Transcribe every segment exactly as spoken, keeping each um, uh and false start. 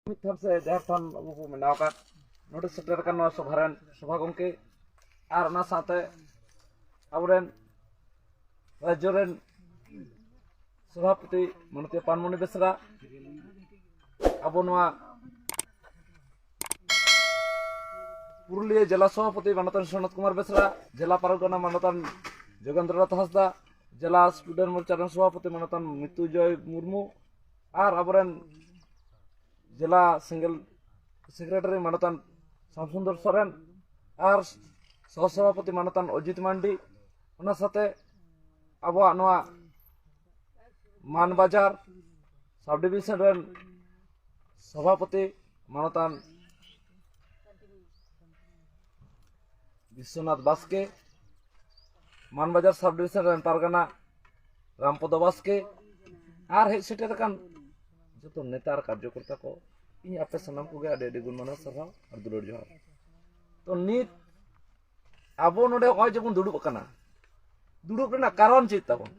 ᱢᱤᱫ ᱛᱷᱟᱱ ᱥᱮ ᱡᱟᱦᱮᱨ ᱛᱷᱟᱱ ᱟᱵᱚ ᱵᱚ ᱵᱮᱱᱟᱣ ᱟᱠᱟᱫ, ᱱᱚᱰᱮ ᱥᱮᱴᱮᱨ ᱟᱠᱟᱱ ᱱᱚᱣᱟ ᱥᱚᱵᱷᱟ ᱨᱮᱱ ᱥᱚᱵᱷᱟ ᱜᱚᱢᱠᱮ ᱟᱨ ᱚᱱᱟ ᱥᱟᱶᱛᱮ ᱟᱵᱚᱨᱮᱱ ᱨᱟᱡᱽᱡᱚ ᱨᱮᱱ ᱥᱚᱵᱷᱟᱯᱚᱛᱤ ᱢᱟᱱᱚᱛᱤᱭᱟᱹ ᱯᱟᱱᱢᱚᱱᱤ ᱵᱮᱥᱨᱟ, ᱟᱵᱚ ᱱᱚᱣᱟ ᱯᱩᱨᱩᱞᱤᱭᱟᱹ ᱡᱮᱞᱟ ᱥᱚᱵᱷᱟᱯᱚᱛᱤ ᱢᱟᱱᱚᱛᱟᱱ ᱥᱚᱱᱚᱛ ᱠᱩᱢᱟᱨ ᱵᱮᱥᱨᱟ, ᱡᱮᱞᱟ ᱯᱟᱨᱜᱟᱱᱟ ᱢᱟᱱᱚᱛᱟᱱ ᱡᱳᱜᱮᱱᱫᱨᱚ ᱱᱟᱛᱷ ᱦᱟᱸᱥᱫᱟ, ᱡᱮᱞᱟ ᱥᱴᱩᱰᱮᱱᱴ ᱢᱳᱨᱪᱟ ᱨᱮᱱ ᱥᱚᱵᱷᱟᱯᱚᱛᱤ ᱢᱟᱱᱚᱛᱟᱱ ᱢᱨᱤᱛᱩᱧᱡᱚᱭ ᱢᱩᱨᱢᱩ ᱟᱨ ᱟᱵᱚᱨᱮᱱ ᱡᱮᱞᱟ ᱥᱮᱸᱜᱮᱞ ᱥᱮᱠᱨᱮᱴᱟᱨᱤ ᱢᱟᱱᱚᱛᱟᱱ ᱥᱟᱢᱥᱩᱱᱫᱚᱨ ᱥᱚᱨᱮᱱ ᱟᱨ ᱥᱚᱦᱚ ᱥᱚᱵᱷᱟᱯᱚᱛᱤ ᱢᱟᱱᱚᱛᱟᱱ ᱚᱡᱤᱛ ᱢᱟᱱᱰᱤ, ᱚᱱᱟ ᱥᱟᱶᱛᱮ ᱟᱵᱚᱣᱟᱜ ᱱᱚᱣᱟ ᱢᱟᱱᱵᱟᱡᱟᱨ ᱥᱟᱵ ᱰᱤᱵᱤᱥᱚᱱ ᱨᱮᱱ ᱥᱚᱵᱷᱟᱯᱚᱛᱤ ᱢᱟᱱᱚᱛᱟᱱ ᱵᱤᱥᱥᱚᱱᱟᱛᱷ ᱵᱟᱥᱠᱮ, ᱢᱟᱱᱵᱟᱡᱟᱨ ᱥᱟᱵ ᱰᱤᱵᱤᱥᱚᱱ ᱨᱮᱱ ᱯᱟᱨᱜᱟᱱᱟ ᱨᱟᱢᱯᱚᱫᱚ ᱵᱟᱥᱠᱮ ᱟᱨ ᱦᱮᱡ ᱥᱮᱴᱮᱨ ᱟᱠᱟᱱ ᱡᱚᱛᱚ ᱱᱮᱛᱟ ᱟᱨ ᱠᱟᱨᱡᱚᱠᱚᱨᱛᱟ ᱠᱚ, ᱤᱧ ᱟᱯᱮ ᱥᱟᱱᱟᱢ ᱠᱚᱜᱮ ᱟᱹᱰᱤ ᱟᱹᱰᱤ ᱜᱩᱱ ᱢᱟᱱᱟᱣ ᱥᱟᱨᱦᱟᱣ ᱟᱨ ᱫᱩᱞᱟᱹᱲ ᱡᱚᱦᱟᱨ᱾ ᱛᱚ ᱱᱤᱛ ᱟᱵᱚ ᱱᱚᱰᱮ ᱱᱚᱜᱼᱚᱭ ᱡᱮᱵᱚᱱ ᱫᱩᱲᱩᱵ ᱟᱠᱟᱱᱟ, ᱫᱩᱲᱩᱵ ᱨᱮᱱᱟᱜ ᱠᱟᱨᱚᱱ ᱪᱮᱫ ᱛᱟᱵᱚᱱ?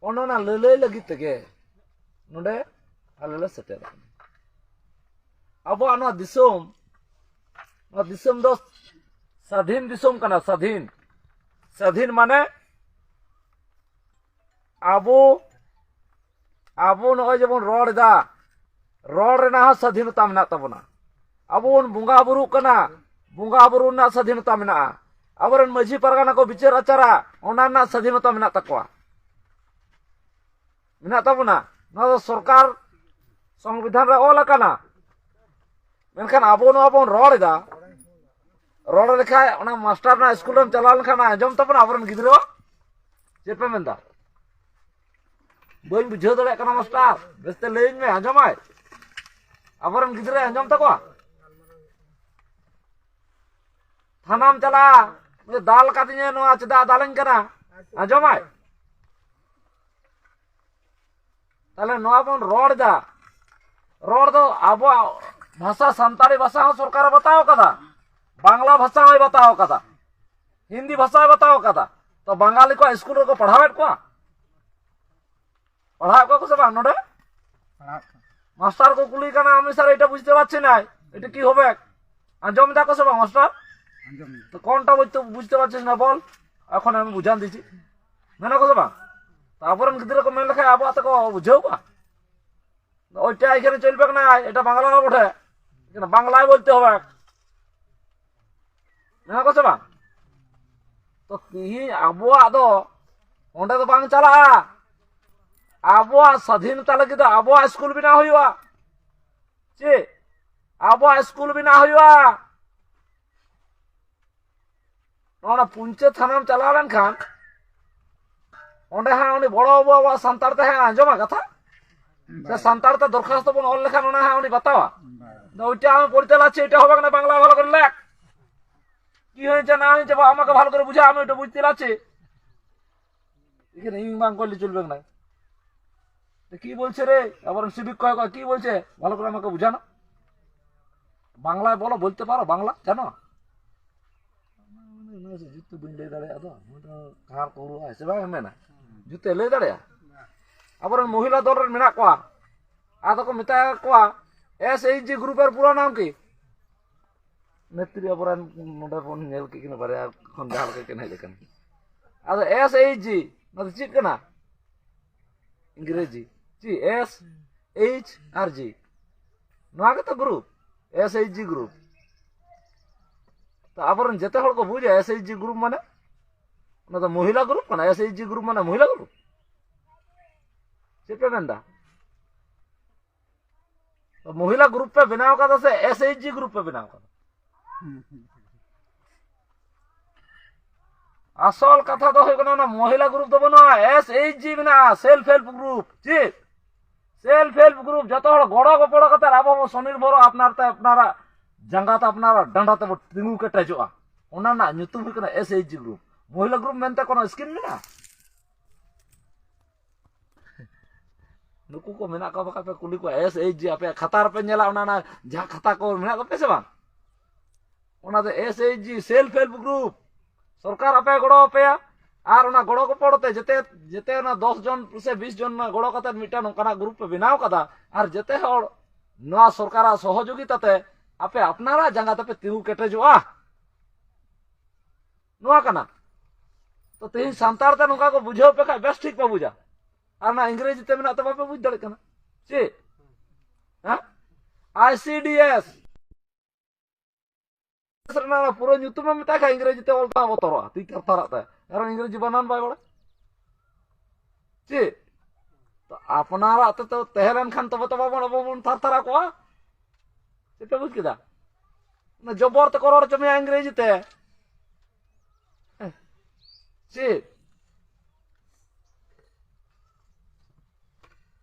ᱚᱱᱮ ᱚᱱᱟ ᱞᱟᱹᱞᱟᱹᱭ ᱞᱟᱹᱜᱤᱫ ᱛᱮᱜᱮ ᱱᱚᱰᱮ ᱟᱞᱮ ᱞᱮ ᱥᱮᱴᱮᱨ ᱟᱠᱟᱱᱟ᱾ ᱟᱵᱚᱣᱟᱜ ᱱᱚᱣᱟ ᱫᱤᱥᱚᱢ, ᱱᱚᱣᱟ ᱫᱤᱥᱚᱢ ᱫᱚ ᱥᱟᱫᱷᱤᱱ ᱫᱤᱥᱚᱢ ᱠᱟᱱᱟ᱾ ᱥᱟᱫᱷᱤᱱ, ᱥᱟᱫᱷᱤᱱ ᱢᱟᱱᱮ ᱟᱵᱚ ᱟᱵᱚ ᱱᱚᱜᱼᱚᱭ ᱡᱮᱵᱚᱱ ᱨᱚᱲ ᱮᱫᱟ, ᱨᱚᱲ ᱨᱮᱱᱟᱜ ᱦᱚᱸ ᱥᱟᱫᱷᱤᱱᱚᱛᱟ ᱢᱮᱱᱟᱜ ᱛᱟᱵᱚᱱᱟ᱾ ᱟᱵᱚ ᱵᱚᱱ ᱵᱚᱸᱜᱟ ᱵᱩᱨᱩᱜ ᱠᱟᱱᱟ, ᱵᱚᱸᱜᱟ ᱵᱩᱨᱩ ᱨᱮᱱᱟᱜ ᱥᱟᱫᱷᱤᱱᱚᱛᱟ ᱢᱮᱱᱟᱜᱼᱟ᱾ ᱟᱵᱚᱨᱮᱱ ᱢᱟᱹᱡᱷᱤ ᱯᱟᱨᱜᱟᱱᱟ ᱠᱚ ᱵᱤᱪᱟᱹᱨ ᱟᱪᱟᱨᱟ, ᱚᱱᱟ ᱨᱮᱱᱟᱜ ᱥᱟᱫᱷᱤᱱᱚᱛᱟ ᱢᱮᱱᱟᱜ ᱛᱟᱠᱚᱣᱟ, ᱢᱮᱱᱟᱜ ᱛᱟᱵᱚᱱᱟ᱾ ᱱᱚᱣᱟ ᱫᱚ ᱥᱚᱨᱠᱟᱨ ᱥᱚᱝᱵᱤᱫᱷᱟᱱ ᱨᱮ ᱚᱞ ᱟᱠᱟᱱᱟ᱾ ᱢᱮᱱᱠᱷᱟᱱ ᱟᱵᱚ ᱱᱚᱣᱟ ᱵᱚᱱ ᱨᱚᱲ ᱮᱫᱟ, ᱨᱚᱲ ᱞᱮᱠᱷᱟᱡ ᱚᱱᱟ ᱢᱟᱥᱴᱟᱨ ᱨᱮᱱᱟᱜ ᱥᱠᱩᱞ ᱨᱮᱢ ᱪᱟᱞᱟᱣ ᱞᱮᱱᱠᱷᱟᱱ ᱚᱱᱟ ᱟᱸᱡᱚᱢ ᱛᱟᱵᱚᱱᱟ ᱟᱵᱚᱨᱮᱱ ᱜᱤᱫᱽᱨᱟᱹ? ᱪᱮᱫ ᱯᱮ ᱢᱮᱱᱫᱟ? ᱵᱟᱹᱧ ᱵᱩᱡᱷᱟᱹᱣ ᱫᱟᱲᱮᱭᱟᱜ ᱠᱟᱱᱟ ᱢᱟᱥᱴᱟᱨ, ᱵᱮᱥᱛᱮ ᱞᱟᱹᱭᱟᱹᱧ ᱢᱮ, ᱟᱸᱡᱚᱢᱟᱭ? ᱟᱵᱚᱨᱮᱱ ᱜᱤᱫᱽᱨᱟᱹᱭ ᱟᱸᱡᱚᱢ ᱛᱟᱠᱚᱣᱟ? ᱛᱷᱟᱱᱟᱢ ᱪᱟᱞᱟᱜᱼᱟ, ᱩᱱᱤ ᱫᱟᱞ ᱠᱟᱫᱤᱧᱟᱭ, ᱱᱚᱣᱟ ᱪᱮᱫᱟᱜ ᱫᱟᱞᱟᱹᱧ ᱠᱟᱱᱟ, ᱟᱸᱡᱚᱢᱟᱭ? ᱛᱟᱦᱞᱮ ᱱᱚᱣᱟ ᱵᱚᱱ ᱨᱚᱲ ᱮᱫᱟ, ᱨᱚᱲ ᱫᱚ ᱟᱵᱚᱣᱟᱜ ᱵᱷᱟᱥᱟ, ᱥᱟᱱᱛᱟᱲᱤ ᱵᱷᱟᱥᱟ ᱦᱚᱸ ᱥᱚᱨᱠᱟᱨᱮ ᱵᱟᱛᱟᱣ ᱠᱟᱫᱟ, ᱵᱟᱝᱞᱟ ᱵᱷᱟᱥᱟ ᱦᱚᱸᱭ ᱵᱟᱛᱟᱣ ᱠᱟᱫᱟ, ᱦᱤᱱᱫᱤ ᱵᱷᱟᱥᱟᱭ ᱵᱟᱛᱟᱣ ᱠᱟᱫᱟ᱾ ᱛᱚ ᱵᱟᱝᱜᱟᱞᱤ ᱠᱚᱣᱟᱜ ᱥᱠᱩᱞ ᱨᱮᱠᱚ ᱯᱟᱲᱦᱟᱣᱮᱫ ᱠᱚᱣᱟ, ᱯᱟᱲᱦᱟᱣᱮᱫ ᱠᱚᱣᱟ ᱠᱚ ᱥᱮ ᱵᱟᱝ ᱱᱚᱰᱮ? মাস্টার কো কুলি কানা আমি স্যার এটা বুঝতে পারছি না। এটা কি হবে? আঞ্জম দা কসে বা মাস্টার? তো কোনটা বুঝতে বুঝতে পারছিস না বল? এখন আমি বুঝান দিছি। মেনা কসে বা? তারপরে আমি গিদ্রে কো মেন লেখা আবো আতে কো বুঝেও বা? ওইটা এখানে চলবে না, এটা বাংলা না বটে। এখানে বাংলায় বলতে হবে। ᱢᱮᱱᱟᱜ ᱠᱚ ᱥᱮ ᱵᱟᱝ? ᱛᱚ ᱛᱤᱦᱤᱧ ᱟᱵᱚᱣᱟᱜ ᱫᱚ ᱚᱸᱰᱮ ᱫᱚ ᱵᱟᱝ ᱪᱟᱞᱟᱜᱼᱟ᱾ ᱟᱵᱚᱣᱟᱜ ᱥᱟᱫᱷᱤᱱᱚᱛᱟ ᱞᱟᱹᱜᱤᱫ ᱫᱚ ᱟᱵᱚᱣᱟᱜ ᱥᱠᱩᱞ ᱵᱮᱱᱟᱣ ᱦᱩᱭᱩᱜᱼᱟ᱾ ᱪᱮᱫ? ᱟᱵᱚᱣᱟᱜ ᱥᱠᱩᱞ ᱵᱮᱱᱟᱣ ᱦᱩᱭᱩᱜᱼᱟ᱾ ᱱᱚᱣᱟ ᱯᱩᱧᱪᱟᱹ ᱛᱷᱟᱱᱟᱢ ᱪᱟᱞᱟᱣ ᱞᱮᱱᱠᱷᱟᱱ ᱚᱸᱰᱮ ᱦᱟᱸᱜ ᱩᱱᱤ ᱵᱚᱲᱚ ᱵᱟᱵᱩ ᱟᱵᱚᱣᱟᱜ ᱥᱟᱱᱛᱟᱲ ᱛᱮ ᱦᱟᱸᱜ ᱟᱸᱡᱚᱢᱟ ᱠᱟᱛᱷᱟ᱾ ᱥᱮ ᱥᱟᱱᱛᱟᱲ ᱛᱮ ᱫᱚᱨᱠᱷᱟᱥᱛᱚ ᱵᱚᱱ ᱚᱞ ᱞᱮᱠᱷᱟᱱ ᱚᱱᱟ ᱦᱟᱸᱜ ᱩᱱᱤ ᱵᱟᱛᱟᱣᱟ᱾ ᱫᱚ ᱩᱱᱤ ᱴᱷᱮᱱ ᱟᱢ ᱯᱚᱨᱤᱪᱟᱞ ᱟᱪᱪᱷᱮ, ᱮᱴᱟᱜ ᱦᱚᱸ ᱵᱟᱝ ᱠᱟᱱᱟ, ᱵᱟᱝᱞᱟ ᱵᱷᱟᱞᱚ ᱠᱚᱨᱮ ᱞᱮᱠ᱾ কি হয়েছে না হয়েছে বা আমাকে ভালো করে বুঝা, আমি ওটা বুঝতে পারছি। এখানে ইং বাং করলে চলবে না। তো কি বলছে রে? আবার সিভিক কয় কয়, কি বলছে? ভালো করে আমাকে বুঝানো। বাংলায় বলো, বলতে পারো বাংলা, জানো? ᱡᱩᱛ ᱵᱟᱹᱧ ᱞᱟᱹᱭ ᱫᱟᱲᱮᱭᱟᱜᱼᱟ ᱫᱚ᱾ ᱢᱤᱫᱴᱟᱝ ᱠᱟᱦᱟᱨ ᱠᱚ ᱩᱲᱩᱜᱼᱟ, ᱥᱮ ᱵᱟᱝ ᱢᱮᱱᱟ? ᱡᱩᱛᱮ ᱞᱟᱹᱭ ᱫᱟᱲᱮᱭᱟᱜᱼᱟ? ᱟᱵᱚᱨᱮᱱ ᱢᱚᱦᱤᱞᱟ ᱫᱚᱞ ᱨᱮᱱ ᱢᱮᱱᱟᱜ ᱠᱚᱣᱟ, ᱟᱫᱚ ᱠᱚ ᱢᱮᱛᱟ ᱠᱚᱣᱟ, "ᱮᱥ ᱮᱭᱤᱪ ᱡᱤ ᱜᱨᱩᱯ ᱮᱨ ᱯᱩᱨᱟᱹ ᱱᱟᱢ ᱠᱤ?" ᱱᱮᱛᱨᱤ ᱟᱵᱚᱨᱮᱱ ᱱᱚᱰᱮ ᱵᱚᱱ ᱧᱮᱞ ᱠᱮᱫ ᱠᱤᱱᱟ, ᱵᱟᱨᱭᱟ ᱠᱷᱚᱱ ᱡᱟᱦᱟᱸ ᱞᱮᱠᱟ ᱠᱤᱱ ᱦᱮᱡ ᱟᱠᱟᱱᱟ᱾ ᱟᱫᱚ ᱮᱥ ᱮᱭᱤᱪ ᱡᱤ, ᱱᱚᱣᱟ ᱫᱚ ᱪᱮᱫ ᱠᱟᱱᱟ? ᱤᱝᱨᱮᱡᱤ᱾ ᱪᱮᱫ? ᱮᱥ ᱮᱭᱤᱪ ᱟᱨ ᱡᱤ᱾ ᱱᱚᱣᱟ ᱜᱮᱛᱚ group, S H G group. ᱛᱚ ᱟᱵᱚᱨᱮᱱ ᱡᱮᱛᱮ ᱦᱚᱲ ᱠᱚ ᱵᱩᱡᱟ ᱮᱥ ᱮᱭᱤᱪ ᱡᱤ ᱜᱨᱩᱯ ᱢᱟᱱᱮ? ᱚᱱᱟ ᱫᱚ ᱢᱚᱦᱤᱞᱟ ᱜᱨᱩᱯ ᱠᱟᱱᱟ᱾ ᱮᱥ ᱮᱭᱤᱪ ᱡᱤ ᱜᱨᱩᱯ ᱢᱟᱱᱮ ᱢᱚᱦᱤᱞᱟ ᱜᱨᱩᱯ᱾ ᱪᱮᱫ ᱯᱮ ᱢᱮᱱᱫᱟ? ᱛᱚ ᱢᱚᱦᱤᱞᱟ ᱜᱨᱩᱯ ᱯᱮ ᱵᱮᱱᱟᱣ ᱠᱟᱫᱟ ᱥᱮ ᱮᱥ ᱮᱭᱤᱪ ᱡᱤ ᱜᱨᱩᱯ ᱯᱮ ᱵᱮᱱᱟᱣ ᱠᱟᱫᱟ? ᱟᱥᱚᱞ ᱠᱟᱛᱷᱟ ᱫᱚ ᱦᱩᱭᱩᱜ ᱠᱟᱱᱟ, ᱚᱱᱟ ᱢᱚᱦᱤᱞᱟ ᱜᱨᱩᱯ ᱫᱚ ᱵᱟᱹᱱᱩᱜᱼᱟ, ᱮᱥ ᱮᱭᱤᱪ ᱡᱤ ᱢᱮᱱᱟᱜᱼᱟ, ᱥᱮᱞᱯ ᱦᱮᱞᱯ ᱜᱨᱩᱯ᱾ ᱪᱮᱫ? ᱥᱮᱞᱯ ᱦᱮᱞᱯ ᱜᱨᱩᱯ, ᱡᱚᱛᱚ ᱦᱚᱲ ᱜᱚᱲᱚ ᱜᱚᱯᱚᱲᱚ ᱠᱟᱛᱮ ᱟᱵᱚ ᱵᱚ ᱥᱚᱱᱤᱨᱵᱷᱚᱨᱚᱜᱼᱟ, ᱟᱯᱱᱟᱨ ᱛᱮ ᱟᱯᱱᱟᱨᱟᱜ ᱡᱟᱸᱜᱟ ᱛᱮ ᱟᱯᱱᱟᱨᱟᱜ ᱰᱟᱸᱰᱟ ᱛᱮᱵᱚ ᱛᱤᱸᱜᱩ ᱠᱮᱴᱮᱡᱚᱜᱼᱟ᱾ ᱚᱱᱟ ᱨᱮᱱᱟᱜ ᱧᱩᱛᱩᱢ ᱦᱩᱭᱩᱜ ᱠᱟᱱᱟ S H G group. ᱢᱚᱦᱤᱞᱟ group ᱢᱮᱱᱛᱮ ᱠᱳᱱᱳ ᱥᱠᱤᱢ ᱢᱮᱱᱟᱜᱼᱟ? ᱱᱩᱠᱩ ᱠᱚ ᱢᱮᱱᱟᱜ ᱠᱚᱣᱟ, ᱵᱟᱠᱷᱟᱡ ᱯᱮ ᱠᱩᱞᱤ ᱠᱚᱣᱟ, ᱮᱥ ᱮᱭᱤᱪ ᱡᱤ ᱟᱯᱮᱭᱟᱜ ᱠᱷᱟᱛᱟ ᱨᱮᱯᱮ ᱧᱮᱞᱟ, ᱚᱱᱟ, ᱚᱱᱟ ᱡᱟᱦᱟᱸ ᱠᱷᱟᱛᱟ ᱠᱚ ᱢᱮᱱᱟᱜ ᱛᱟᱯᱮᱭᱟ ᱥᱮ ᱵᱟᱝ? ᱚᱱᱟ ᱫᱚ ᱮᱥ ᱮᱭᱤᱪ ᱡᱤ, ᱥᱮᱞᱯ ᱦᱮᱞᱯ ᱜᱨᱩᱯ᱾ ᱥᱚᱨᱠᱟᱨ ᱟᱯᱮ ᱜᱚᱲᱚ ᱟᱯᱮᱭᱟ, ᱟᱨ ᱚᱱᱟ ᱜᱚᱲᱚ ᱜᱚᱯᱚᱲᱚ ᱛᱮ ᱡᱮᱛᱮ, ᱡᱮᱛᱮ ᱚᱱᱟ ᱫᱚᱥ ᱡᱚᱱ ᱥᱮ ᱵᱤᱥ ᱡᱚᱱ ᱚᱱᱟ ᱜᱚᱲᱚ ᱠᱟᱛᱮ ᱢᱤᱫᱴᱟᱝ ᱱᱚᱝᱠᱟᱱᱟᱜ ᱜᱨᱩᱯ ᱯᱮ ᱵᱮᱱᱟᱣ ᱠᱟᱫᱟ, ᱟᱨ ᱡᱮᱛᱮ ᱦᱚᱲ ᱱᱚᱣᱟ ᱥᱚᱨᱠᱟᱨᱟᱜ ᱥᱚᱦᱚᱡᱳᱜᱤᱛᱟ ᱛᱮ ᱟᱯᱮ ᱟᱯᱱᱟᱨᱟᱜ ᱡᱟᱸᱜᱟ ᱛᱮᱯᱮ ᱛᱤᱸᱜᱩ ᱠᱮᱴᱮᱡᱚᱜᱼᱟ᱾ ᱱᱚᱣᱟ ᱠᱟᱱᱟ᱾ ᱛᱚ ᱛᱮᱦᱮᱧ ᱥᱟᱱᱛᱟᱲ ᱛᱮ ᱱᱚᱝᱠᱟ ᱠᱚ ᱵᱩᱡᱷᱟᱹᱣ ᱯᱮ ᱠᱷᱟᱡ ᱵᱮᱥ ᱴᱷᱤᱠ ᱯᱮ ᱵᱩᱡᱟ, ᱟᱨ ᱚᱱᱟ ᱤᱝᱨᱮᱡᱤ ᱛᱮ ᱢᱮᱱᱟᱜ ᱛᱮ ᱵᱟᱯᱮ ᱵᱩᱡᱽ ᱫᱟᱲᱮᱭᱟᱜ ᱠᱟᱱᱟ᱾ ᱪᱮᱫ? ᱦᱮᱸ? ᱟᱭ ᱥᱤ ᱰᱤ ᱮᱥ ᱨᱮᱱᱟᱜ ᱚᱱᱟ ᱯᱩᱨᱟᱹ ᱧᱩᱛᱩᱢ ᱮᱢ ᱢᱮᱛᱟᱭ ᱠᱷᱟᱡ ᱤᱝᱨᱮᱡᱤ ᱛᱮ ᱚᱞ ᱛᱟᱦᱮᱸ ᱵᱚᱛᱚᱨᱚᱜᱼᱟ, ᱛᱤ ᱛᱷᱟᱨ ᱛᱷᱟᱨᱟᱜ ᱛᱟᱭ, ᱟᱨ ᱤᱝᱨᱮᱡᱤ ᱵᱟᱱᱟᱱ ᱵᱟᱭ ᱵᱟᱲᱟᱭ᱾ ᱪᱮᱫ? ᱛᱚ ᱟᱯᱱᱟᱨᱟᱜ ᱛᱮ ᱛᱚ ᱛᱟᱦᱮᱸ ᱞᱮᱱᱠᱷᱟᱱ ᱛᱚᱵᱮ ᱛᱚ ᱵᱟᱵᱚᱱ, ᱟᱵᱚ ᱵᱚᱱ ᱛᱷᱟᱨ ᱛᱷᱟᱨᱟ ᱠᱚᱜᱼᱟ᱾ ᱪᱮᱫ ᱯᱮ ᱵᱩᱡᱽ ᱠᱮᱫᱟ? ᱚᱱᱟ ᱡᱚᱵᱚᱨ ᱛᱮᱠᱚ ᱨᱚᱲ ᱦᱚᱪᱚ ᱢᱮᱭᱟ ᱤᱝᱨᱮᱡᱤ ᱛᱮ᱾ ᱪᱮᱫ?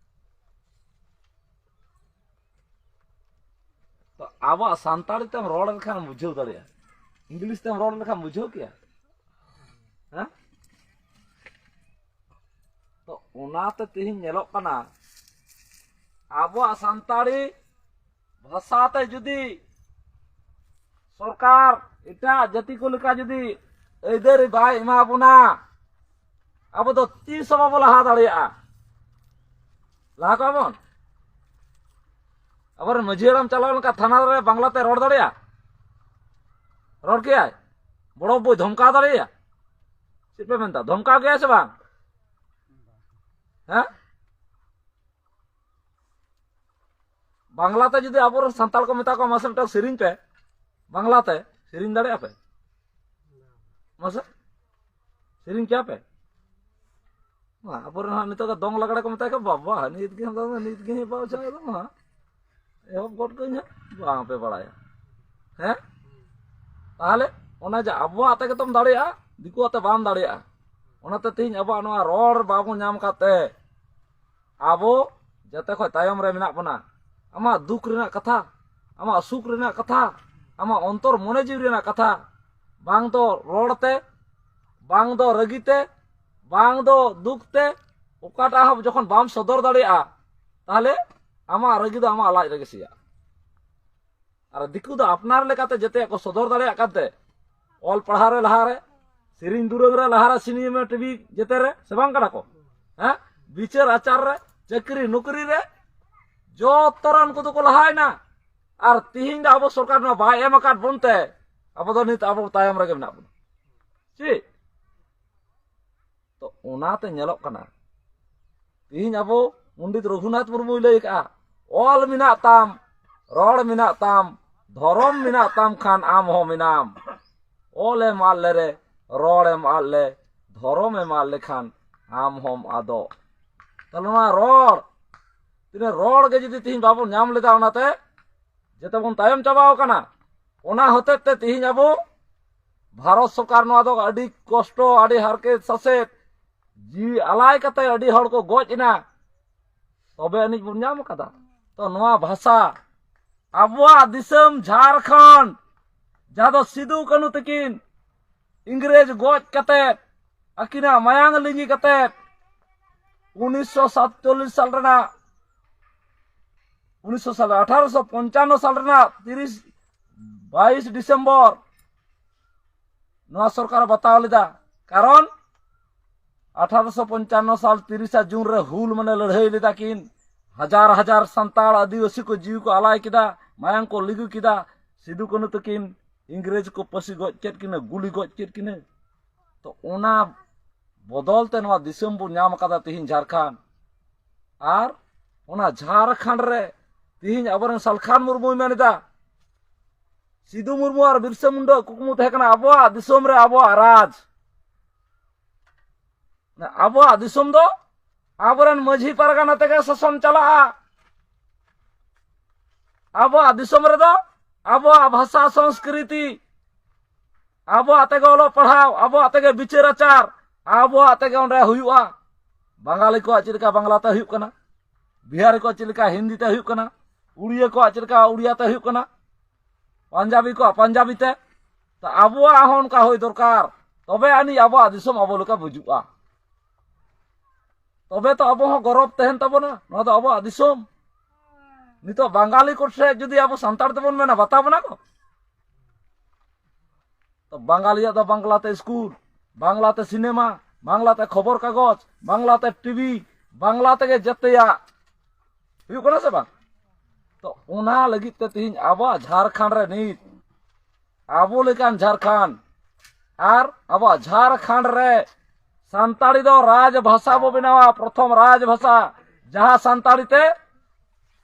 ᱛᱚ ᱟᱵᱚᱣᱟᱜ ᱥᱟᱱᱛᱟᱲᱤ ᱛᱮᱢ ᱨᱚᱲ ᱞᱮᱠᱷᱟᱱ ᱵᱩᱡᱷᱟᱹᱣ ᱫᱟᱲᱮᱭᱟᱜᱼᱟ, ᱤᱝᱞᱤᱥ ᱛᱮᱢ ᱨᱚᱲ ᱞᱮᱠᱷᱟᱱ ᱵᱩᱡᱷᱟᱹᱣ ᱠᱮᱭᱟ? ᱦᱮᱸ? ᱛᱚ ᱚᱱᱟᱛᱮ ᱛᱮᱦᱮᱧ ᱧᱮᱞᱚᱜ ᱠᱟᱱᱟ, ᱟᱵᱚᱣᱟᱜ ᱥᱟᱱᱛᱟᱲᱤ ᱵᱷᱟᱥᱟ ᱛᱮ ᱡᱩᱫᱤ ᱥᱚᱨᱠᱟᱨ ᱮᱴᱟᱜ ᱡᱟᱹᱛᱤ ᱠᱚ ᱞᱮᱠᱟ ᱡᱩᱫᱤ ᱟᱹᱭᱫᱟᱹᱨᱤ ᱵᱟᱭ ᱮᱢᱟ ᱵᱚᱱᱟ, ᱟᱵᱚ ᱫᱚ ᱛᱤᱥ ᱦᱚᱸ ᱵᱟᱵᱚ ᱞᱟᱦᱟ ᱫᱟᱲᱮᱭᱟᱜᱼᱟ᱾ ᱞᱟᱦᱟ ᱠᱚᱜᱼᱟ ᱵᱚᱱ? ᱟᱵᱚᱨᱮᱱ ᱢᱟᱹᱡᱷᱤ ᱦᱟᱲᱟᱢ ᱪᱟᱞᱟᱣ ᱞᱮᱱᱠᱷᱟᱱ ᱛᱷᱟᱱᱟ ᱨᱮ ᱵᱟᱝᱞᱟ ᱛᱮ ᱨᱚᱲ ᱫᱟᱲᱮᱭᱟᱜᱼᱟ? ᱨᱚᱲ ᱠᱮᱭᱟᱭ? ᱵᱚᱲᱚ ᱵᱟᱹᱵᱩᱭ ᱫᱷᱚᱢᱠᱟᱣ ᱫᱟᱲᱮᱭᱟᱭᱟ? ᱪᱮᱫ ᱯᱮ ᱢᱮᱱᱫᱟ, ᱫᱷᱚᱢᱠᱟᱣ ᱜᱮᱭᱟᱭ ᱥᱮ ᱵᱟᱝ? ᱦᱮᱸ? ᱵᱟᱝᱞᱟᱛᱮ ᱡᱩᱫᱤ ᱟᱵᱚᱨᱮᱱ ᱥᱟᱱᱛᱟᱲ ᱠᱚ ᱢᱮᱛᱟ ᱠᱚᱣᱟ, "ᱢᱟᱥᱮ ᱢᱤᱫᱴᱟᱝ ᱥᱮᱨᱮᱧ ᱯᱮ ᱵᱟᱝᱞᱟᱛᱮ", ᱥᱮᱨᱮᱧ ᱫᱟᱲᱮᱭᱟᱜᱼᱟ ᱯᱮ? ᱢᱟᱥᱮ ᱥᱮᱨᱮᱧ ᱠᱮᱭᱟ ᱯᱮ? ᱢᱟ, ᱟᱵᱚᱨᱮᱱ ᱦᱟᱸᱜ ᱱᱤᱛᱚᱜ ᱫᱚ ᱫᱚᱝ ᱞᱟᱜᱽᱲᱮ ᱠᱚ ᱢᱮᱛᱟᱭ ᱠᱷᱟᱱ, "ᱵᱟᱵᱟ, ᱱᱤᱛ ᱜᱮ, ᱱᱤᱛ ᱜᱮ ᱵᱟᱵᱟ ᱪᱟᱞᱟᱜ ᱫᱚ ᱦᱟᱸᱜ ᱮᱦᱚᱵ ᱜᱚᱫ ᱠᱟᱹᱧ ᱦᱟᱸᱜ", ᱵᱟᱝ ᱯᱮ ᱵᱟᱲᱟᱭᱟ᱾ ᱦᱮᱸ? ᱛᱟᱦᱚᱞᱮ ᱚᱱᱟ ᱡᱮ ᱟᱵᱚᱣᱟᱜ ᱛᱮᱜᱮ ᱛᱚᱢ ᱫᱟᱲᱮᱭᱟᱜᱼᱟ, ᱫᱤᱠᱩᱣᱟᱜ ᱛᱮ ᱵᱟᱢ ᱫᱟᱲᱮᱭᱟᱜᱼᱟ᱾ ᱚᱱᱟᱛᱮ ᱛᱮᱦᱮᱧ ᱟᱵᱚᱣᱟᱜ ᱱᱚᱣᱟ ᱨᱚᱲ ᱵᱟᱵᱚᱱ ᱧᱟᱢ ᱠᱟᱫ ᱛᱮ ᱟᱵᱚ ᱡᱚᱛᱚ ᱠᱷᱚᱱ ᱛᱟᱭᱚᱢ ᱨᱮ ᱢᱮᱱᱟᱜ ᱵᱚᱱᱟ᱾ ᱟᱢᱟᱜ ᱫᱩᱠ ᱨᱮᱱᱟᱜ ᱠᱟᱛᱷᱟ, ᱟᱢᱟᱜ ᱥᱩᱠ ᱨᱮᱱᱟᱜ ᱠᱟᱛᱷᱟ, ᱟᱢᱟᱜ ᱚᱱᱛᱚᱨ ᱢᱚᱱᱮ ᱡᱤᱣᱤ ᱨᱮᱱᱟᱜ ᱠᱟᱛᱷᱟ, ᱵᱟᱝ ᱫᱚ ᱨᱚᱲ ᱛᱮ, ᱵᱟᱝ ᱫᱚ ᱨᱟᱹᱜᱤ ᱛᱮ, ᱵᱟᱝ ᱫᱚ ᱫᱩᱠ ᱛᱮ, ᱚᱠᱟᱴᱟᱜ ᱦᱚᱸ ᱡᱚᱠᱷᱚᱱ ᱵᱟᱢ ᱥᱚᱫᱚᱨ ᱫᱟᱲᱮᱭᱟᱜᱼᱟ, ᱛᱟᱦᱚᱞᱮ ᱟᱢᱟᱜ ᱨᱟᱹᱜᱤ ᱫᱚ ᱟᱢᱟᱜ ᱞᱟᱡ ᱨᱮᱜᱮ ᱥᱮᱭᱟᱜᱼᱟ᱾ ᱟᱨ ᱫᱤᱠᱩ ᱫᱚ ᱟᱯᱱᱟᱨ ᱞᱮᱠᱟᱛᱮ ᱡᱮᱛᱮᱭᱟᱜ ᱠᱚ ᱥᱚᱫᱚᱨ ᱫᱟᱲᱮᱭᱟᱜ ᱠᱟᱱᱛᱮ, ᱚᱞ ᱯᱟᱲᱦᱟᱣ ᱨᱮ ᱞᱟᱦᱟᱨᱮ, ᱥᱮᱨᱮᱧ ᱫᱩᱨᱟᱹᱝ ᱨᱮ ᱞᱟᱦᱟᱨᱮ, ᱥᱤᱱᱮᱢᱟ, ᱴᱤᱵᱷᱤ ᱡᱮᱛᱮ ᱨᱮ, ᱥᱮ ᱵᱟᱝ ᱠᱟᱱᱟ ᱠᱚ? ᱦᱮᱸ, ᱵᱤᱪᱟᱹᱨ ᱟᱪᱟᱨ ᱨᱮ, ᱪᱟᱹᱠᱨᱤ ᱱᱚᱠᱨᱤ ᱨᱮ, ᱡᱚᱛᱚ ᱨᱮ ᱩᱱᱠᱩ ᱫᱚᱠᱚ ᱞᱟᱦᱟᱭᱮᱱᱟ᱾ ᱟᱨ ᱛᱤᱦᱤᱧ ᱫᱚ ᱟᱵᱚ ᱥᱚᱨᱠᱟᱨ ᱱᱚᱣᱟ ᱵᱟᱭ ᱮᱢ ᱟᱠᱟᱫ ᱵᱚᱱ ᱛᱮ ᱟᱵᱚ ᱫᱚ ᱱᱤᱛ ᱟᱵᱚ ᱛᱟᱭᱚᱢ ᱨᱮᱜᱮ ᱢᱮᱱᱟᱜ ᱵᱚᱱᱟ᱾ ᱪᱮᱫ? ᱛᱚ ᱚᱱᱟᱛᱮ ᱧᱮᱞᱚᱜ ᱠᱟᱱᱟ, ᱛᱤᱦᱤᱧ ᱟᱵᱚ ᱯᱚᱱᱰᱤᱛ ᱨᱚᱜᱷᱩᱱᱟᱛᱷ ᱢᱩᱨᱢᱩᱭ ᱞᱟᱹᱭ ᱟᱠᱟᱫᱼᱟ, "ᱚᱞ ᱢᱮᱱᱟᱜ ᱛᱟᱢ, ᱨᱚᱲ ᱢᱮᱱᱟᱜ ᱛᱟᱢ, ᱫᱷᱚᱨᱚᱢ ᱢᱮᱱᱟᱜ ᱛᱟᱢ ᱠᱷᱟᱱ ᱟᱢ ᱦᱚᱸ ᱢᱮᱱᱟᱢ᱾ ᱚᱞ ᱮᱢ ᱟᱫ ᱞᱮᱨᱮ, ᱨᱚᱲ ᱮᱢ ᱟᱫ ᱞᱮ, ᱫᱷᱚᱨᱚᱢ ᱮᱢ ᱟᱫ ᱞᱮᱠᱷᱟᱱ ᱟᱢ ᱦᱚᱸᱢ ᱟᱫᱚᱜ᱾" ᱛᱟᱦᱞᱮ ᱱᱚᱣᱟ ᱨᱚᱲ, ᱛᱤᱱᱟᱹᱜ ᱨᱚᱲ ᱜᱮ ᱡᱩᱫᱤ ᱛᱤᱦᱤᱧ ᱵᱟᱵᱚᱱ ᱧᱟᱢ ᱞᱮᱫᱟ, ᱚᱱᱟᱛᱮ ᱡᱚᱛᱚ ᱵᱚᱱ ᱛᱟᱭᱚᱢ ᱪᱟᱵᱟᱣ ᱠᱟᱱᱟ᱾ ᱚᱱᱟ ᱦᱚᱛᱮᱡ ᱛᱮ ᱛᱤᱦᱤᱧ ᱟᱵᱚ ᱵᱷᱟᱨᱚᱛ ᱥᱚᱨᱠᱟᱨ ᱱᱚᱣᱟ ᱫᱚ ᱟᱹᱰᱤ ᱠᱚᱥᱴᱚ, ᱟᱹᱰᱤ ᱦᱟᱨᱠᱮᱛ ᱥᱟᱥᱮᱛ, ᱡᱤᱣᱤ ᱟᱞᱟᱭ ᱠᱟᱛᱮ ᱟᱹᱰᱤ ᱦᱚᱲ ᱠᱚ ᱜᱚᱡ ᱮᱱᱟ, ᱛᱚᱵᱮ ᱟᱹᱱᱤᱡ ᱵᱚᱱ ᱧᱟᱢ ᱠᱟᱫᱟ᱾ ᱛᱚ ᱱᱚᱣᱟ ᱵᱷᱟᱥᱟ, ᱟᱵᱚᱣᱟᱜ ᱫᱤᱥᱚᱢ ᱡᱷᱟᱲᱠᱷᱚᱸᱰ, ᱡᱟᱦᱟᱸ ᱫᱚ ᱥᱤᱫᱩ ᱠᱟᱹᱱᱦᱩ ᱛᱟᱹᱠᱤᱱ ᱤᱝᱨᱮᱡᱽ ᱜᱚᱡ ᱠᱟᱛᱮ, ᱟᱹᱠᱤᱱᱟᱜ ᱢᱟᱭᱟᱝ ᱞᱤᱸᱜᱤ ᱠᱟᱛᱮ, ᱩᱱᱤᱥᱥᱚ ᱥᱟᱛᱪᱚᱞᱞᱤᱥ ᱥᱟᱞ ᱨᱮᱱᱟᱜ, ᱩᱱᱤᱥᱥᱚ ᱥᱟᱞ, ᱟᱴᱷᱟᱨᱚᱥᱚ ᱯᱚᱧᱪᱟᱱᱱᱚ ᱥᱟᱞ ᱨᱮᱱᱟᱜ ᱛᱤᱨᱤᱥ, ᱵᱟᱭᱤᱥ ᱰᱤᱥᱮᱢᱵᱚᱨ ᱱᱚᱣᱟ ᱥᱚᱨᱠᱟᱨ ᱵᱟᱛᱟᱣ ᱞᱮᱫᱟ᱾ ᱠᱟᱨᱚᱱ ᱟᱴᱷᱟᱨᱚᱥᱚ ᱯᱚᱧᱪᱟᱱᱱᱚ ᱥᱟᱞ ᱛᱤᱨᱤᱥᱟ ᱡᱩᱱ ᱨᱮ ᱦᱩᱞ, ᱢᱟᱱᱮ ᱞᱟᱹᱲᱦᱟᱹᱭ ᱞᱮᱫᱟ ᱠᱤᱱ, ᱦᱟᱡᱟᱨ ᱦᱟᱡᱟᱨ ᱥᱟᱱᱛᱟᱲ ᱟᱹᱫᱤᱵᱟᱹᱥᱤ ᱠᱚ ᱡᱤᱣᱤ ᱠᱚ ᱟᱞᱟᱭ ᱠᱮᱫᱟ, ᱢᱟᱭᱟᱝ ᱠᱚ ᱞᱤᱸᱜᱤ ᱠᱮᱫᱟ, ᱥᱤᱫᱩ ᱠᱟᱹᱱᱦᱩ ᱛᱟᱹᱠᱤᱱ ᱤᱝᱨᱮᱡᱽ ᱠᱚ ᱯᱟᱹᱥᱤ ᱜᱚᱡ ᱠᱮᱫ ᱠᱤᱱᱟᱹ, ᱜᱩᱞᱤ ᱜᱚᱡ ᱠᱮᱫ ᱠᱤᱱᱟᱹ᱾ ᱛᱚ ᱚᱱᱟ ᱵᱚᱫᱚᱞ ᱛᱮ ᱱᱚᱣᱟ ᱫᱤᱥᱚᱢ ᱵᱚᱱ ᱧᱟᱢ ᱟᱠᱟᱫᱟ ᱛᱤᱦᱤᱧ ᱡᱷᱟᱲᱠᱷᱚᱸᱰ᱾ ᱟᱨ ᱚᱱᱟ ᱡᱷᱟᱲᱠᱷᱚᱸᱰ ᱨᱮ ᱛᱤᱦᱤᱧ ᱟᱵᱚᱨᱮᱱ ᱥᱟᱞᱠᱷᱟᱱ ᱢᱩᱨᱢᱩᱭ ᱢᱮᱱᱮᱫᱟ, ᱥᱤᱫᱩ ᱢᱩᱨᱢᱩ ᱟᱨ ᱵᱤᱨᱥᱟ ᱢᱩᱱᱰᱟ ᱠᱩᱠᱢᱩ ᱛᱟᱦᱮᱸ ᱠᱟᱱᱟ ᱟᱵᱚᱣᱟᱜ ᱫᱤᱥᱚᱢ ᱨᱮ ᱟᱵᱚᱣᱟᱜ ᱨᱟᱡᱽ᱾ ᱟᱵᱚᱣᱟᱜ ᱫᱤᱥᱚᱢ ᱫᱚ ᱟᱵᱚᱨᱮᱱ ᱢᱟᱹᱡᱷᱤ ᱯᱟᱨᱜᱟᱱᱟ ᱛᱮᱜᱮ ᱥᱟᱥᱚᱱ ᱪᱟᱞᱟᱜᱼᱟ᱾ ᱟᱵᱚᱣᱟᱜ ᱫᱤᱥᱚᱢ ᱨᱮᱫᱚ ᱟᱵᱚᱣᱟᱜ ᱵᱷᱟᱥᱟ, ᱥᱚᱝᱥᱠᱨᱤᱛᱤ, ᱟᱵᱚᱣᱟᱜ ᱛᱮᱜᱮ ᱚᱞᱚᱜ ᱯᱟᱲᱦᱟᱣ, ᱟᱵᱚᱣᱟᱜ ᱛᱮᱜᱮ ᱵᱤᱪᱟᱹᱨ ᱟᱪᱟᱨ, ᱟᱵᱚᱣᱟᱜ ᱛᱮᱜᱮ ᱚᱸᱰᱮ ᱦᱩᱭᱩᱜᱼᱟ᱾ ᱵᱟᱝᱜᱟᱞᱤ ᱠᱚᱣᱟᱜ ᱪᱮᱫ ᱞᱮᱠᱟ ᱵᱟᱝᱞᱟ ᱛᱮ ᱦᱩᱭᱩᱜ ᱠᱟᱱᱟ, ᱵᱤᱦᱟᱨᱤ ᱠᱚᱣᱟᱜ ᱪᱮᱫ ᱞᱮᱠᱟ ᱦᱤᱱᱫᱤ ᱛᱮ ᱦᱩᱭᱩᱜ ᱠᱟᱱᱟ, ᱩᱲᱤᱭᱟ ᱠᱚᱣᱟᱜ ᱪᱮᱫ ᱞᱮᱠᱟ ᱩᱲᱤᱭᱟ ᱛᱮ ᱦᱩᱭᱩᱜ ᱠᱟᱱᱟ, ᱯᱟᱧᱡᱟᱵᱤ ᱠᱚᱣᱟᱜ ᱯᱟᱧᱡᱟᱵᱤ ᱛᱮ᱾ ᱛᱚ ᱟᱵᱚᱣᱟᱜ ᱦᱚᱸ ᱚᱱᱠᱟ ᱦᱩᱭ ᱫᱚᱨᱠᱟᱨ, ᱛᱚᱵᱮ ᱟᱹᱱᱤᱡ ᱟᱵᱚᱣᱟᱜ ᱫᱤᱥᱚᱢ ᱟᱵᱚ ᱞᱮᱠᱟ ᱵᱩᱡᱩᱜᱼᱟ᱾ ᱛᱚᱵᱮ ᱛᱚ ᱟᱵᱚ ᱦᱚᱸ ᱜᱚᱨᱚᱵᱽ ᱛᱟᱦᱮᱱ ᱛᱟᱵᱚᱱᱟ, ᱱᱚᱣᱟ ᱫᱚ ᱟᱵᱚᱣᱟᱜ ᱫᱤᱥᱚᱢ᱾ ᱱᱤᱛᱚᱜ ᱵᱟᱝᱜᱟᱞᱤ ᱠᱚ ᱴᱷᱮᱱ ᱡᱩᱫᱤ ᱟᱵᱚ ᱥᱟᱱᱛᱟᱲ ᱛᱮᱵᱚᱱ ᱢᱮᱱᱟ, ᱵᱟᱛᱟᱣ ᱵᱚᱱᱟ ᱠᱚ? ᱛᱚ ᱵᱟᱝᱜᱟᱞᱤᱭᱟᱜ ᱫᱚ ᱵᱟᱝᱞᱟ ᱛᱮ ᱥᱠᱩᱞ, ᱵᱟᱝᱞᱟᱛᱮ ᱥᱤᱱᱮᱢᱟ, ᱵᱟᱝᱞᱟᱛᱮ ᱠᱷᱚᱵᱚᱨ ᱠᱟᱜᱚᱡᱽ, ᱵᱟᱝᱞᱟᱛᱮ ᱴᱤᱵᱷᱤ, ᱵᱟᱝᱞᱟ ᱛᱮᱜᱮ ᱡᱮᱛᱮᱭᱟᱜ ᱦᱩᱭᱩᱜ ᱠᱟᱱᱟ ᱥᱮ ᱵᱟᱝ? ᱛᱚ ᱚᱱᱟ ᱞᱟᱹᱜᱤᱫ ᱛᱮ ᱛᱮᱦᱮᱧ ᱟᱵᱚᱣᱟᱜ ᱡᱷᱟᱲᱠᱷᱚᱸᱰ ᱨᱮ ᱱᱤᱛ ᱟᱵᱚ ᱞᱮᱠᱟᱱ ᱡᱷᱟᱲᱠᱷᱚᱸᱰ ᱟᱨ ᱟᱵᱚᱣᱟᱜ ᱡᱷᱟᱲᱠᱷᱚᱸᱰ ᱨᱮ ᱥᱟᱱᱛᱟᱲᱤ ᱫᱚ ᱨᱟᱡᱽ ᱵᱷᱟᱥᱟ ᱵᱚ ᱵᱮᱱᱟᱣᱟ, ᱯᱨᱚᱛᱷᱚᱢ ᱨᱟᱡᱽ ᱵᱷᱟᱥᱟ, ᱡᱟᱦᱟᱸ ᱥᱟᱱᱛᱟᱲᱤ ᱛᱮ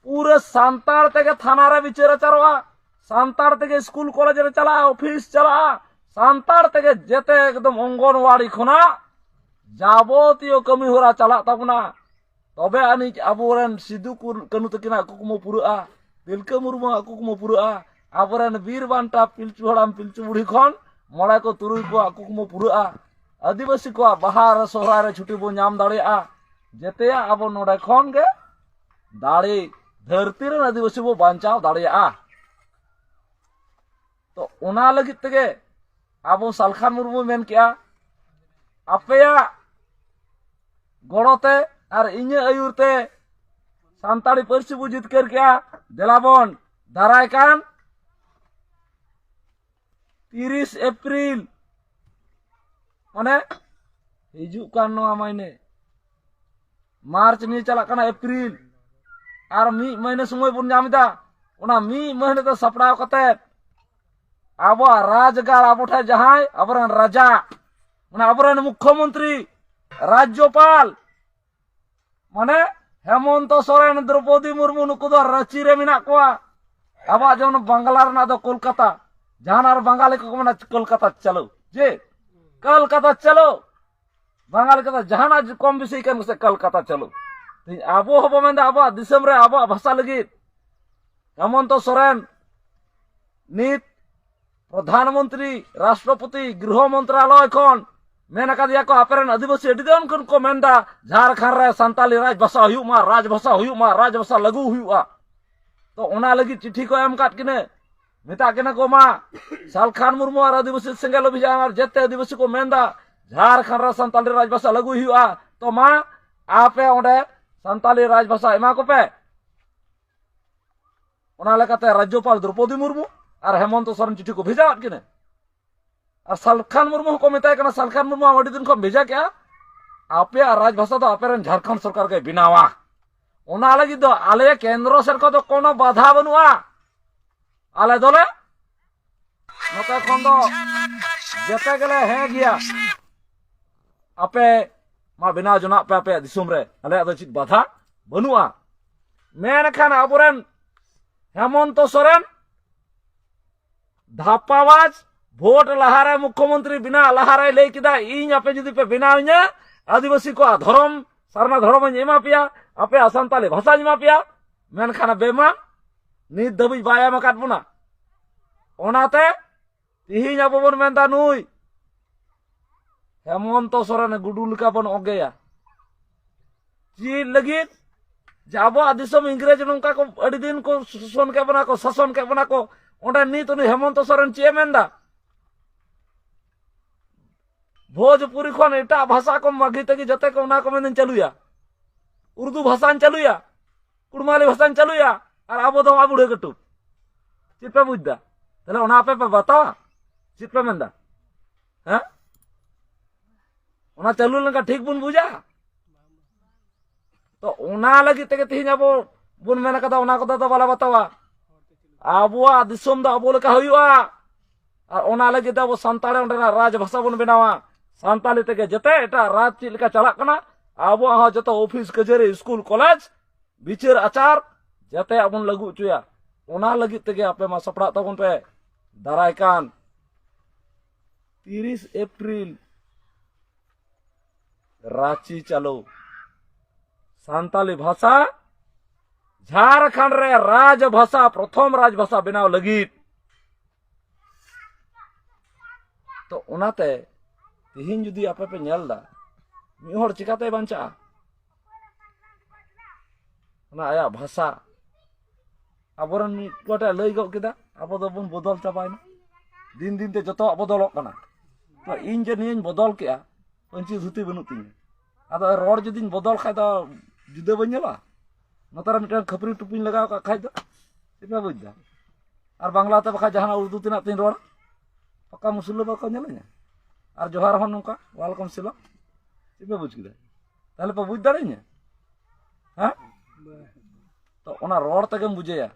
ᱯᱩᱨᱟᱹ ᱥᱟᱱᱛᱟᱲ ᱛᱮᱜᱮ ᱛᱷᱟᱱᱟ ᱨᱮ ᱵᱤᱪᱟᱹᱨ ᱟᱪᱟᱨᱚᱜᱼᱟ, ᱥᱟᱱᱛᱟᱲ ᱛᱮᱜᱮ ᱥᱠᱩᱞ ᱠᱚᱞᱮᱡᱽ ᱨᱮ ᱪᱟᱞᱟᱜᱼᱟ, ᱚᱯᱷᱤᱥ ᱪᱟᱞᱟᱜᱼᱟ, ᱥᱟᱱᱛᱟᱲ ᱛᱮᱜᱮ ᱡᱮᱛᱮ ᱮᱠᱫᱚᱢ ᱚᱝᱜᱚᱱᱣᱟᱲᱤ ᱠᱷᱚᱱᱟᱜ ᱡᱟᱵᱚᱛᱤᱭᱚ ᱠᱟᱹᱢᱤ ᱦᱚᱨᱟ ᱪᱟᱞᱟᱜ ᱛᱟᱵᱚᱱᱟ᱾ ᱛᱚᱵᱮ ᱟᱹᱱᱤᱡ ᱟᱵᱚᱨᱮᱱ ᱥᱤᱫᱩ ᱠᱩ-, ᱠᱟᱹᱱᱦᱩ ᱛᱟᱹᱠᱤᱱᱟᱜ ᱠᱩᱠᱢᱩ ᱯᱩᱨᱟᱹᱜᱼᱟ, ᱛᱤᱞᱠᱟᱹ ᱢᱩᱨᱢᱩᱣᱟᱜ ᱠᱩᱠᱢᱩ ᱯᱩᱨᱟᱹᱜᱼᱟ, ᱟᱵᱚᱨᱮᱱ ᱵᱤᱨ ᱵᱟᱱᱴᱟ ᱯᱤᱞᱪᱩ ᱦᱟᱲᱟᱢ ᱯᱤᱞᱪᱩ ᱵᱩᱲᱦᱤ ᱠᱷᱚᱱ ᱢᱚᱬᱮ ᱠᱚ ᱛᱩᱨᱩᱭ ᱠᱚᱣᱟᱜ ᱠᱩᱠᱢᱩ ᱯᱩᱨᱟᱹᱜᱼᱟ, ᱟᱹᱫᱤᱵᱟᱹᱥᱤ ᱠᱚᱣᱟᱜ ᱵᱟᱦᱟ ᱨᱮ ᱥᱚᱦᱨᱟᱭ ᱨᱮ ᱪᱷᱩᱴᱤ ᱵᱚᱱ ᱧᱟᱢ ᱫᱟᱲᱮᱭᱟᱜᱼᱟ᱾ ᱡᱮᱛᱮᱭᱟᱜ ᱟᱵᱚ ᱱᱚᱰᱮ ᱠᱷᱚᱱ ᱜᱮ ᱫᱟᱲᱮ, ᱫᱷᱟᱹᱨᱛᱤ ᱨᱮᱱ ᱟᱹᱫᱤᱵᱟᱹᱥᱤ ᱵᱚ ᱵᱟᱧᱪᱟᱣ ᱫᱟᱲᱮᱭᱟᱜᱼᱟ᱾ ᱛᱚ ᱚᱱᱟ ᱞᱟᱹᱜᱤᱫ ᱛᱮᱜᱮ ᱟᱵᱚ ᱥᱟᱞᱠᱷᱟᱱ ᱢᱩᱨᱢᱩᱭ ᱢᱮᱱ ᱠᱮᱜᱼᱟ, ᱟᱯᱮᱭᱟᱜ ᱜᱚᱲᱚ ᱛᱮ ᱟᱨ ᱤᱧᱟᱹᱜ ᱟᱹᱭᱩᱨ ᱛᱮ ᱥᱟᱱᱛᱟᱲᱤ ᱯᱟᱹᱨᱥᱤ ᱵᱚ ᱡᱤᱛᱠᱟᱹᱨ ᱠᱮᱜᱼᱟ᱾ ᱫᱮᱞᱟ ᱵᱚᱱ ᱫᱟᱨᱟᱭ ᱠᱟᱱ ᱛᱤᱨᱤᱥ ᱮᱯᱨᱤᱞ, ᱢᱟᱱᱮ ᱦᱤᱡᱩᱜ ᱠᱟᱱ ᱱᱚᱣᱟ ᱢᱟᱹᱦᱱᱟᱹ, ᱢᱟᱨᱪ ᱱᱤᱭᱟᱹ ᱪᱟᱞᱟᱜ ᱠᱟᱱᱟ ᱮᱯᱨᱤᱞ, ᱟᱨ ᱢᱤᱫ ᱢᱟᱹᱦᱱᱟᱹ ᱥᱚᱢᱚᱭ ᱵᱚᱱ ᱧᱟᱢ ᱮᱫᱟ᱾ ᱚᱱᱟ ᱢᱤᱫ ᱢᱟᱹᱦᱱᱟᱹ ᱫᱚ ᱥᱟᱯᱲᱟᱣ ᱠᱟᱛᱮ ᱟᱵᱚᱣᱟᱜ ᱨᱟᱡᱽᱜᱟᱲ, ᱟᱵᱚ ᱴᱷᱮᱱ ᱡᱟᱦᱟᱸᱭ ᱟᱵᱚᱨᱮᱱ ᱨᱟᱡᱟ, ᱢᱟᱱᱮ ᱟᱵᱚᱨᱮᱱ ᱢᱩᱠᱠᱷᱚᱢᱚᱱᱛᱨᱤ, ᱨᱟᱡᱽᱡᱚᱯᱟᱞ, ᱢᱟᱱᱮ ᱦᱮᱢᱚᱱᱛᱚ ᱥᱚᱨᱮᱱ, ᱫᱨᱚᱯᱚᱫᱤ ᱢᱩᱨᱢᱩ, ᱱᱩᱠᱩ ᱫᱚ ᱨᱟᱸᱪᱤ ᱨᱮ ᱢᱮᱱᱟᱜ ᱠᱚᱣᱟ᱾ ᱟᱵᱚᱣᱟᱜ ᱡᱮᱢᱚᱱ ᱵᱟᱝᱞᱟ ᱨᱮᱱᱟᱜ ᱫᱚ ᱠᱳᱞᱠᱟᱛᱟ, ᱡᱟᱦᱟᱱᱟᱜ ᱨᱮ ᱵᱟᱝᱜᱟᱞᱤ ᱠᱚᱠᱚ ᱢᱮᱱᱟ ᱠᱳᱞᱠᱟᱛᱟ ᱪᱟᱞᱳ, ᱡᱮ ᱠᱳᱞᱠᱟᱛᱟ ᱪᱟᱞᱳ, ᱵᱟᱝᱜᱟᱞᱤ ᱠᱟᱛᱷᱟ ᱡᱟᱦᱟᱱᱟᱜ ᱠᱚᱢ ᱵᱮᱥᱤ ᱠᱟᱱ ᱥᱮ ᱠᱳᱞᱠᱟᱛᱟ ᱪᱟᱞᱳ᱾ ᱛᱮᱦᱮᱧ ᱟᱵᱚ ᱦᱚᱸᱵᱚ ᱢᱮᱱᱫᱟ ᱟᱵᱚᱣᱟᱜ ᱫᱤᱥᱚᱢ ᱨᱮ ᱟᱵᱚᱣᱟᱜ ᱵᱷᱟᱥᱟ ᱞᱟᱹᱜᱤᱫ ᱦᱮᱢᱚᱱᱛᱚ ᱥᱚᱨᱮᱱ ᱱᱤᱛ ᱯᱨᱚᱫᱷᱟᱱ ᱢᱚᱱᱛᱨᱤ, ᱨᱟᱥᱴᱨᱚᱯᱚᱛᱤ, ᱜᱨᱤᱦᱚ ᱢᱚᱱᱛᱨᱟᱞᱚᱭ ᱠᱷᱚᱱ ᱢᱮᱱ ᱟᱠᱟᱫᱮᱭᱟ ᱠᱚ, ᱟᱯᱮᱨᱮᱱ ᱟᱹᱫᱤᱵᱟᱹᱥᱤ ᱟᱹᱰᱤ ᱫᱤᱱ ᱠᱷᱚᱱ ᱠᱚ ᱢᱮᱱᱫᱟ ᱡᱷᱟᱲᱠᱷᱚᱸᱰ ᱨᱮ ᱥᱟᱱᱛᱟᱞᱤ ᱨᱟᱡᱽ ᱵᱷᱟᱥᱟ ᱦᱩᱭᱩᱜ ᱢᱟ, ᱨᱟᱡᱽ ᱵᱷᱟᱥᱟ ᱦᱩᱭᱩᱜ ᱢᱟ, ᱨᱟᱡᱽ ᱵᱷᱟᱥᱟ ᱞᱟᱹᱜᱩ ᱦᱩᱭᱩᱜᱼᱟ᱾ ᱛᱚ ᱚᱱᱟ ᱞᱟᱹᱜᱤᱫ ᱪᱤᱴᱷᱤ ᱠᱚ ᱮᱢ ᱟᱠᱟᱫ ᱠᱤᱱᱟᱹ, ᱢᱮᱛᱟᱜ ᱠᱤᱱᱟ ᱠᱚ, ᱢᱟ ᱥᱟᱞᱠᱷᱟᱱ ᱢᱩᱨᱢᱩ ᱟᱨ ᱟᱹᱫᱤᱵᱟᱹᱥᱤ ᱥᱮᱸᱜᱮᱞ ᱚᱵᱷᱤᱡᱟᱱ, ᱟᱨ ᱡᱮᱛᱮ ᱟᱹᱫᱤᱵᱟᱹᱥᱤ ᱠᱚ ᱢᱮᱱᱫᱟ ᱡᱷᱟᱲᱠᱷᱚᱸᱰ ᱨᱮ ᱥᱟᱱᱛᱟᱞᱤ ᱨᱟᱡᱽ ᱵᱷᱟᱥᱟ ᱞᱟᱹᱜᱩᱭ ᱦᱩᱭᱩᱜᱼᱟ᱾ ᱛᱚ ᱢᱟ ᱟᱯᱮ ᱚᱸᱰᱮ ᱥᱟᱱᱛᱟᱞᱤ ᱨᱟᱡᱽ ᱵᱷᱟᱥᱟ ᱮᱢᱟ ᱠᱚᱯᱮ᱾ ᱚᱱᱟ ᱞᱮᱠᱟᱛᱮ ᱨᱟᱡᱽᱡᱚᱯᱟᱞ ᱫᱨᱚᱯᱚᱫᱤ ᱢᱩᱨᱢᱩ ᱟᱨ ᱦᱮᱢᱚᱱᱛᱚ ᱥᱚᱨᱮᱱ ᱪᱤᱴᱷᱤ ᱠᱚ ᱵᱷᱮᱡᱟᱣᱟᱫ ᱠᱤᱱᱟ᱾ ᱟᱨ ᱥᱟᱞᱠᱷᱟᱱ ᱢᱩᱨᱢᱩ ᱦᱚᱸᱠᱚ ᱢᱮᱛᱟᱭ ᱠᱟᱱᱟ, ᱥᱟᱞᱠᱷᱟᱱ ᱢᱩᱨᱢᱩ ᱟᱹᱰᱤ ᱫᱤᱱ ᱠᱷᱚᱱ ᱵᱷᱮᱡᱟ ᱠᱮᱜᱼᱟ, ᱟᱯᱮᱭᱟᱜ ᱨᱟᱡᱽ ᱵᱷᱟᱥᱟ ᱫᱚ ᱟᱯᱮᱨᱮᱱ ᱡᱷᱟᱲᱠᱷᱚᱸᱰ ᱥᱚᱨᱠᱟᱨ ᱜᱮ ᱵᱮᱱᱟᱣᱟ᱾ ᱚᱱᱟ ᱞᱟᱹᱜᱤᱫ ᱫᱚ ᱟᱞᱮ ᱠᱮᱱᱫᱨᱚ ᱥᱮᱫ ᱠᱷᱚᱱ ᱫᱚ ᱠᱳᱱᱳ ᱵᱟᱫᱷᱟ ᱵᱟᱹᱱᱩᱜᱼᱟ᱾ ᱟᱞᱮ ᱫᱚᱞᱮ ᱱᱚᱛᱮ ᱠᱷᱚᱱ ᱫᱚ ᱡᱮᱛᱮ ᱜᱮᱞᱮ ᱦᱮᱸ ᱜᱮᱭᱟ᱾ ᱟᱯᱮ ᱢᱟ ᱵᱮᱱᱟᱣ ᱡᱚᱱᱟᱜ ᱯᱮ ᱟᱯᱮᱭᱟᱜ ᱫᱤᱥᱚᱢ ᱨᱮ, ᱟᱞᱮᱭᱟᱜ ᱫᱚ ᱪᱮᱫ ᱵᱟᱫᱷᱟ ᱵᱟᱹᱱᱩᱜᱼᱟ᱾ ᱢᱮᱱᱠᱷᱟᱱ ᱟᱵᱚᱨᱮᱱ ᱦᱮᱢᱚᱱᱛᱚ ᱥᱚᱨᱮᱱ ᱫᱷᱟᱯᱟᱣᱟᱡ, ᱵᱷᱳᱴ ᱞᱟᱦᱟᱨᱮ ᱢᱩᱠᱷᱭᱚᱢᱚᱱᱛᱨᱤ ᱵᱮᱱᱟᱣ ᱞᱟᱦᱟᱨᱮᱭ ᱞᱟᱹᱭ ᱠᱮᱫᱟ, ᱤᱧ ᱟᱯᱮ ᱡᱩᱫᱤ ᱯᱮ ᱵᱮᱱᱟᱣ ᱤᱧᱟ, ᱟᱹᱫᱤᱵᱟᱹᱥᱤ ᱠᱚᱣᱟᱜ ᱫᱷᱚᱨᱚᱢ, ᱥᱟᱨᱱᱟ ᱫᱷᱚᱨᱚᱢ ᱤᱧ ᱮᱢᱟ ᱯᱮᱭᱟ, ᱟᱯᱮᱭᱟᱜ ᱥᱟᱱᱛᱟᱞᱤ ᱵᱷᱟᱥᱟᱧ ᱮᱢᱟ ᱯᱮᱭᱟ᱾ ᱢᱮᱱᱠᱷᱟᱱ ᱵᱮᱢᱟ ᱱᱤᱛ ᱫᱷᱟᱹᱵᱤᱡ ᱵᱟᱭ ᱮᱢ ᱟᱠᱟᱫ ᱵᱚᱱᱟ᱾ ᱚᱱᱟᱛᱮ ᱛᱤᱦᱤᱧ ᱟᱵᱚ ᱵᱚᱱ ᱢᱮᱱᱫᱟ, ᱱᱩᱭ ᱦᱮᱢᱚᱱᱛᱚ ᱥᱚᱨᱮᱱ ᱜᱩᱰᱩ ᱞᱮᱠᱟ ᱵᱚᱱ ᱚᱜᱮᱭᱟ᱾ ᱪᱮᱫ ᱞᱟᱹᱜᱤᱫ? ᱡᱮ ᱟᱵᱚᱣᱟᱜ ᱫᱤᱥᱚᱢ ᱤᱝᱨᱮᱡᱽ ᱱᱚᱝᱠᱟ ᱠᱚ ᱟᱹᱰᱤ ᱫᱤᱱ ᱠᱚ ᱥᱟᱥᱚᱱ ᱠᱮᱫ ᱵᱚᱱᱟ ᱠᱚ, ᱥᱟᱥᱚᱱ ᱠᱮᱫ ᱵᱚᱱᱟ ᱠᱚ᱾ ᱚᱸᱰᱮ ᱱᱤᱛ ᱩᱱᱤ ᱦᱮᱢᱚᱱᱛᱚ ᱥᱚᱨᱮᱱ ᱪᱮᱫ ᱮ ᱢᱮᱱᱫᱟ? ᱵᱷᱳᱡᱽᱯᱩᱨᱤ ᱠᱷᱚᱱ ᱮᱴᱟᱜ ᱵᱷᱟᱥᱟ ᱠᱚ ᱢᱟᱹᱜᱤ ᱛᱮᱜᱮ ᱡᱚᱛᱚ ᱠᱚ ᱚᱱᱟ ᱠᱚ ᱢᱮᱱᱫᱟᱹᱧ ᱪᱟᱹᱞᱩᱭᱟ, ᱩᱨᱫᱩ ᱵᱷᱟᱥᱟᱧ ᱪᱟᱹᱞᱩᱭᱟ, ᱠᱩᱲᱢᱟᱞᱤ ᱵᱷᱟᱥᱟᱧ ᱪᱟᱹᱞᱩᱭᱟ, ᱟᱨ ᱟᱵᱚ ᱫᱚ ᱟᱵᱩᱲᱟᱹ ᱠᱟᱹᱴᱩᱵ᱾ ᱪᱮᱫ ᱯᱮ ᱵᱩᱡᱽ ᱫᱟ? ᱛᱟᱦᱞᱮ ᱚᱱᱟ ᱟᱯᱮ ᱯᱮ ᱵᱟᱛᱟᱣᱟ? ᱪᱮᱫ ᱯᱮ ᱢᱮᱱᱫᱟ? ᱦᱮᱸ? ᱚᱱᱟ ᱪᱟᱹᱞᱩ ᱞᱮᱱᱠᱷᱟᱱ ᱴᱷᱤᱠ ᱵᱚᱱ ᱵᱩᱡᱟ? ᱛᱚ ᱚᱱᱟ ᱞᱟᱹᱜᱤᱫ ᱛᱮᱜᱮ ᱛᱮᱦᱮᱧ ᱟᱵᱚ ᱵᱚᱱ ᱢᱮᱱ ᱠᱟᱫᱟ, ᱚᱱᱟ ᱠᱚᱫᱚ ᱟᱫᱚ ᱵᱟᱞᱮ ᱵᱟᱛᱟᱣᱟ᱾ ᱟᱵᱚᱣᱟᱜ ᱫᱤᱥᱚᱢ ᱫᱚ ᱟᱵᱚ ᱞᱮᱠᱟ ᱦᱩᱭᱩᱜᱼᱟ᱾ ᱟᱨ ᱚᱱᱟ ᱞᱟᱹᱜᱤᱫ ᱛᱮ ᱟᱵᱚ ᱥᱟᱱᱛᱟᱲ ᱚᱸᱰᱮᱱᱟᱜ ᱨᱟᱡᱽ ᱵᱷᱟᱥᱟ ᱵᱚᱱ ᱵᱮᱱᱟᱣᱟ ᱥᱟᱱᱛᱟᱞᱤ ᱛᱮᱜᱮ᱾ ᱡᱮᱛᱮ ᱮᱴᱟᱜ ᱨᱟᱡᱽ ᱪᱮᱫ ᱞᱮᱠᱟ ᱪᱟᱞᱟᱜ ᱠᱟᱱᱟ, ᱟᱵᱚᱣᱟᱜ ᱦᱚᱸ ᱡᱚᱛᱚ ᱚᱯᱷᱤᱥ ᱠᱟᱹᱪᱷᱟᱹᱨᱤ, ᱥᱠᱩᱞ, ᱠᱚᱞᱮᱡᱽ, ᱵᱤᱪᱟᱹᱨ ᱟᱪᱟᱨ ᱡᱟᱛᱮᱭᱟᱜ ᱵᱚᱱ ᱞᱟᱹᱜᱩ ᱦᱚᱪᱚᱭᱟ᱾ ᱚᱱᱟ ᱞᱟᱹᱜᱤᱫ ᱛᱮᱜᱮ ᱟᱯᱮ ᱢᱟ ᱥᱟᱯᱲᱟᱜ ᱛᱟᱵᱚᱱ ᱯᱮ᱾ ᱫᱟᱨᱟᱭ ᱠᱟᱱ ᱛᱤᱨᱤᱥ ᱮᱯᱨᱤᱞ ᱨᱟᱸᱪᱤ ᱪᱟᱞᱳ, ᱥᱟᱱᱛᱟᱞᱤ ᱵᱷᱟᱥᱟ ᱡᱷᱟᱲᱠᱷᱚᱸᱰ ᱨᱮ ᱨᱟᱡᱽ ᱵᱷᱟᱥᱟ, ᱯᱨᱚᱛᱷᱚᱢ ᱨᱟᱡᱽ ᱵᱷᱟᱥᱟ ᱵᱮᱱᱟᱣ ᱞᱟᱹᱜᱤᱫ᱾ ᱛᱚ ᱚᱱᱟᱛᱮ ᱛᱤᱦᱤᱧ ᱡᱩᱫᱤ ᱟᱯᱮ ᱯᱮ ᱧᱮᱞ ᱫᱟ, ᱢᱤᱫ ᱦᱚᱲ ᱪᱤᱠᱟᱛᱮᱭ ᱵᱟᱧᱪᱟᱜᱼᱟ? ᱚᱱᱟ ᱟᱭᱟᱜ ᱵᱷᱟᱥᱟ᱾ ᱟᱵᱚᱨᱮᱱ ᱢᱤᱫ ᱜᱚᱴᱮᱡ ᱞᱟᱹᱭ ᱜᱚᱫ ᱠᱮᱫᱟ, ᱟᱵᱚ ᱫᱚᱵᱚᱱ ᱵᱚᱫᱚᱞ ᱪᱟᱵᱟᱭᱮᱱᱟ᱾ ᱫᱤᱱ ᱫᱤᱱ ᱛᱮ ᱡᱚᱛᱚᱣᱟᱜ ᱵᱚᱫᱚᱞᱚᱜ ᱠᱟᱱᱟ᱾ ᱛᱚ ᱤᱧ ᱡᱮ ᱱᱤᱭᱟᱹᱧ ᱵᱚᱫᱚᱞ ᱠᱮᱜᱼᱟ, ᱯᱟᱹᱧᱪᱤ ᱫᱷᱩᱛᱤ ᱵᱟᱹᱱᱩᱜ ᱛᱤᱧᱟ᱾ ᱟᱫᱚ ᱨᱚᱲ ᱡᱩᱫᱤᱧ ᱵᱚᱫᱚᱞ ᱠᱷᱟᱡ ᱫᱚ ᱡᱩᱫᱟᱹ ᱵᱟᱹᱧ ᱧᱮᱞᱚᱜᱼᱟ? ᱱᱚᱛᱮ ᱨᱮ ᱢᱤᱫᱴᱟᱝ ᱠᱷᱟᱹᱯᱨᱤ ᱴᱩᱯᱤᱧ ᱞᱟᱜᱟᱣ ᱠᱟᱜ ᱠᱷᱟᱡ ᱫᱚ ᱪᱮᱫ ᱯᱮ ᱵᱩᱡᱽ ᱫᱟ? ᱟᱨ ᱵᱟᱝᱞᱟ ᱛᱮ ᱵᱟᱠᱷᱟᱡ ᱡᱟᱦᱟᱱᱟᱜ ᱩᱨᱫᱩ ᱛᱮᱱᱟᱜ ᱛᱤᱧ ᱨᱚᱲᱟ, ᱚᱠᱟ ᱚᱠᱟ ᱢᱩᱥᱞᱟᱹ ᱵᱟᱠᱚ ᱧᱮᱞᱮᱧᱟ? ᱟᱨ ᱡᱚᱦᱟᱨ ᱦᱚᱸ ᱱᱚᱝᱠᱟ, ᱣᱟᱞᱠᱚᱢ ᱥᱮᱞᱟᱢ᱾ ᱪᱮᱫ ᱯᱮ ᱵᱩᱡᱽ ᱠᱮᱫᱟ? ᱛᱟᱦᱞᱮ ᱯᱮ ᱵᱩᱡᱽ ᱫᱟᱲᱮᱭᱟᱹᱧᱟ? ᱦᱮᱸ? ᱛᱚ ᱚᱱᱟ ᱨᱚᱲ ᱛᱮᱜᱮᱢ ᱵᱩᱡᱷᱟᱹᱭᱟ᱾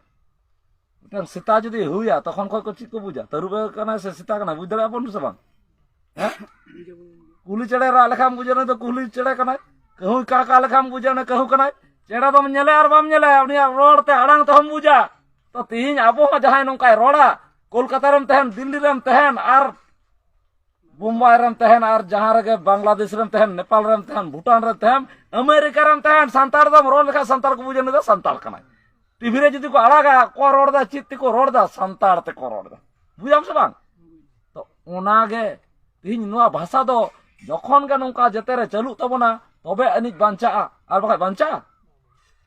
ᱢᱤᱫᱴᱟᱝ ᱥᱮᱛᱟ ᱡᱩᱫᱤ ᱦᱩᱭᱟ, ᱛᱚᱠᱷᱚᱱ ᱠᱷᱚᱱ ᱠᱚ ᱪᱮᱫ ᱠᱚ ᱵᱩᱡᱟ? ᱛᱟᱹᱨᱩᱵ ᱠᱟᱱᱟᱭ ᱥᱮ ᱥᱮᱛᱟ ᱠᱟᱱᱟᱭ? ᱵᱩᱡᱽ ᱫᱟᱲᱮᱭᱟᱜᱼᱟ ᱵᱚᱱ ᱥᱮ ᱵᱟᱝ? ᱦᱮᱸ? ᱠᱩᱞᱦᱤ ᱪᱮᱬᱮ ᱨᱟᱜ ᱞᱮᱠᱷᱟᱱ ᱵᱩᱡᱟ ᱱᱩᱭ ᱫᱚ ᱠᱩᱞᱦᱤ ᱪᱮᱬᱮ ᱠᱟᱱᱟᱭ᱾ ᱠᱟᱹᱦᱩᱭ ᱠᱟᱠᱟ ᱞᱮᱠᱷᱟᱱ ᱵᱩᱡᱟ ᱱᱩᱭ ᱠᱟᱹᱦᱩ ᱠᱟᱱᱟᱭ᱾ ᱪᱮᱬᱮ ᱫᱚᱢ ᱧᱮᱞᱮ ᱟᱨ ᱵᱟᱢ ᱧᱮᱞᱮ, ᱩᱱᱤᱭᱟᱜ ᱨᱚᱲ ᱛᱮ ᱟᱲᱟᱝ ᱛᱮᱦᱚᱸᱢ ᱵᱩᱡᱟ᱾ ᱛᱚ ᱛᱤᱦᱤᱧ ᱟᱵᱚ ᱦᱚᱸ ᱡᱟᱦᱟᱸᱭ ᱱᱚᱝᱠᱟᱭ ᱨᱚᱲᱟ, ᱠᱳᱞᱠᱟᱛᱟ ᱨᱮᱢ ᱛᱟᱦᱮᱱ, ᱫᱤᱞᱞᱤ ᱨᱮᱢ ᱛᱟᱦᱮᱱ, ᱟᱨ ᱵᱳᱢᱵᱟᱭ ᱨᱮᱢ ᱛᱟᱦᱮᱱ, ᱟᱨ ᱡᱟᱦᱟᱸ ᱨᱮᱜᱮ ᱵᱟᱝᱞᱟᱫᱮᱥ ᱨᱮᱢ ᱛᱟᱦᱮᱱ, ᱱᱮᱯᱟᱞ ᱨᱮᱢ ᱛᱟᱦᱮᱱ, ᱵᱷᱩᱴᱟᱱ ᱨᱮᱢ ᱛᱟᱦᱮᱱ, ᱟᱢᱮᱨᱤᱠᱟ ᱨᱮᱢ ᱛᱟᱦᱮᱱ, ᱥᱟᱱᱛᱟᱲ ᱫᱚᱢ ᱨᱚᱲ ᱞᱮᱠᱷᱟᱱ ᱥᱟᱱᱛᱟᱲ ᱠᱚ ᱵᱩᱡᱟ ᱱᱩᱭ ᱫᱚ ᱥᱟᱱᱛᱟᱲ ᱠᱟᱱᱟᱭ᱾ ᱴᱤᱵᱷᱤ ᱨᱮ ᱡᱩᱫᱤ ᱠᱚ ᱟᱲᱟᱜᱟ, ᱚᱠᱚᱭ ᱨᱚᱲ ᱮᱫᱟ, ᱪᱮᱫ ᱛᱮᱠᱚ ᱨᱚᱲ ᱮᱫᱟ? ᱥᱟᱱᱛᱟᱲ ᱛᱮᱠᱚ ᱨᱚᱲ ᱮᱫᱟ᱾ ᱵᱩᱡᱟᱢ ᱥᱮ ᱵᱟᱝ? ᱛᱚ ᱚᱱᱟᱜᱮ ᱛᱤᱦᱤᱧ ᱱᱚᱣᱟ ᱵᱷᱟᱥᱟ ᱫᱚ ᱡᱚᱠᱷᱚᱱ ᱜᱮ ᱱᱚᱝᱠᱟ ᱡᱮᱛᱮ ᱨᱮ ᱪᱟᱹᱞᱩᱜ ᱛᱟᱵᱚᱱᱟ, ᱛᱚᱵᱮ ᱟᱹᱱᱤᱡ ᱵᱟᱧᱪᱟᱜᱼᱟ, ᱟᱨ ᱵᱟᱠᱷᱟᱡ ᱵᱟᱧᱪᱟᱜᱼᱟ?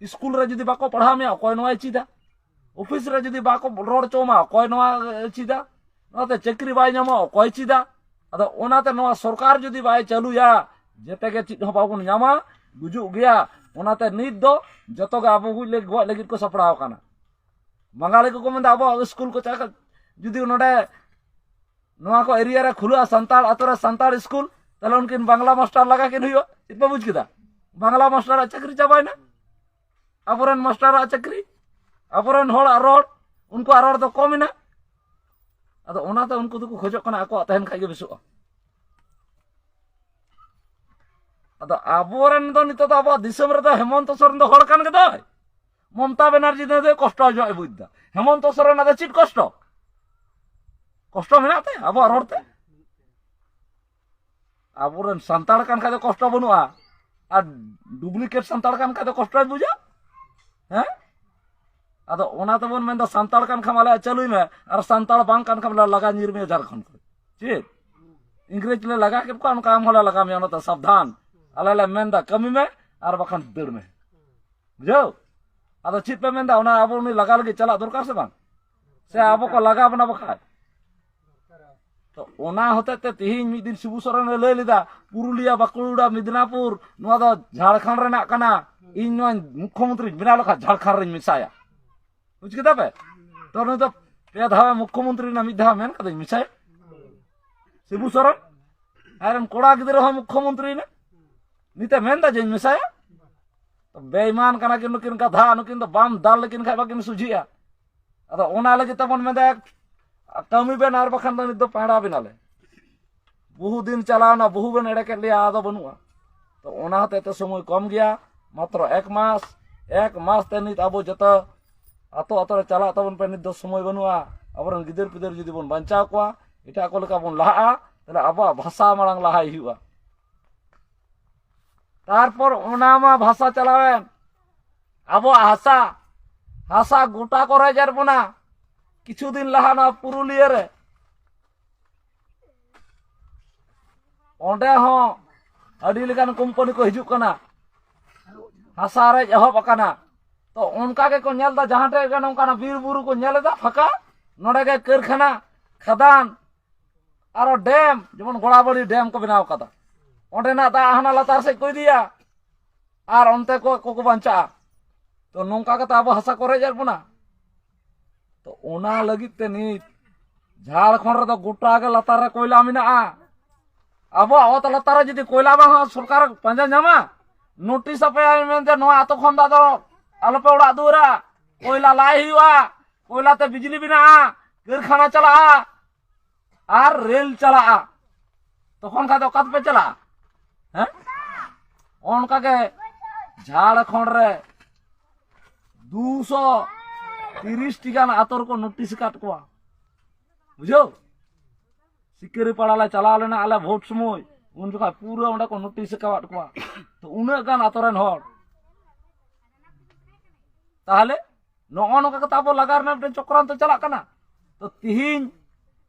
ᱥᱠᱩᱞ ᱨᱮ ᱡᱩᱫᱤ ᱵᱟᱠᱚ ᱯᱟᱲᱦᱟᱣ ᱢᱮᱭᱟ, ᱚᱠᱚᱭ ᱱᱚᱣᱟᱭ ᱪᱮᱫᱟ? ᱚᱯᱷᱤᱥ ᱨᱮ ᱡᱩᱫᱤ ᱵᱟᱠᱚ ᱨᱚᱲ ᱦᱚᱪᱚ ᱢᱟ, ᱚᱠᱚᱭ ᱱᱚᱣᱟ ᱪᱮᱫᱟ? ᱱᱚᱛᱮ ᱪᱟᱹᱠᱨᱤ ᱵᱟᱭ ᱧᱟᱢᱟ, ᱚᱠᱚᱭ ᱪᱮᱫᱟ? ᱟᱫᱚ ᱚᱱᱟᱛᱮ ᱱᱚᱣᱟ ᱥᱚᱨᱠᱟᱨ ᱡᱩᱫᱤ ᱵᱟᱭ ᱪᱟᱹᱞᱩᱭᱟ, ᱡᱮᱛᱮ ᱜᱮ ᱪᱮᱫ ᱦᱚᱸ ᱵᱟᱵᱚᱱ ᱧᱟᱢᱟ, ᱜᱩᱡᱩᱜ ᱜᱮᱭᱟ᱾ ᱚᱱᱟᱛᱮ ᱱᱤᱛ ᱫᱚ ᱡᱚᱛᱚ ᱜᱮ ᱟᱵᱚ ᱜᱚᱡ ᱞᱟᱹᱜᱤᱫ, ᱜᱚᱡ ᱞᱟᱹᱜᱤᱫ ᱠᱚ ᱥᱟᱯᱲᱟᱣ ᱟᱠᱟᱱᱟ᱾ ᱵᱟᱝᱜᱟᱞᱤ ᱠᱚᱠᱚ ᱢᱮᱱᱫᱟ, ᱟᱵᱚᱣᱟᱜ ᱥᱠᱩᱞ ᱠᱚ ᱪᱟᱞᱟᱜ, ᱡᱩᱫᱤ ᱱᱚᱰᱮ ᱱᱚᱣᱟ ᱠᱚ ᱮᱨᱤᱭᱟ ᱨᱮ ᱠᱷᱩᱞᱟᱹᱜᱼᱟ ᱥᱟᱱᱛᱟᱲ ᱟᱛᱳ ᱨᱮ ᱥᱟᱱᱛᱟᱲ ᱥᱠᱩᱞ, ᱛᱟᱦᱞᱮ ᱩᱱᱠᱤᱱ ᱵᱟᱝᱞᱟ ᱢᱟᱥᱴᱟᱨ ᱞᱟᱜᱟ ᱠᱤᱱ ᱦᱩᱭᱩᱜᱼᱟ᱾ ᱪᱮᱫ ᱯᱮ ᱵᱩᱡᱽ ᱠᱮᱫᱟ? ᱵᱟᱝᱞᱟ ᱢᱟᱥᱴᱟᱨᱟᱜ ᱪᱟᱹᱠᱨᱤ ᱪᱟᱵᱟᱭᱮᱱᱟ᱾ ᱟᱵᱚᱨᱮᱱ ᱢᱟᱥᱴᱟᱨᱟᱜ ᱪᱟᱹᱠᱨᱤ, ᱟᱵᱚᱨᱮᱱ ᱦᱚᱲᱟᱜ ᱨᱚᱲ, ᱩᱱᱠᱩᱣᱟᱜ ᱨᱚᱲ ᱫᱚ ᱠᱚᱢ ᱮᱱᱟ᱾ ᱟᱫᱚ ᱚᱱᱟᱛᱮ ᱩᱱᱠᱩ ᱫᱚᱠᱚ ᱠᱷᱚᱡᱚᱜ ᱠᱟᱱᱟ ᱟᱠᱚᱣᱟᱜ ᱛᱟᱦᱮᱱ ᱠᱷᱟᱡ ᱜᱮ ᱵᱮᱥᱚᱜᱼᱟ᱾ ᱟᱫᱚ ᱟᱵᱚᱨᱮᱱ ᱫᱚ ᱱᱤᱛᱚᱜ ᱫᱚ ᱟᱵᱚᱣᱟᱜ ᱫᱤᱥᱚᱢ ᱨᱮᱫᱚ ᱦᱮᱢᱚᱱᱛᱚ ᱥᱚᱨᱮᱱ ᱫᱚ ᱦᱚᱲ ᱠᱟᱱ ᱜᱮᱫᱚᱭ᱾ ᱢᱚᱢᱛᱟ ᱵᱮᱱᱟᱨᱡᱤ ᱫᱚ ᱠᱚᱥᱴᱚ ᱧᱚᱜ ᱮ ᱵᱩᱡᱽ ᱮᱫᱟ᱾ ᱦᱮᱢᱚᱱᱛᱚ ᱥᱚᱨᱮᱱᱟᱜ ᱫᱚ ᱪᱮᱫ ᱠᱚᱥᱴᱚ? ᱠᱚᱥᱴᱚ ᱢᱮᱱᱟᱜ ᱛᱟᱭᱟ ᱟᱵᱚᱣᱟᱜ ᱨᱚᱲ ᱛᱮ? ᱟᱵᱚᱨᱮᱱ ᱥᱟᱱᱛᱟᱲ ᱠᱟᱱ ᱠᱷᱟᱡ ᱫᱚ ᱠᱚᱥᱴᱚ ᱵᱟᱹᱱᱩᱜᱼᱟ᱾ ᱟᱨ ᱰᱩᱯᱞᱤᱠᱮᱴ ᱥᱟᱱᱛᱟᱲ ᱠᱟᱱ ᱠᱷᱟᱡ ᱫᱚ ᱠᱚᱥᱴᱚᱭ ᱵᱩᱡᱟ? ᱦᱮᱸ? ᱟᱫᱚ ᱚᱱᱟ ᱛᱮᱵᱚᱱ ᱢᱮᱱᱫᱟ, ᱥᱟᱱᱛᱟᱲ ᱠᱟᱱ ᱠᱷᱟᱱ ᱟᱞᱮᱭᱟᱜ ᱪᱟᱹᱞᱩᱭ ᱢᱮ, ᱟᱨ ᱥᱟᱱᱛᱟᱲ ᱵᱟᱝ ᱠᱟᱱ ᱠᱷᱟᱱ ᱞᱟᱜᱟ ᱧᱤᱨ ᱢᱮᱭᱟ ᱡᱷᱟᱲᱠᱷᱚᱸᱰ ᱠᱷᱚᱱ᱾ ᱪᱮᱫ? ᱤᱝᱨᱮᱡᱽ ᱞᱮ ᱞᱟᱜᱟ ᱠᱮᱫ ᱠᱚᱣᱟ, ᱚᱱᱠᱟ ᱟᱢ ᱦᱚᱸᱞᱮ ᱞᱟᱜᱟ ᱢᱮᱭᱟ᱾ ᱚᱱᱟᱛᱮ ᱥᱟᱵᱫᱷᱟᱱ᱾ ᱟᱞᱮ ᱞᱮ ᱢᱮᱱᱫᱟ, ᱠᱟᱹᱢᱤ ᱢᱮ ᱟᱨ ᱵᱟᱠᱷᱟᱱ ᱫᱟᱹᱲ ᱢᱮ᱾ ᱵᱩᱡᱷᱟᱹᱣ? ᱟᱫᱚ ᱪᱮᱫ ᱯᱮ ᱢᱮᱱᱫᱟ? ᱚᱱᱟ ᱟᱵᱚ ᱩᱱᱤ ᱞᱟᱜᱟ ᱞᱟᱹᱜᱤᱫ ᱪᱟᱞᱟᱜ ᱫᱚᱨᱠᱟᱨ ᱥᱮ ᱵᱟᱝ? ᱥᱮ ᱟᱵᱚ ᱠᱚ ᱞᱟᱜᱟ ᱵᱚᱱᱟ ᱵᱟᱠᱷᱟᱡ? ᱛᱚ ᱚᱱᱟ ᱦᱚᱛᱮᱡ ᱛᱮ ᱛᱤᱦᱤᱧ ᱢᱤᱫ ᱫᱤᱱ ᱥᱤᱵᱩ ᱥᱚᱨᱮᱱ ᱮ ᱞᱟᱹᱭ ᱞᱮᱫᱟ, ᱯᱩᱨᱩᱞᱤᱭᱟ, ᱵᱟᱸᱠᱩᱲᱟ, ᱢᱮᱫᱽᱱᱟᱯᱩᱨ, ᱱᱚᱣᱟ ᱫᱚ ᱡᱷᱟᱲᱠᱷᱚᱸᱰ ᱨᱮᱱᱟᱜ ᱠᱟᱱᱟ᱾ ᱤᱧ ᱱᱚᱣᱟᱧ ᱢᱩᱠᱠᱷᱚᱢᱚᱱᱛᱨᱤᱧ ᱵᱮᱱᱟᱣ ᱞᱮᱠᱷᱟᱱ ᱡᱷᱟᱲᱠᱷᱚᱸᱰ ᱨᱮᱧ ᱢᱮᱥᱟᱭᱟ᱾ ᱵᱩᱡᱽ ᱠᱮᱫᱟ ᱯᱮ? ᱛᱚ ᱱᱩᱭ ᱫᱚ ᱯᱮ ᱫᱷᱟᱣ ᱢᱩᱠᱠᱷᱚᱢᱚᱱᱛᱨᱤ ᱨᱮᱱᱟᱜ ᱢᱤᱫ ᱫᱷᱟᱣ ᱢᱮᱱ ᱠᱟᱫᱟᱹᱧ ᱢᱮᱥᱟᱭᱟ᱾ ᱥᱤᱵᱩ ᱥᱚᱨᱮᱱ, ᱟᱡᱨᱮᱱ ᱠᱚᱲᱟ ᱜᱤᱫᱽᱨᱟᱹ ᱦᱚᱸ ᱢᱩᱠᱠᱷᱚ ᱢᱚᱱᱛᱨᱤ ᱮᱱᱟ᱾ ᱱᱤᱛᱮ ᱢᱮᱱᱫᱟ ᱡᱮᱧ ᱢᱮᱥᱟᱭᱟ? ᱛᱚ ᱵᱮᱭᱢᱟᱱ ᱠᱟᱱᱟ ᱠᱤᱱ ᱱᱩᱠᱤᱱ ᱜᱟᱫᱷᱟ, ᱱᱩᱠᱤᱱ ᱫᱚ ᱵᱟᱢ ᱫᱟᱞ ᱞᱮᱠᱤᱱ ᱠᱷᱟᱡ ᱵᱟᱠᱤᱱ ᱥᱩᱡᱷᱤᱜᱼᱟ᱾ ᱟᱫᱚ ᱚᱱᱟ ᱞᱟᱹᱜᱤᱫ ᱛᱮᱵᱚᱱ ᱢᱮᱱᱫᱟ, ᱠᱟᱹᱢᱤ ᱵᱮᱱ, ᱟᱨ ᱵᱟᱠᱷᱟᱱ ᱫᱚ ᱱᱤᱛ ᱫᱚ ᱯᱟᱦᱲᱟ ᱵᱮᱱᱟᱞᱮ᱾ ᱵᱚᱦᱩ ᱫᱤᱱ ᱪᱟᱞᱟᱣᱱᱟ, ᱵᱚᱦᱩ ᱵᱮᱱ ᱮᱲᱮ ᱠᱮᱫ ᱞᱮᱭᱟ, ᱟᱫᱚ ᱵᱟᱹᱱᱩᱜᱼᱟ᱾ ᱛᱚ ᱚᱱᱟ ᱦᱚᱛᱮᱡ ᱛᱮ ᱥᱚᱢᱚᱭ ᱠᱚᱢ ᱜᱮᱭᱟ, ᱢᱟᱛᱨᱚ ᱮᱠ ᱢᱟᱥ᱾ ᱮᱠ ᱢᱟᱥ ᱛᱮ ᱱᱤᱛ ᱟᱵᱚ ᱡᱚᱛᱚ ᱟᱛᱳ ᱟᱛᱳ ᱨᱮ ᱪᱟᱞᱟᱜ ᱛᱟᱵᱚᱱ ᱯᱮ, ᱱᱤᱛ ᱫᱚ ᱥᱚᱢᱚᱭ ᱵᱟᱹᱱᱩᱜᱼᱟ᱾ ᱟᱵᱚᱨᱮᱱ ᱜᱤᱫᱟᱹᱨ ᱯᱤᱫᱟᱹᱨ ᱡᱩᱫᱤ ᱵᱚᱱ ᱵᱟᱧᱪᱟᱣ ᱠᱚᱣᱟ, ᱮᱴᱟᱜ ᱠᱚ ᱞᱮᱠᱟ ᱵᱚᱱ ᱞᱟᱦᱟᱜᱼᱟ, ᱛᱟᱦᱞᱮ ᱟᱵᱚᱣᱟᱜ ᱵᱷᱟᱥᱟ ᱢᱟᱲᱟᱝ ᱞᱟᱦᱟᱭ ᱦᱩᱭᱩᱜᱼᱟ᱾ ᱛᱟᱨᱯᱚᱨ ᱚᱱᱟ ᱢᱟ ᱵᱷᱟᱥᱟ ᱪᱟᱞᱟᱣᱮᱱ, ᱟᱵᱚᱣᱟᱜ ᱦᱟᱥᱟ, ᱦᱟᱥᱟ ᱜᱚᱴᱟ ᱠᱚ ᱨᱮᱡ ᱮᱫ ᱵᱚᱱᱟ᱾ ᱠᱤᱪᱷᱩ ᱫᱤᱱ ᱞᱟᱦᱟ ᱱᱚᱣᱟ ᱯᱩᱨᱩᱞᱤᱭᱟᱹ ᱨᱮ, ᱚᱸᱰᱮ ᱦᱚᱸ ᱟᱹᱰᱤ ᱞᱮᱠᱟᱱ ᱠᱳᱢᱯᱟᱱᱤ ᱠᱚ ᱦᱤᱡᱩᱜ ᱠᱟᱱᱟ, ᱦᱟᱥᱟ ᱨᱮᱡ ᱮᱦᱚᱵ ᱟᱠᱟᱱᱟ᱾ ᱛᱚ ᱚᱱᱠᱟ ᱜᱮᱠᱚ ᱧᱮᱞ ᱮᱫᱟ, ᱡᱟᱦᱟᱸ ᱴᱷᱮᱡ ᱜᱮ ᱱᱚᱝᱠᱟᱱᱟᱜ ᱵᱤᱨ ᱵᱩᱨᱩ ᱠᱚ ᱧᱮᱞ ᱮᱫᱟ ᱯᱷᱟᱸᱠᱟ, ᱱᱚᱰᱮ ᱜᱮ ᱠᱟᱹᱨᱠᱷᱟᱱᱟ, ᱠᱷᱟᱫᱟᱱ, ᱟᱨᱚ ᱰᱮᱢ, ᱡᱮᱢᱚᱱ ᱜᱚᱲᱟᱵᱟᱲᱤ ᱰᱮᱢ ᱠᱚ ᱵᱮᱱᱟᱣ ᱠᱟᱫᱟ, ᱚᱸᱰᱮᱱᱟᱜ ᱫᱟᱜ ᱦᱟᱱᱟ ᱞᱟᱛᱟᱨ ᱥᱮᱫ ᱠᱚ ᱤᱫᱤᱭᱟ, ᱟᱨ ᱚᱱᱛᱮ ᱠᱚ ᱠᱚᱠᱚ ᱵᱟᱧᱪᱟᱜᱼᱟ᱾ ᱛᱚ ᱱᱚᱝᱠᱟ ᱠᱟᱛᱮ ᱟᱵᱚ ᱦᱟᱥᱟ ᱠᱚ ᱨᱮᱡ ᱮᱫ ᱵᱚᱱᱟ᱾ ᱛᱚ ᱚᱱᱟ ᱞᱟᱹᱜᱤᱫ ᱛᱮ ᱱᱤᱛ ᱡᱷᱟᱲᱠᱷᱚᱸᱰ ᱨᱮᱫᱚ ᱜᱚᱴᱟ ᱜᱮ ᱞᱟᱛᱟᱨ ᱨᱮ ᱠᱚᱭᱞᱟ ᱢᱮᱱᱟᱜᱼᱟ᱾ ᱟᱵᱚᱣᱟᱜ ᱚᱛ ᱞᱟᱛᱟᱨ ᱨᱮ ᱡᱩᱫᱤ ᱠᱚᱭᱞᱟ ᱵᱟᱝ ᱦᱩᱭᱩᱜᱼᱟ, ᱥᱚᱨᱠᱟᱨ ᱯᱟᱸᱡᱟ ᱧᱟᱢᱟ, ᱱᱳᱴᱤᱥ ᱟᱯᱮᱭᱟ ᱢᱮᱱᱛᱮ, ᱱᱚᱣᱟ ᱟᱛᱳ ᱠᱷᱚᱱ ᱫᱚ ᱟᱫᱚ ᱟᱞᱚᱯᱮ ᱚᱲᱟᱜ ᱫᱩᱣᱟᱹᱨᱟ, ᱠᱚᱭᱞᱟ ᱞᱟᱭ ᱦᱩᱭᱩᱜᱼᱟ, ᱠᱚᱭᱞᱟ ᱛᱮ ᱵᱤᱡᱽᱞᱤ ᱵᱮᱱᱟᱜᱼᱟ, ᱠᱟᱹᱨᱠᱷᱟᱱᱟ ᱪᱟᱞᱟᱜᱼᱟ ᱟᱨ ᱨᱮᱞ ᱪᱟᱞᱟᱜᱼᱟ᱾ ᱛᱚᱠᱷᱚᱱ ᱠᱷᱟᱡ ᱫᱚ ᱚᱠᱟ ᱛᱮᱯᱮ ᱪᱟᱞᱟᱜᱼᱟ? ᱦᱮᱸ? ᱚᱱᱠᱟ ᱜᱮ ᱡᱷᱟᱲᱠᱷᱚᱸᱰ ᱨᱮ ᱫᱩᱥᱚ ᱛᱤᱨᱤᱥ ᱴᱤ ᱜᱟᱱ ᱟᱛᱳ ᱨᱮᱠᱚ ᱱᱳᱴᱤᱥ ᱟᱠᱟᱫ ᱠᱚᱣᱟ᱾ ᱵᱩᱡᱷᱟᱹᱣ? ᱥᱤᱠᱟᱹᱨᱤ ᱯᱟᱲᱟ ᱞᱮ ᱪᱟᱞᱟᱣ ᱞᱮᱱᱟ ᱟᱞᱮ ᱵᱷᱳᱴ ᱥᱚᱢᱚᱭ, ᱩᱱ ᱡᱚᱠᱷᱟᱡ ᱯᱩᱨᱟᱹ ᱚᱸᱰᱮ ᱠᱚ ᱱᱳᱴᱤᱥ ᱟᱠᱟᱫ ᱠᱚᱣᱟ᱾ ᱛᱚ ᱩᱱᱟᱹᱜ ᱜᱟᱱ ᱟᱛᱳ ᱨᱮᱱ ᱦᱚᱲ, ᱛᱟᱦᱞᱮ ᱱᱚᱜᱼᱚ ᱱᱚᱝᱠᱟ ᱠᱟᱛᱮ ᱟᱵᱚ ᱞᱟᱜᱟ ᱨᱮᱱᱟᱜ ᱢᱤᱫᱴᱮᱱ ᱪᱚᱠᱨᱟᱱᱛᱚ ᱪᱟᱞᱟᱜ ᱠᱟᱱᱟ᱾ ᱛᱚ ᱛᱤᱦᱤᱧ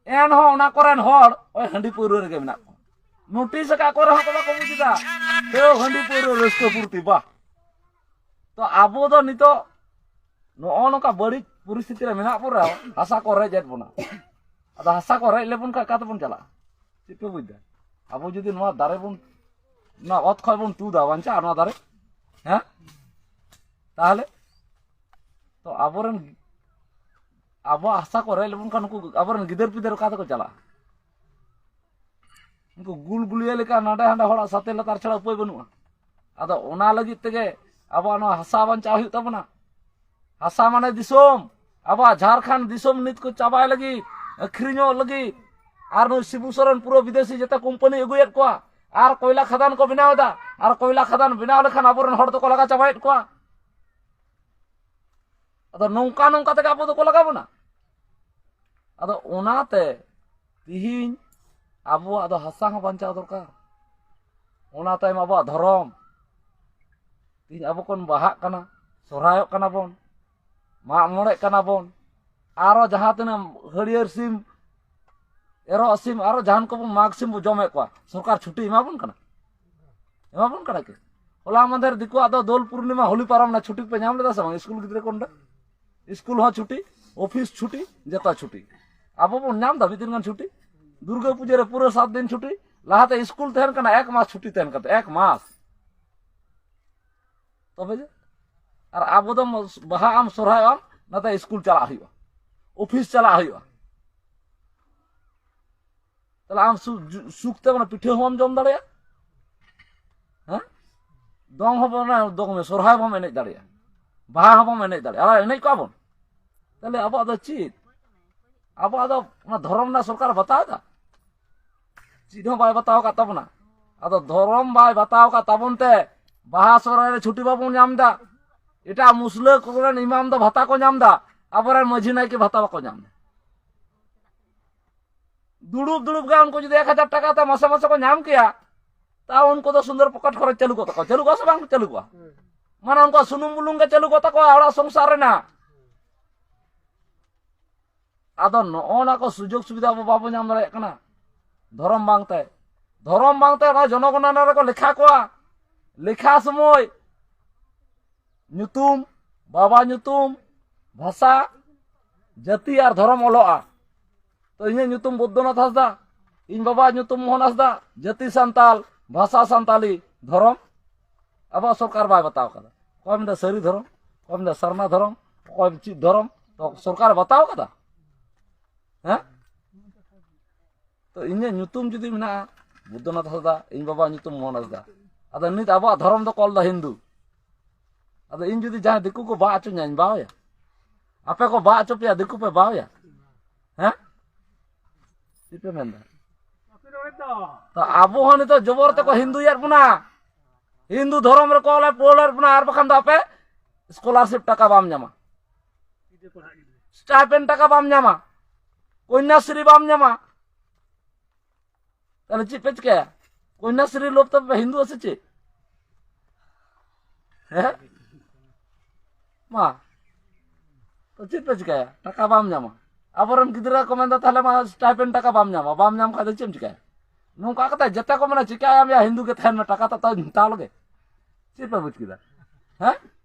ᱮᱱᱦᱚᱸ ᱚᱱᱟ ᱠᱚᱨᱮᱱ ᱦᱚᱲ ᱳᱭ ᱦᱟᱺᱰᱤ ᱯᱟᱹᱣᱨᱟᱹ ᱨᱮᱜᱮ ᱢᱮᱱᱟᱜ ᱠᱚᱣᱟ᱾ ᱱᱳᱴᱤᱥ ᱟᱠᱟᱫ ᱠᱚ ᱨᱮᱦᱚᱸ ᱠᱚ ᱵᱟᱠᱚ ᱵᱩᱡ ᱮᱫᱟ᱾ ᱛᱟᱹᱣ ᱦᱟᱺᱰᱤ ᱯᱟᱹᱣᱨᱟᱹ ᱨᱟᱹᱥᱠᱟᱹ ᱯᱷᱩᱨᱛᱤ, ᱵᱟᱦ᱾ ᱛᱚ ᱟᱵᱚ ᱫᱚ ᱱᱤᱛᱚᱜ ᱱᱚᱜᱼᱚ ᱱᱚᱝᱠᱟ ᱵᱟᱹᱲᱤᱡ ᱯᱚᱨᱤᱥᱛᱷᱤᱛᱤ ᱨᱮ ᱢᱮᱱᱟᱜ ᱵᱚᱱ ᱨᱮᱦᱚᱸ ᱦᱟᱥᱟ ᱠᱚ ᱨᱮᱡ ᱮᱫ ᱵᱚᱱᱟ᱾ ᱟᱫᱚ ᱦᱟᱥᱟ ᱠᱚ ᱨᱮᱡ ᱞᱮᱵᱚᱱ ᱠᱷᱟᱱ ᱚᱠᱟ ᱛᱮᱵᱚᱱ ᱪᱟᱞᱟᱜᱼᱟ? ᱪᱮᱫ ᱯᱮ ᱵᱩᱡ ᱮᱫᱟ? ᱟᱵᱚ ᱡᱩᱫᱤ ᱱᱚᱣᱟ ᱫᱟᱨᱮ ᱵᱚᱱ, ᱱᱚᱣᱟ ᱚᱛ ᱠᱷᱚᱡ ᱵᱚᱱ ᱛᱩᱫᱟ, ᱵᱟᱧᱪᱟᱜᱼᱟ ᱱᱚᱣᱟ ᱫᱟᱨᱮ? ᱦᱮᱸ? ᱛᱟᱦᱞᱮ ᱛᱚ ᱟᱵᱚᱨᱮᱱ, ᱟᱵᱚᱣᱟᱜ ᱦᱟᱥᱟ ᱠᱚ ᱨᱮᱡ ᱞᱮᱵᱚᱱ ᱠᱷᱟᱱ ᱱᱩᱠᱩ ᱟᱵᱚᱨᱮᱱ ᱜᱤᱫᱟᱹᱨ ᱯᱤᱫᱟᱹᱨ ᱚᱠᱟ ᱛᱮᱠᱚ ᱪᱟᱞᱟᱜᱼᱟ? ᱩᱱᱠᱩ ᱜᱩᱞ ᱜᱩᱞᱤᱭᱟᱹ ᱞᱮᱠᱟ ᱱᱟᱰᱮ ᱦᱟᱸᱰᱮ ᱦᱚᱲᱟᱜ ᱥᱟᱛᱮ ᱞᱟᱛᱟᱨ ᱪᱷᱟᱲᱟ ᱩᱯᱟᱹᱭ ᱵᱟᱹᱱᱩᱜᱼᱟ᱾ ᱟᱫᱚ ᱚᱱᱟ ᱞᱟᱹᱜᱤᱫ ᱛᱮᱜᱮ ᱟᱵᱚᱣᱟᱜ ᱱᱚᱣᱟ ᱦᱟᱥᱟ ᱵᱟᱧᱪᱟᱣ ᱦᱩᱭᱩᱜ ᱛᱟᱵᱚᱱᱟ᱾ ᱦᱟᱥᱟ ᱢᱟᱱᱮ ᱫᱤᱥᱚᱢ᱾ ᱟᱵᱚᱣᱟᱜ ᱡᱷᱟᱲᱠᱷᱚᱸᱰ ᱫᱤᱥᱚᱢ ᱱᱤᱛ ᱠᱚ ᱪᱟᱵᱟᱭ ᱞᱟᱹᱜᱤᱫ, ᱟᱹᱠᱷᱨᱤᱧᱚᱜ ᱞᱟᱹᱜᱤᱫ᱾ ᱟᱨ ᱱᱩᱭ ᱥᱤᱵᱩ ᱥᱚᱨᱮᱱ ᱯᱩᱨᱟᱹ ᱵᱤᱫᱮᱥᱤ ᱡᱚᱛᱚ ᱠᱳᱢᱯᱟᱱᱤ ᱟᱹᱜᱩᱭᱮᱫ ᱠᱚᱣᱟ, ᱟᱨ ᱠᱚᱭᱞᱟ ᱠᱷᱟᱫᱟᱱ ᱠᱚ ᱵᱮᱱᱟᱣ ᱮᱫᱟ᱾ ᱟᱨ ᱠᱚᱭᱞᱟ ᱠᱷᱟᱫᱟᱱ ᱵᱮᱱᱟᱣ ᱞᱮᱠᱷᱟᱱ ᱟᱵᱚᱨᱮᱱ ᱦᱚᱲ ᱫᱚᱠᱚ ᱞᱟᱜᱟ ᱪᱟᱵᱟᱭᱮᱫ ᱠᱚᱣᱟ᱾ ᱟᱫᱚ ᱱᱚᱝᱠᱟ ᱱᱚᱝᱠᱟ ᱛᱮᱜᱮ ᱟᱵᱚ ᱫᱚᱠᱚ ᱞᱟᱜᱟ ᱵᱚᱱᱟ᱾ ᱟᱫᱚ ᱚᱱᱟᱛᱮ ᱛᱤᱦᱤᱧ ᱟᱵᱚᱣᱟᱜ ᱫᱚ ᱦᱟᱥᱟ ᱦᱚᱸ ᱵᱟᱧᱪᱟᱣ ᱫᱚᱨᱠᱟᱨ᱾ ᱚᱱᱟ ᱛᱟᱭᱚᱢ ᱟᱵᱚᱣᱟᱜ ᱫᱷᱚᱨᱚᱢ᱾ ᱛᱤᱦᱤᱧ ᱟᱵᱚ ᱵᱚᱱ ᱵᱟᱦᱟᱜ ᱠᱟᱱᱟ, ᱥᱚᱨᱦᱟᱭᱚᱜ ᱠᱟᱱᱟ ᱵᱚᱱ, ᱢᱟᱜ ᱢᱚᱬᱮᱜ ᱠᱟᱱᱟ ᱵᱚᱱ, ᱟᱨᱚ ᱡᱟᱦᱟᱸ ᱛᱤᱱᱟᱹᱜ ᱦᱟᱹᱨᱭᱟᱹᱲ ᱥᱤᱢ, ᱮᱨᱚᱜ ᱥᱤᱢ, ᱟᱨᱚ ᱡᱟᱦᱟᱱ ᱠᱚᱵᱚᱱ ᱢᱟᱜᱽ ᱥᱤᱢ ᱵᱚ ᱡᱚᱢᱮᱫ ᱠᱚᱣᱟ, ᱥᱚᱨᱠᱟᱨ ᱪᱷᱩᱴᱤ ᱮᱢᱟ ᱵᱚᱱ ᱠᱟᱱᱟ? ᱮᱢᱟ ᱵᱚᱱ ᱠᱟᱱᱟ ᱠᱤ? ᱦᱚᱞᱟ ᱢᱟᱫᱷᱮᱨ ᱫᱤᱠᱩᱣᱟᱜ ᱫᱚ ᱫᱳᱞ ᱯᱩᱨᱱᱤᱢᱟ, ᱦᱳᱞᱤ ᱯᱟᱨᱚᱢ ᱮᱱᱟ, ᱪᱷᱩᱴᱤ ᱯᱮ ᱧᱟᱢ ᱞᱮᱫᱟ ᱥᱮ ᱵᱟᱝ? ᱥᱠᱩᱞ ᱜᱤᱫᱽᱨᱟᱹ ᱠᱚ ᱱᱚᱰᱮ ᱥᱠᱩᱞ ᱦᱚᱸ ᱪᱷᱩᱴᱤ, ᱚᱯᱷᱤᱥ ᱪᱷᱩᱴᱤ, ᱡᱚᱛᱚ ᱪᱷᱩᱴᱤ᱾ ᱟᱵᱚ ᱵᱚᱱ ᱧᱟᱢ ᱮᱫᱟ ᱢᱤᱫ ᱫᱤᱱ ᱜᱟᱱ ᱪᱷᱩᱴᱤ? ᱫᱩᱨᱜᱟᱹ ᱯᱩᱡᱟᱹ ᱨᱮ ᱯᱩᱨᱟᱹ ᱥᱟᱛ ᱫᱤᱱ ᱪᱷᱩᱴᱤ᱾ ᱞᱟᱦᱟᱛᱮ ᱥᱠᱩᱞ ᱛᱟᱦᱮᱱ ᱠᱟᱱᱟ ᱮᱠ ᱢᱟᱥ ᱪᱷᱩᱴᱤ ᱛᱟᱦᱮᱱ ᱠᱟᱱ ᱛᱟᱦᱮᱸ, ᱮᱠ ᱢᱟᱥ᱾ ᱛᱚᱵᱮ ᱡᱮ ᱟᱨ ᱟᱵᱚ ᱫᱚ ᱵᱟᱦᱟᱜ ᱟᱢ, ᱥᱚᱨᱦᱟᱭᱚᱜ ᱟᱢ, ᱱᱟᱛᱮ ᱥᱠᱩᱞ ᱪᱟᱞᱟᱜ ᱦᱩᱭᱩᱜᱼᱟ, ᱚᱯᱷᱤᱥ ᱪᱟᱞᱟᱜ ᱦᱩᱭᱩᱜᱼᱟ᱾ ᱛᱟᱦᱞᱮ ᱟᱢ ᱥᱩ-, ᱡᱩ-, ᱥᱩᱠ ᱛᱮ ᱚᱱᱟ ᱯᱤᱴᱷᱟᱹ ᱦᱚᱸ ᱵᱟᱢ ᱡᱚᱢ ᱫᱟᱲᱮᱭᱟᱜᱼᱟ᱾ ᱦᱮᱸ? ᱫᱚᱝ ᱦᱚᱸ ᱵᱚᱱ, ᱚᱱᱟ ᱫᱚᱝ ᱢᱮ, ᱥᱚᱨᱦᱟᱭ ᱵᱟᱢ ᱮᱱᱮᱡ ᱫᱟᱲᱮᱭᱟᱜᱼᱟ, ᱵᱟᱦᱟ ᱦᱚᱸ ᱵᱟᱢ ᱮᱱᱮᱡ ᱫᱟᱲᱮᱭᱟᱜᱼᱟ᱾ ᱟᱨ ᱮᱱᱮᱡ ᱠᱚᱣᱟ ᱵᱚᱱ᱾ ᱛᱟᱦᱞᱮ ᱟᱵᱚᱣᱟᱜ ᱫᱚ ᱪᱮᱫ? ᱟᱵᱚᱣᱟᱜ ᱫᱚ ᱚᱱᱟ ᱫᱷᱚᱨᱚᱢ ᱨᱮᱱᱟᱜ ᱥᱚᱨᱠᱟᱨ ᱵᱟᱛᱟᱣ ᱮᱫᱟ? ᱪᱮᱫ ᱦᱚᱸ ᱵᱟᱭ ᱵᱟᱛᱟᱣ ᱟᱠᱟᱫ ᱛᱟᱵᱚᱱᱟ᱾ ᱟᱫᱚ ᱫᱷᱚᱨᱚᱢ ᱵᱟᱭ ᱵᱟᱛᱟᱣ ᱟᱠᱟᱫ ᱛᱟᱵᱚᱱ ᱛᱮ ᱵᱟᱦᱟ ᱥᱚᱨᱦᱟᱭ ᱨᱮ ᱪᱷᱩᱴᱤ ᱵᱟᱵᱚᱱ ᱧᱟᱢ ᱮᱫᱟ᱾ ᱮᱴᱟᱜ ᱢᱩᱥᱞᱟᱹ ᱠᱚᱨᱮᱱ ᱤᱢᱟᱢ ᱫᱚ ᱵᱷᱟᱛᱟ ᱠᱚ ᱧᱟᱢ ᱮᱫᱟ, ᱟᱵᱚᱨᱮᱱ ᱢᱟᱹᱡᱷᱤ ᱱᱟᱭᱠᱮ ᱵᱷᱟᱛᱟ ᱵᱟᱠᱚ ᱧᱟᱢ ᱮᱫᱟ᱾ ᱫᱩᱲᱩᱵ ᱫᱩᱲᱩᱵ ᱜᱮ ᱩᱱᱠᱩ ᱡᱩᱫᱤ ᱮᱠ ᱦᱟᱡᱟᱨ ᱴᱟᱠᱟ ᱛᱮ ᱢᱟᱥᱮ ᱢᱟᱥᱮ ᱠᱚ ᱧᱟᱢ ᱠᱮᱭᱟ, ᱛᱟᱣ ᱩᱱᱠᱩ ᱫᱚ ᱥᱩᱱᱫᱚᱨ ᱯᱚᱠᱮᱴ ᱠᱷᱚᱨᱚᱪ ᱪᱟᱹᱞᱩ ᱠᱚᱜ ᱛᱟᱠᱚᱣᱟ᱾ ᱪᱟᱹᱞᱩ ᱠᱚᱜᱼᱟ ᱥᱮ ᱵᱟᱝ ᱪᱟᱹᱞᱩ ᱠᱚᱜᱼᱟ? ᱢᱟᱱᱮ ᱩᱱᱠᱩᱣᱟᱜ ᱥᱩᱱᱩᱢ ᱵᱩᱞᱩᱝ ᱜᱮ ᱪᱟᱹᱞᱩ ᱠᱚᱜ ᱛᱟᱠᱚᱣᱟ ᱚᱲᱟᱜ ᱥᱚᱝᱥᱟᱨ ᱨᱮᱱᱟᱜ᱾ ᱟᱫᱚ ᱱᱚᱜᱼᱚ ᱱᱟ ᱠᱚ ᱥᱩᱡᱳᱜᱽ ᱥᱩᱵᱤᱫᱷᱟ ᱟᱵᱚ ᱵᱟᱵᱚ ᱧᱟᱢ ᱫᱟᱲᱮᱭᱟᱜ ᱠᱟᱱᱟ ᱫᱷᱚᱨᱚᱢ ᱵᱟᱝᱛᱮ᱾ ᱫᱷᱚᱨᱚᱢ ᱵᱟᱝᱛᱮ ᱚᱱᱟ ᱡᱚᱱᱚᱜᱚᱱᱚᱱᱟ ᱨᱮᱠᱚ ᱞᱮᱠᱷᱟ ᱠᱚᱣᱟ᱾ ᱞᱮᱠᱷᱟ ᱥᱚᱢᱚᱭ ᱧᱩᱛᱩᱢ, ᱵᱟᱵᱟ ᱧᱩᱛᱩᱢ, ᱵᱷᱟᱥᱟ, ᱡᱟᱹᱛᱤ ᱟᱨ ᱫᱷᱚᱨᱚᱢ ᱚᱞᱚᱜᱼᱟ᱾ ᱛᱚ ᱤᱧᱟᱹᱜ ᱧᱩᱛᱩᱢ ᱵᱳᱫᱽᱫᱷᱚᱱᱟᱛᱷ ᱦᱟᱸᱥᱫᱟ, ᱤᱧ ᱵᱟᱵᱟᱣᱟᱜ ᱧᱩᱛᱩᱢ ᱢᱳᱦᱚᱱ ᱦᱟᱸᱥᱫᱟ, ᱡᱟᱹᱛᱤ ᱥᱟᱱᱛᱟᱞ, ᱵᱷᱟᱥᱟ ᱥᱟᱱᱛᱟᱞᱤ, ᱫᱷᱚᱨᱚᱢ ᱟᱵᱚᱣᱟᱜ ᱥᱚᱨᱠᱟᱨ ᱵᱟᱭ ᱵᱟᱛᱟᱣ ᱠᱟᱫᱟ᱾ ᱚᱠᱚᱭ ᱢᱮᱱᱫᱟ ᱥᱟᱹᱨᱤ ᱫᱷᱚᱨᱚᱢ, ᱚᱠᱚᱭ ᱢᱮᱱᱫᱟ ᱥᱟᱨᱱᱟ ᱫᱷᱚᱨᱚᱢ, ᱚᱠᱚᱭ ᱪᱮᱫ ᱫᱷᱚᱨᱚᱢ, ᱛᱚ ᱥᱚᱨᱠᱟᱨᱮ ᱵᱟᱛᱟᱣ ᱠᱟᱫᱟ? ᱦᱮᱸ? ᱛᱚ ᱤᱧᱟᱹᱜ ᱧᱩᱛᱩᱢ ᱡᱩᱫᱤ ᱢᱮᱱᱟᱜᱼᱟ, ᱵᱩᱫᱽᱫᱷᱚᱱᱟᱛᱷ ᱦᱟᱸᱥᱫᱟ, ᱤᱧ ᱵᱟᱵᱟᱣᱟᱜ ᱧᱩᱛᱩᱢ ᱢᱳᱦᱚᱱ ᱦᱟᱸᱥᱫᱟ᱾ ᱟᱫᱚ ᱱᱤᱛ ᱟᱵᱚᱣᱟᱜ ᱫᱷᱚᱨᱚᱢ ᱫᱚᱠᱚ ᱚᱞ ᱫᱟ ᱦᱤᱱᱫᱩ᱾ ᱟᱫᱚ ᱤᱧ ᱡᱩᱫᱤ ᱡᱟᱦᱟᱸᱭ ᱫᱤᱠᱩ ᱠᱚ ᱵᱟᱦ ᱦᱚᱪᱚᱧᱟ, ᱤᱧ ᱵᱟᱦ ᱟᱭᱟ? ᱟᱯᱮ ᱠᱚ ᱵᱟᱦ ᱦᱚᱪᱚ ᱯᱮᱭᱟ, ᱫᱤᱠᱩ ᱯᱮ ᱵᱟᱦ ᱟᱭᱟ? ᱦᱮᱸ? ᱪᱮᱫ ᱯᱮ ᱢᱮᱱᱫᱟ? ᱛᱚ ᱟᱵᱚ ᱦᱚᱸ ᱱᱤᱛᱚᱜ ᱡᱚᱵᱚᱨ ᱛᱮᱠᱚ ᱦᱤᱱᱫᱩᱭᱮᱫ ᱵᱚᱱᱟ, ᱦᱤᱱᱫᱩ ᱫᱷᱚᱨᱚᱢ ᱨᱮᱠᱚ ᱚᱞᱮᱫ ᱯᱚᱞᱮᱫ ᱵᱚᱱᱟ, ᱟᱨ ᱵᱟᱠᱷᱟᱱ ᱫᱚ ᱟᱯᱮ ᱥᱠᱚᱞᱟᱨᱥᱤᱯ ᱴᱟᱠᱟ ᱵᱟᱢ ᱧᱟᱢᱟ, ᱥᱴᱟᱭᱯᱮᱱᱰ ᱴᱟᱠᱟ ᱵᱟᱢ ᱧᱟᱢᱟ, ᱠᱚᱱᱭᱟᱥᱨᱤ ᱵᱟᱢ ᱧᱟᱢᱟ᱾ ᱛᱟᱦᱞᱮ ᱪᱮᱫ ᱯᱮ ᱪᱤᱠᱟᱹᱭᱟ? ᱠᱚᱱᱭᱟᱥᱨᱤ ᱞᱳᱵᱷ ᱛᱮ ᱯᱮ ᱦᱤᱱᱫᱩ ᱟᱥᱮ ᱪᱮᱫ? ᱦᱮᱸ? ᱢᱟ, ᱛᱚ ᱪᱮᱫ ᱯᱮ ᱪᱤᱠᱟᱹᱭᱟ? ᱴᱟᱠᱟ ᱵᱟᱢ ᱧᱟᱢᱟ᱾ ᱟᱵᱚᱨᱮᱱ ᱜᱤᱫᱽᱨᱟᱹ ᱠᱚ ᱢᱮᱱᱫᱟ, "ᱛᱟᱦᱞᱮ ᱢᱟ ᱥᱴᱟᱭᱯᱮᱱᱰ ᱴᱟᱠᱟ ᱵᱟᱢ ᱧᱟᱢᱟ, ᱵᱟᱢ ᱧᱟᱢ ᱠᱷᱟᱡ ᱫᱚ ᱪᱮᱫ ᱮᱢ ᱪᱤᱠᱟᱹᱭᱟ?" ᱱᱚᱝᱠᱟ ᱠᱟᱛᱮ ᱡᱮᱛᱮ ᱠᱚ ᱢᱮᱱᱟ, "ᱪᱤᱠᱟᱹᱭᱟᱢ ᱭᱟ, ᱦᱤᱱᱫᱩ ᱜᱮ ᱛᱟᱦᱮᱱ ᱢᱮ, ᱴᱟᱠᱟ ᱛᱚ ᱛᱟᱣ ᱦᱟᱛᱟᱣ ᱞᱮᱜᱮ᱾" ᱪᱮᱫ ᱯᱮ ᱵᱩᱡᱽ ᱠᱮᱫᱟ? ᱦᱮᱸ?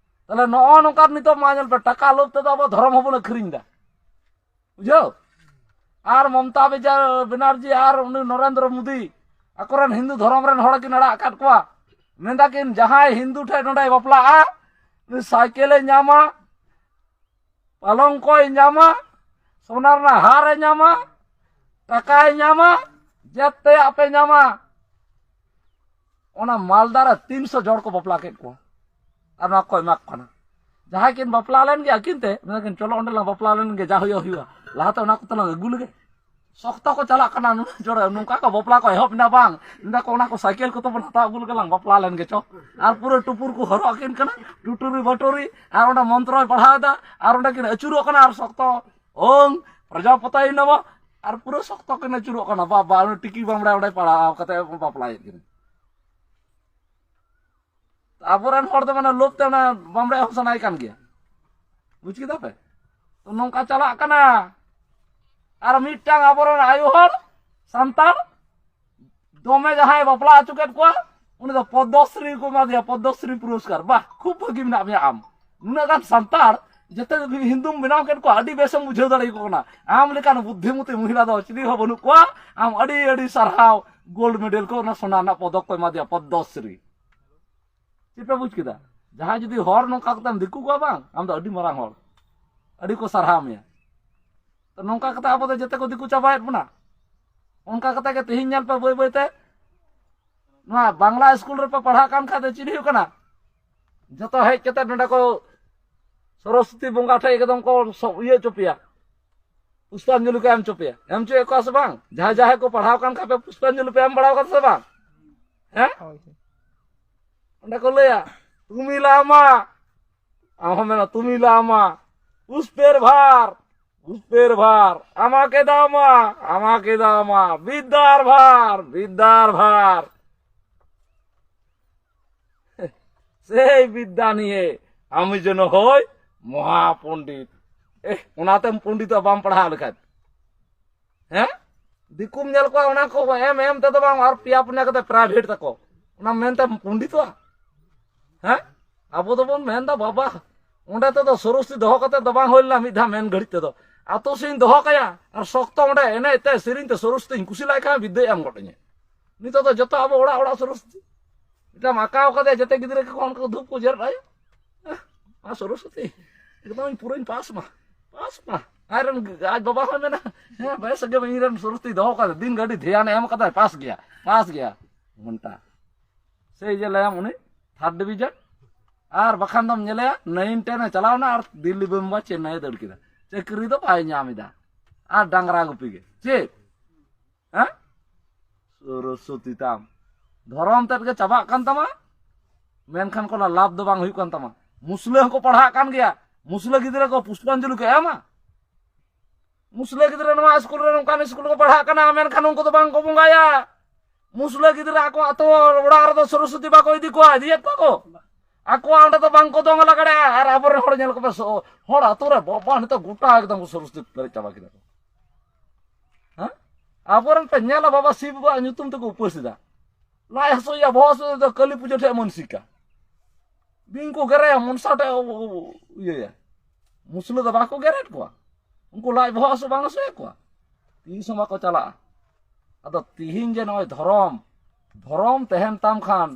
ᱛᱟᱦᱞᱮ ᱱᱚᱜᱼᱚ ᱱᱚᱝᱠᱟ ᱱᱤᱛᱚᱜ ᱢᱟ ᱧᱮᱞ ᱯᱮ, ᱴᱟᱠᱟ ᱞᱳᱵᱷ ᱛᱮᱫᱚ ᱟᱵᱚ ᱫᱷᱚᱨᱚᱢ ᱦᱚᱸᱵᱚᱱ ᱟᱹᱠᱷᱨᱤᱧ ᱮᱫᱟ᱾ ᱵᱩᱡᱷᱟᱹᱣ? ᱟᱨ ᱢᱚᱢᱚᱛᱟ ᱵᱮᱡᱟ-, ᱵᱮᱱᱟᱨᱡᱤ ᱟᱨ ᱩᱱᱤ ᱱᱚᱨᱮᱱᱫᱨᱚ ᱢᱳᱫᱤ ᱟᱠᱚᱨᱮᱱ ᱦᱤᱱᱫᱩ ᱫᱷᱚᱨᱚᱢ ᱨᱮᱱ ᱦᱚᱲ ᱠᱤᱱ ᱟᱲᱟᱜ ᱟᱠᱟᱫ ᱠᱚᱣᱟ᱾ ᱢᱮᱱᱫᱟ ᱠᱤᱱ, ᱡᱟᱦᱟᱸᱭ ᱦᱤᱱᱫᱩ ᱴᱷᱮᱱ ᱱᱚᱰᱮᱭ ᱵᱟᱯᱞᱟᱜᱼᱟ, ᱩᱱᱤ ᱥᱟᱭᱠᱮᱞᱮ ᱧᱟᱢᱟ, ᱯᱟᱞᱚᱝᱠᱚᱭ ᱧᱟᱢᱟ, ᱥᱚᱱᱟ ᱨᱮᱱᱟᱜ ᱦᱟᱨᱮ ᱧᱟᱢᱟ, ᱴᱟᱠᱟᱭ ᱧᱟᱢᱟ, ᱡᱮᱛᱮᱭᱟᱜ ᱯᱮ ᱧᱟᱢᱟ᱾ ᱚᱱᱟ ᱢᱟᱞᱫᱟ ᱨᱮ ᱛᱤᱱᱥᱚ ᱡᱚᱲ ᱠᱚ ᱵᱟᱯᱞᱟ ᱠᱮᱫ ᱠᱚᱣᱟ᱾ ᱟᱨ ᱱᱚᱣᱟ ᱠᱚ ᱮᱢᱟ ᱠᱚ ᱠᱟᱱᱟ᱾ ᱡᱟᱦᱟᱸᱭ ᱠᱤᱱ ᱵᱟᱯᱞᱟ ᱞᱮᱱ ᱜᱮ ᱟᱹᱠᱤᱱ ᱛᱮ, ᱢᱮᱱᱫᱟ ᱠᱤᱱ, "ᱪᱚᱞᱚ ᱚᱸᱰᱮ ᱞᱟᱝ ᱵᱟᱯᱞᱟ ᱞᱮᱱ ᱜᱮ, ᱡᱟ ᱦᱩᱭᱩᱜᱼᱟ ᱦᱩᱭᱩᱜᱼᱟ, ᱞᱟᱦᱟᱛᱮ ᱚᱱᱟ ᱠᱚ ᱛᱟᱞᱟᱝ ᱟᱹᱜᱩ ᱞᱮᱜᱮ᱾" ᱥᱚᱠᱛᱚ ᱠᱚ ᱪᱟᱞᱟᱜ ᱠᱟᱱᱟ ᱱᱩᱱᱟᱹᱜ ᱡᱳᱨᱮ, ᱱᱚᱝᱠᱟ ᱠᱚ ᱵᱟᱯᱞᱟ ᱠᱚ ᱮᱦᱚᱵ ᱮᱱᱟ ᱵᱟᱝ, ᱢᱮᱱᱫᱟ ᱠᱚ, "ᱚᱱᱟ ᱠᱚ ᱥᱟᱭᱠᱮᱞ ᱠᱚ ᱛᱟᱵᱚᱱ ᱦᱟᱛᱟᱣ ᱟᱹᱜᱩ ᱞᱮᱜᱮ ᱞᱟᱝ ᱵᱟᱯᱞᱟ ᱞᱮᱱ ᱜᱮ ᱪᱚ᱾" ᱟᱨ ᱯᱩᱨᱟᱹ ᱴᱩᱯᱩᱨ ᱠᱚ ᱦᱚᱨᱚᱜ ᱟᱹᱠᱤᱱ ᱠᱟᱱᱟ, ᱴᱩᱴᱩᱨᱤ ᱵᱟᱴᱩᱨᱤ, ᱟᱨ ᱚᱸᱰᱮ ᱢᱚᱱᱛᱨᱚᱭ ᱯᱟᱲᱦᱟᱣ ᱮᱫᱟ, ᱟᱨ ᱚᱸᱰᱮ ᱠᱤᱱ ᱟᱹᱪᱩᱨᱚᱜ ᱠᱟᱱᱟ, ᱟᱨ ᱥᱚᱠᱛᱚ ᱳᱝ ᱯᱨᱚᱡᱟᱯᱚᱛᱟᱭ ᱱᱚᱢᱚ, ᱟᱨ ᱯᱩᱨᱟᱹ ᱥᱚᱠᱛᱚ ᱠᱤᱱ ᱟᱹᱪᱩᱨᱚᱜ ᱠᱟᱱᱟ᱾ ᱵᱟᱵᱟ, ᱩᱱᱤ ᱴᱤᱠᱤ ᱵᱟᱢᱲᱮ ᱚᱸᱰᱮ ᱯᱟᱲᱦᱟᱣ ᱠᱟᱛᱮ ᱵᱟᱯᱞᱟᱭᱮᱫ ᱠᱤᱱᱟ᱾ ᱟᱵᱚᱨᱮᱱ ᱦᱚᱲ ᱫᱚ ᱢᱟᱱᱮ ᱞᱳᱵᱷ ᱛᱮ ᱚᱱᱟ ᱵᱟᱢᱲᱮ ᱦᱚᱸ ᱥᱟᱱᱟᱭ ᱠᱟᱱ ᱜᱮᱭᱟ᱾ ᱵᱩᱡᱽ ᱠᱮᱫᱟ ᱯᱮ? ᱛᱚ ᱱᱚᱝᱠᱟ ᱪᱟᱞᱟᱜ ᱠᱟᱱᱟ᱾ ᱟᱨ ᱢᱤᱫᱴᱟᱝ ᱟᱵᱚᱨᱮᱱ ᱟᱭᱳ ᱦᱚᱲ ᱥᱟᱱᱛᱟᱲ ᱫᱚᱢᱮ ᱡᱟᱦᱟᱸᱭ ᱵᱟᱯᱞᱟ ᱦᱚᱪᱚ ᱠᱮᱫ ᱠᱚᱣᱟ, ᱩᱱᱤ ᱫᱚ ᱯᱚᱫᱽᱫᱚᱥᱨᱤ ᱠᱚ ᱮᱢᱟ ᱫᱮᱭᱟ, ᱯᱚᱫᱽᱫᱚᱥᱨᱤ ᱯᱩᱨᱚᱥᱠᱟᱨ᱾ ᱵᱟᱦ, ᱠᱷᱩᱵ ᱵᱷᱟᱹᱜᱤ ᱢᱮᱱᱟᱜ ᱢᱮᱭᱟ ᱟᱢ᱾ ᱱᱩᱱᱟᱹᱜ ᱜᱟᱱ ᱥᱟᱱᱛᱟᱲ ᱡᱮᱛᱮ ᱦᱤᱱᱫᱩᱢ ᱵᱮᱱᱟᱣ ᱠᱮᱫ ᱠᱚᱣᱟ, ᱟᱹᱰᱤ ᱵᱮᱥᱮᱢ ᱵᱩᱡᱷᱟᱹᱣ ᱫᱟᱲᱮᱭᱟᱠᱚ ᱠᱟᱱᱟ᱾ ᱟᱢ ᱞᱮᱠᱟᱱ ᱵᱩᱫᱽᱫᱷᱤᱢᱚᱛᱤ ᱢᱚᱦᱤᱞᱟ ᱫᱚ ᱪᱤᱞᱤ ᱦᱚᱸ ᱵᱟᱹᱱᱩᱜ ᱠᱚᱣᱟ᱾ ᱟᱢ ᱟᱹᱰᱤ ᱟᱹᱰᱤ ᱥᱟᱨᱦᱟᱣ, ᱜᱳᱞᱰ ᱢᱮᱰᱮᱞ ᱠᱚ, ᱚᱱᱟ ᱥᱚᱱᱟ ᱨᱮᱱᱟᱜ ᱯᱚᱫᱚᱠ ᱠᱚ ᱮᱢᱟ ᱫᱮᱭᱟ, ᱯᱚᱫᱽᱫᱚᱥᱨᱤ᱾ ᱪᱮᱫ ᱯᱮ ᱵᱩᱡᱽ ᱠᱮᱫᱟ? ᱡᱟᱦᱟᱸᱭ ᱡᱩᱫᱤ ᱦᱚᱲ ᱱᱚᱝᱠᱟ ᱠᱟᱛᱮᱢ ᱫᱤᱠᱩ ᱠᱚᱣᱟ ᱵᱟᱝ, ᱟᱢ ᱫᱚ ᱟᱹᱰᱤ ᱢᱟᱨᱟᱝ ᱦᱚᱲ, ᱟᱹᱰᱤ ᱠᱚ ᱥᱟᱨᱦᱟᱣ ᱢᱮᱭᱟ᱾ ᱛᱚ ᱱᱚᱝᱠᱟ ᱠᱟᱛᱮ ᱟᱵᱚ ᱫᱚ ᱡᱮᱛᱮ ᱠᱚ ᱫᱤᱠᱩ ᱪᱟᱵᱟᱭᱮᱫ ᱵᱚᱱᱟ᱾ ᱚᱱᱠᱟ ᱠᱟᱛᱮ ᱜᱮ ᱛᱮᱦᱮᱧ ᱧᱮᱞ ᱯᱮ, ᱵᱟᱹᱭ ᱵᱟᱹᱭ ᱛᱮ ᱱᱚᱣᱟ ᱵᱟᱝᱞᱟ ᱥᱠᱩᱞ ᱨᱮᱯᱮ ᱯᱟᱲᱦᱟᱜ ᱠᱟᱱ ᱠᱷᱟᱡ ᱫᱚ ᱪᱮᱫ ᱦᱩᱭᱩᱜ ᱠᱟᱱᱟ? ᱡᱚᱛᱚ ᱦᱮᱡ ᱠᱟᱛᱮ ᱱᱚᱰᱮ ᱠᱚ ᱥᱚᱨᱚᱥᱚᱛᱤ ᱵᱚᱸᱜᱟ ᱴᱷᱮᱡ ᱮᱠᱫᱚᱢ ᱠᱚ ᱥᱚ-, ᱤᱭᱟᱹ ᱦᱚᱪᱚ ᱯᱮᱭᱟ, ᱯᱩᱥᱯᱟᱧᱡᱚᱞᱤ ᱠᱚ ᱮᱢ ᱦᱚᱪᱚ ᱯᱮᱭᱟ᱾ ᱮᱢ ᱦᱚᱪᱚᱭᱮᱫ ᱠᱚᱣᱟ ᱥᱮ ᱵᱟᱝ? ᱡᱟᱦᱟᱸᱭ ᱡᱟᱦᱟᱸᱭ ᱠᱚ ᱯᱟᱲᱦᱟᱣ ᱠᱟᱱ ᱠᱷᱟᱡ ᱯᱮ ᱯᱩᱥᱯᱟᱧᱡᱚᱞᱤ ᱯᱮ ᱮᱢ ᱵᱟᱲᱟ ᱠᱟᱫᱟ ᱥᱮ ᱵᱟᱝ? ᱦᱮᱸ? ᱦᱳᱭ, ᱦᱳᱭ᱾ ᱚᱸᱰᱮ ᱠᱚ ᱞᱟᱹᱭᱟ, "ᱛᱩᱢᱤᱞᱟ ᱟᱢᱟ, ᱟᱢ ᱦᱚᱸ ᱢᱮᱱᱟ, ᱛᱩᱢᱤᱞᱟ ᱟᱢᱟ, ᱩᱥᱯᱮᱨ ᱵᱷᱟᱨ, ᱩᱥᱯᱮᱨ ᱵᱷᱟᱨ, ᱟᱢᱟ ᱠᱮᱫᱟᱢᱟ, ᱟᱢᱟ ᱠᱮᱫᱟᱢᱟ, ᱵᱤᱫᱽᱫᱟᱨ ᱵᱷᱟᱨ, ᱵᱤᱫᱽᱫᱟᱨ ᱵᱷᱟᱨ।" সেই বিদ্যা নিয়ে আমি যেন হই মহাপণ্ডিত। এহ, ᱚᱱᱟᱛᱮᱢ ᱯᱚᱱᱰᱤᱛᱚᱜ ᱵᱟᱢ ᱯᱟᱲᱦᱟᱣ ᱞᱮᱠᱷᱟᱱ᱾ ᱦᱮᱸ? ᱫᱤᱠᱩᱢ ᱧᱮᱞ ᱠᱚᱣᱟ, ᱚᱱᱟ ᱠᱚ ᱮᱢ ᱮᱢ ᱛᱮᱫᱚ ᱵᱟᱝ, ᱟᱨ ᱯᱮᱭᱟ ᱯᱩᱱᱭᱟ ᱠᱟᱛᱮ ᱯᱨᱟᱭᱵᱷᱮᱴ ᱛᱟᱠᱚ, ᱚᱱᱟ ᱢᱮᱱᱛᱮᱢ ᱯᱚᱱᱰᱤᱛᱚᱜᱼᱟ? ᱦᱮᱸ? ᱟᱵᱚ ᱫᱚᱵᱚᱱ ᱢᱮᱱᱫᱟ, ᱵᱟᱵᱟ, ᱚᱸᱰᱮ ᱛᱮᱫᱚ ᱥᱚᱨᱚᱥᱚᱛᱤ ᱫᱚᱦᱚ ᱠᱟᱛᱮ ᱫᱚ ᱵᱟᱝ ᱦᱩᱭ ᱞᱮᱱᱟ, ᱢᱤᱫ ᱫᱷᱟᱣ ᱢᱮᱱ ᱜᱷᱟᱹᱲᱤᱡ ᱛᱮᱫᱚ᱾ ᱟᱛᱳ ᱥᱮᱫ ᱤᱧ ᱫᱚᱦᱚ ᱠᱟᱭᱟ, ᱟᱨ ᱥᱚᱠᱛᱚ ᱚᱸᱰᱮ ᱮᱱᱮᱡ ᱛᱮ, ᱥᱮᱨᱮᱧ ᱛᱮ ᱥᱚᱨᱚᱥᱚᱛᱤᱧ ᱠᱩᱥᱤ ᱞᱟᱭ ᱠᱷᱟᱱ ᱵᱤᱫᱽᱫᱟᱹᱭ ᱮᱢ ᱜᱚᱫ ᱤᱧᱟᱹ᱾ ᱱᱤᱛᱚᱜ ᱫᱚ ᱡᱚᱛᱚ ᱟᱵᱚ ᱚᱲᱟᱜ ᱚᱲᱟᱜ ᱥᱚᱨᱚᱥᱚᱛᱤ᱾ ᱢᱤᱫᱴᱟᱝ ᱟᱸᱠᱟᱣ ᱠᱟᱫᱮᱭᱟ, ᱡᱚᱛᱚ ᱜᱤᱫᱽᱨᱟᱹ ᱠᱚ ᱚᱱᱠᱟ ᱠᱚ ᱫᱷᱩᱯ ᱠᱚ ᱡᱮᱨᱮᱫ ᱟᱭᱟ᱾ ᱦᱮᱸ, ᱢᱟ ᱥᱚᱨᱚᱥᱚᱛᱤ, ᱮᱠᱫᱚᱢ ᱤᱧ ᱯᱩᱨᱟᱹᱧ ᱯᱟᱥ ᱢᱟ, ᱯᱟᱥ ᱢᱟ᱾ ᱟᱡ ᱨᱮᱱ ᱟᱡ ᱵᱟᱵᱟ ᱦᱚᱸᱭ ᱢᱮᱱᱟ, "ᱦᱮᱸ, ᱵᱮᱥ ᱜᱮ, ᱤᱧ ᱨᱮᱱ ᱥᱚᱨᱚᱥᱚᱛᱤ ᱫᱚᱦᱚ ᱠᱟᱫᱮ, ᱫᱤᱱ ᱜᱟᱹᱰᱤ ᱫᱷᱮᱭᱟᱱᱮ ᱮᱢ ᱠᱟᱫᱟᱭ, ᱯᱟᱥ ᱜᱮᱭᱟ, ᱯᱟᱥ ᱜᱮᱭᱟ", ᱜᱷᱚᱱᱴᱟ᱾ ᱥᱮᱭ ᱡᱮ ᱞᱟᱹᱭᱟᱢ ᱩᱱᱤ ᱛᱷᱟᱨᱰ ᱰᱤᱵᱷᱤᱡᱚᱱ, ᱟᱨ ᱵᱟᱠᱷᱟᱱ ᱫᱚᱢ ᱧᱮᱞᱮᱭᱟ ᱱᱟᱭᱤᱱ ᱴᱮᱱ ᱮ ᱪᱟᱞᱟᱣ ᱮᱱᱟ ᱟᱨ ᱫᱤᱞᱞᱤ, ᱵᱳᱢᱵᱟᱭ, ᱪᱮᱱᱱᱟᱭ ᱮ ᱫᱟᱹᱲ ᱠᱮᱫᱟ, ᱪᱟᱹᱠᱨᱤ ᱫᱚ ᱵᱟᱭ ᱧᱟᱢ ᱮᱫᱟ, ᱟᱨ ᱰᱟᱝᱨᱟ ᱜᱩᱯᱤ ᱜᱮ᱾ ᱪᱮᱫ? ᱦᱮᱸ? ᱥᱚᱨᱚᱥᱚᱛᱤ ᱛᱟᱢ᱾ ᱫᱷᱚᱨᱚᱢ ᱛᱮᱫ ᱜᱮ ᱪᱟᱵᱟᱜ ᱠᱟᱱ ᱛᱟᱢᱟ, ᱢᱮᱱᱠᱷᱟᱱ ᱠᱳᱱᱳ ᱞᱟᱵᱷ ᱫᱚ ᱵᱟᱝ ᱦᱩᱭᱩᱜ ᱠᱟᱱ ᱛᱟᱢᱟ᱾ ᱢᱩᱥᱞᱟᱹ ᱦᱚᱸᱠᱚ ᱯᱟᱲᱦᱟᱜ ᱠᱟᱱ ᱜᱮᱭᱟ, ᱢᱩᱥᱞᱟᱹ ᱜᱤᱫᱽᱨᱟᱹ ᱠᱚ ᱯᱩᱥᱯᱟᱧᱡᱚᱞᱤ ᱠᱚ ᱮᱢᱟ? ᱢᱩᱥᱞᱟᱹ ᱜᱤᱫᱽᱨᱟᱹ ᱱᱚᱣᱟ ᱥᱠᱩᱞ ᱨᱮ ᱱᱚᱝᱠᱟᱱ ᱥᱠᱩᱞ ᱠᱚ ᱯᱟᱲᱦᱟᱜ ᱠᱟᱱᱟ, ᱢᱮᱱᱠᱷᱟᱱ ᱩᱱᱠᱩ ᱫᱚ ᱵᱟᱝ ᱠᱚ ᱵᱚᱸᱜᱟᱭᱟ᱾ ᱢᱩᱥᱞᱟᱹ ᱜᱤᱫᱽᱨᱟᱹ ᱟᱠᱚ ᱟᱛᱳ ᱚᱲᱟᱜ ᱨᱮᱫᱚ ᱥᱚᱨᱚᱥᱚᱛᱤ ᱵᱟᱠᱚ ᱤᱫᱤ ᱠᱚᱣᱟ, ᱤᱫᱤᱭᱮᱫ ᱠᱚᱣᱟ ᱠᱚ᱾ ᱟᱠᱚᱣᱟᱜ ᱚᱸᱰᱮ ᱫᱚ ᱵᱟᱝ ᱠᱚ ᱫᱚᱝ ᱞᱟᱜᱽᱲᱮᱜᱼᱟ᱾ ᱟᱨ ᱟᱵᱚᱨᱮᱱ ᱦᱚᱲ ᱧᱮᱞ ᱠᱚᱯᱮ, ᱥᱚ-, ᱦᱚᱲ ᱟᱛᱳ ᱨᱮ ᱵᱟᱵᱟ ᱱᱤᱛᱚᱜ ᱜᱚᱴᱟ ᱮᱠᱫᱚᱢ ᱠᱚ ᱥᱚᱨᱚᱥᱚᱛᱤ ᱯᱮᱨᱮᱡ ᱪᱟᱵᱟ ᱠᱮᱫᱟ ᱠᱚ᱾ ᱦᱮᱸ? ᱟᱵᱚᱨᱮᱱ ᱯᱮ ᱧᱮᱞᱟ ᱵᱟᱵᱟ ᱥᱤᱵ ᱵᱟᱵᱟᱣᱟᱜ ᱧᱩᱛᱩᱢ ᱛᱮᱠᱚ ᱩᱯᱟᱹᱥ ᱮᱫᱟ᱾ ᱞᱟᱡ ᱦᱟᱹᱥᱩᱭᱟ, ᱵᱚᱦᱚᱜ ᱦᱟᱹᱥᱩ ᱫᱚ ᱠᱟᱹᱞᱤ ᱯᱩᱡᱟᱹ ᱴᱷᱮᱡ ᱢᱟᱹᱱᱥᱤᱠᱟ᱾ ᱵᱤᱧ ᱠᱚ ᱜᱮᱨᱮᱭᱟ, ᱢᱚᱱᱥᱟ ᱴᱷᱮᱡ ᱤᱭᱟᱹᱭᱟ᱾ ᱢᱩᱥᱞᱟᱹ ᱫᱚ ᱵᱟᱠᱚ ᱜᱮᱨᱮᱫ ᱠᱚᱣᱟ᱾ ᱩᱱᱠᱩ ᱞᱟᱡ ᱵᱚᱦᱚᱜ ᱦᱟᱹᱥᱩ ᱵᱟᱝ ᱦᱟᱹᱥᱩᱭᱮᱫ ᱠᱚᱣᱟ᱾ ᱛᱤᱥ ᱦᱚᱸ ᱵᱟᱠᱚ ᱪᱟᱞᱟᱜᱼᱟ᱾ ᱟᱫᱚ ᱛᱤᱦᱤᱧ ᱡᱮ ᱱᱚᱜᱼᱚᱭ ᱫᱷᱚᱨᱚᱢ, ᱫᱷᱚᱨᱚᱢ ᱛᱟᱦᱮᱱ ᱛᱟᱢ ᱠᱷᱟᱱ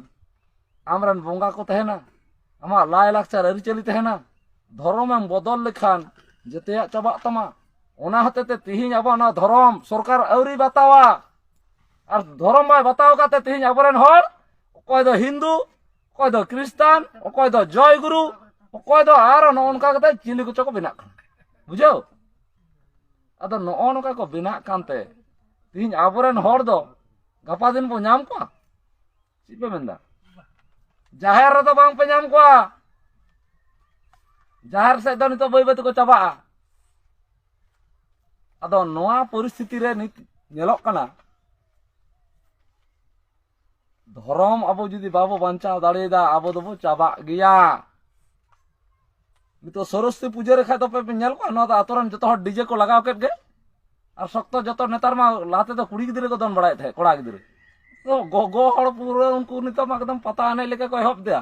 ᱟᱢᱨᱮᱱ ᱵᱚᱸᱜᱟ ᱠᱚ ᱛᱟᱦᱮᱱᱟ, ᱟᱢᱟᱜ ᱞᱟᱭ ᱞᱟᱠᱪᱟᱨ ᱟᱹᱨᱤᱪᱟᱹᱞᱤ ᱛᱟᱦᱮᱱᱟ᱾ ᱫᱷᱚᱨᱚᱢᱮᱢ ᱵᱚᱫᱚᱞ ᱞᱮᱠᱷᱟᱱ ᱡᱮᱛᱮᱭᱟᱜ ᱪᱟᱵᱟᱜ ᱛᱟᱢᱟ᱾ ᱚᱱᱟ ᱦᱚᱛᱮ ᱛᱮ ᱛᱤᱦᱤᱧ ᱟᱵᱚᱣᱟᱜ ᱱᱚᱣᱟ ᱫᱷᱚᱨᱚᱢ ᱥᱚᱨᱠᱟᱨ ᱟᱹᱣᱨᱤ ᱵᱟᱛᱟᱣᱟ᱾ ᱟᱨ ᱫᱷᱚᱨᱚᱢ ᱵᱟᱭ ᱵᱟᱛᱟᱣ ᱠᱟᱛᱮ ᱛᱮᱦᱮᱧ ᱟᱵᱚᱨᱮᱱ ᱦᱚᱲ, ᱚᱠᱚᱭ ᱫᱚ ᱦᱤᱱᱫᱩ, ᱚᱠᱚᱭ ᱫᱚ ᱠᱷᱨᱤᱥᱴᱟᱱ, ᱚᱠᱚᱭ ᱫᱚ ᱡᱚᱭ ᱜᱩᱨᱩ, ᱚᱠᱚᱭ ᱫᱚ ᱟᱨᱚ ᱱᱚᱜᱼᱚ ᱱᱚᱝᱠᱟ ᱠᱟᱛᱮ ᱪᱤᱞᱤ ᱠᱚᱪᱚ ᱠᱚ ᱵᱮᱱᱟᱜ ᱠᱟᱱᱟ᱾ ᱵᱩᱡᱷᱟᱹᱣ? ᱟᱫᱚ ᱱᱚᱜᱼᱚ ᱱᱚᱝᱠᱟ ᱠᱚ ᱵᱮᱱᱟᱜ ᱠᱟᱱᱛᱮ ᱛᱮᱦᱮᱧ ᱟᱵᱚᱨᱮᱱ ᱦᱚᱲ ᱫᱚ ᱜᱟᱯᱟ ᱫᱤᱱ ᱵᱚ ᱧᱟᱢ ᱠᱚᱣᱟ? ᱪᱮᱫ ᱯᱮ ᱢᱮᱱᱫᱟ? ᱡᱟᱦᱮᱨ ᱨᱮᱫᱚ ᱵᱟᱝ ᱯᱮ ᱧᱟᱢ ᱠᱚᱣᱟ᱾ ᱡᱟᱦᱮᱨ ᱥᱮᱫ ᱫᱚ ᱱᱤᱛᱚᱜ ᱵᱟᱹᱭ ᱵᱟᱹᱭ ᱛᱮᱠᱚ ᱪᱟᱵᱟᱜᱼᱟ᱾ ᱟᱫᱚ ᱱᱚᱣᱟ ᱯᱚᱨᱤᱥᱛᱷᱤᱛᱤ ᱨᱮ ᱱᱤᱛ ᱧᱮᱞᱚᱜ ᱠᱟᱱᱟ, ᱫᱷᱚᱨᱚᱢ ᱟᱵᱚ ᱡᱩᱫᱤ ᱵᱟᱵᱚ ᱵᱟᱧᱪᱟᱣ ᱫᱟᱲᱮᱭᱟᱫᱟ, ᱟᱵᱚ ᱫᱚᱵᱚ ᱪᱟᱵᱟᱜ ᱜᱮᱭᱟ᱾ ᱱᱤᱛᱚᱜ ᱥᱚᱨᱚᱥᱚᱛᱤ ᱯᱩᱡᱟᱹ ᱨᱮ ᱠᱷᱟᱡ ᱫᱚᱯᱮ ᱧᱮᱞ ᱠᱚᱣᱟ, ᱱᱚᱣᱟ ᱫᱚ ᱟᱛᱳ ᱨᱮᱱ ᱡᱚᱛᱚ ᱦᱚᱲ ᱰᱤᱡᱮ ᱠᱚ ᱞᱟᱜᱟᱣ ᱠᱮᱫ ᱜᱮ᱾ ᱟᱨ ᱥᱚᱠᱛᱚ ᱡᱚᱛᱚ, ᱱᱮᱛᱟᱨ ᱢᱟ ᱞᱟᱦᱟ ᱛᱮᱫᱚ ᱠᱩᱲᱤ ᱜᱤᱫᱽᱨᱟᱹ ᱠᱚ ᱫᱚᱱ ᱵᱟᱲᱟᱭᱮᱫ ᱛᱟᱦᱮᱸᱫ, ᱠᱚᱲᱟ ᱜᱤᱫᱽᱨᱟᱹ᱾ ᱛᱚ ᱜᱚᱜᱚ ᱦᱚᱲ ᱯᱩᱨᱟᱹ ᱩᱱᱠᱩ ᱱᱤᱛᱚᱜ ᱢᱟ ᱮᱠᱫᱚᱢ ᱯᱟᱛᱟ ᱮᱱᱮᱡ ᱞᱮᱠᱟ ᱠᱚ ᱮᱦᱚᱵ ᱫᱟ᱾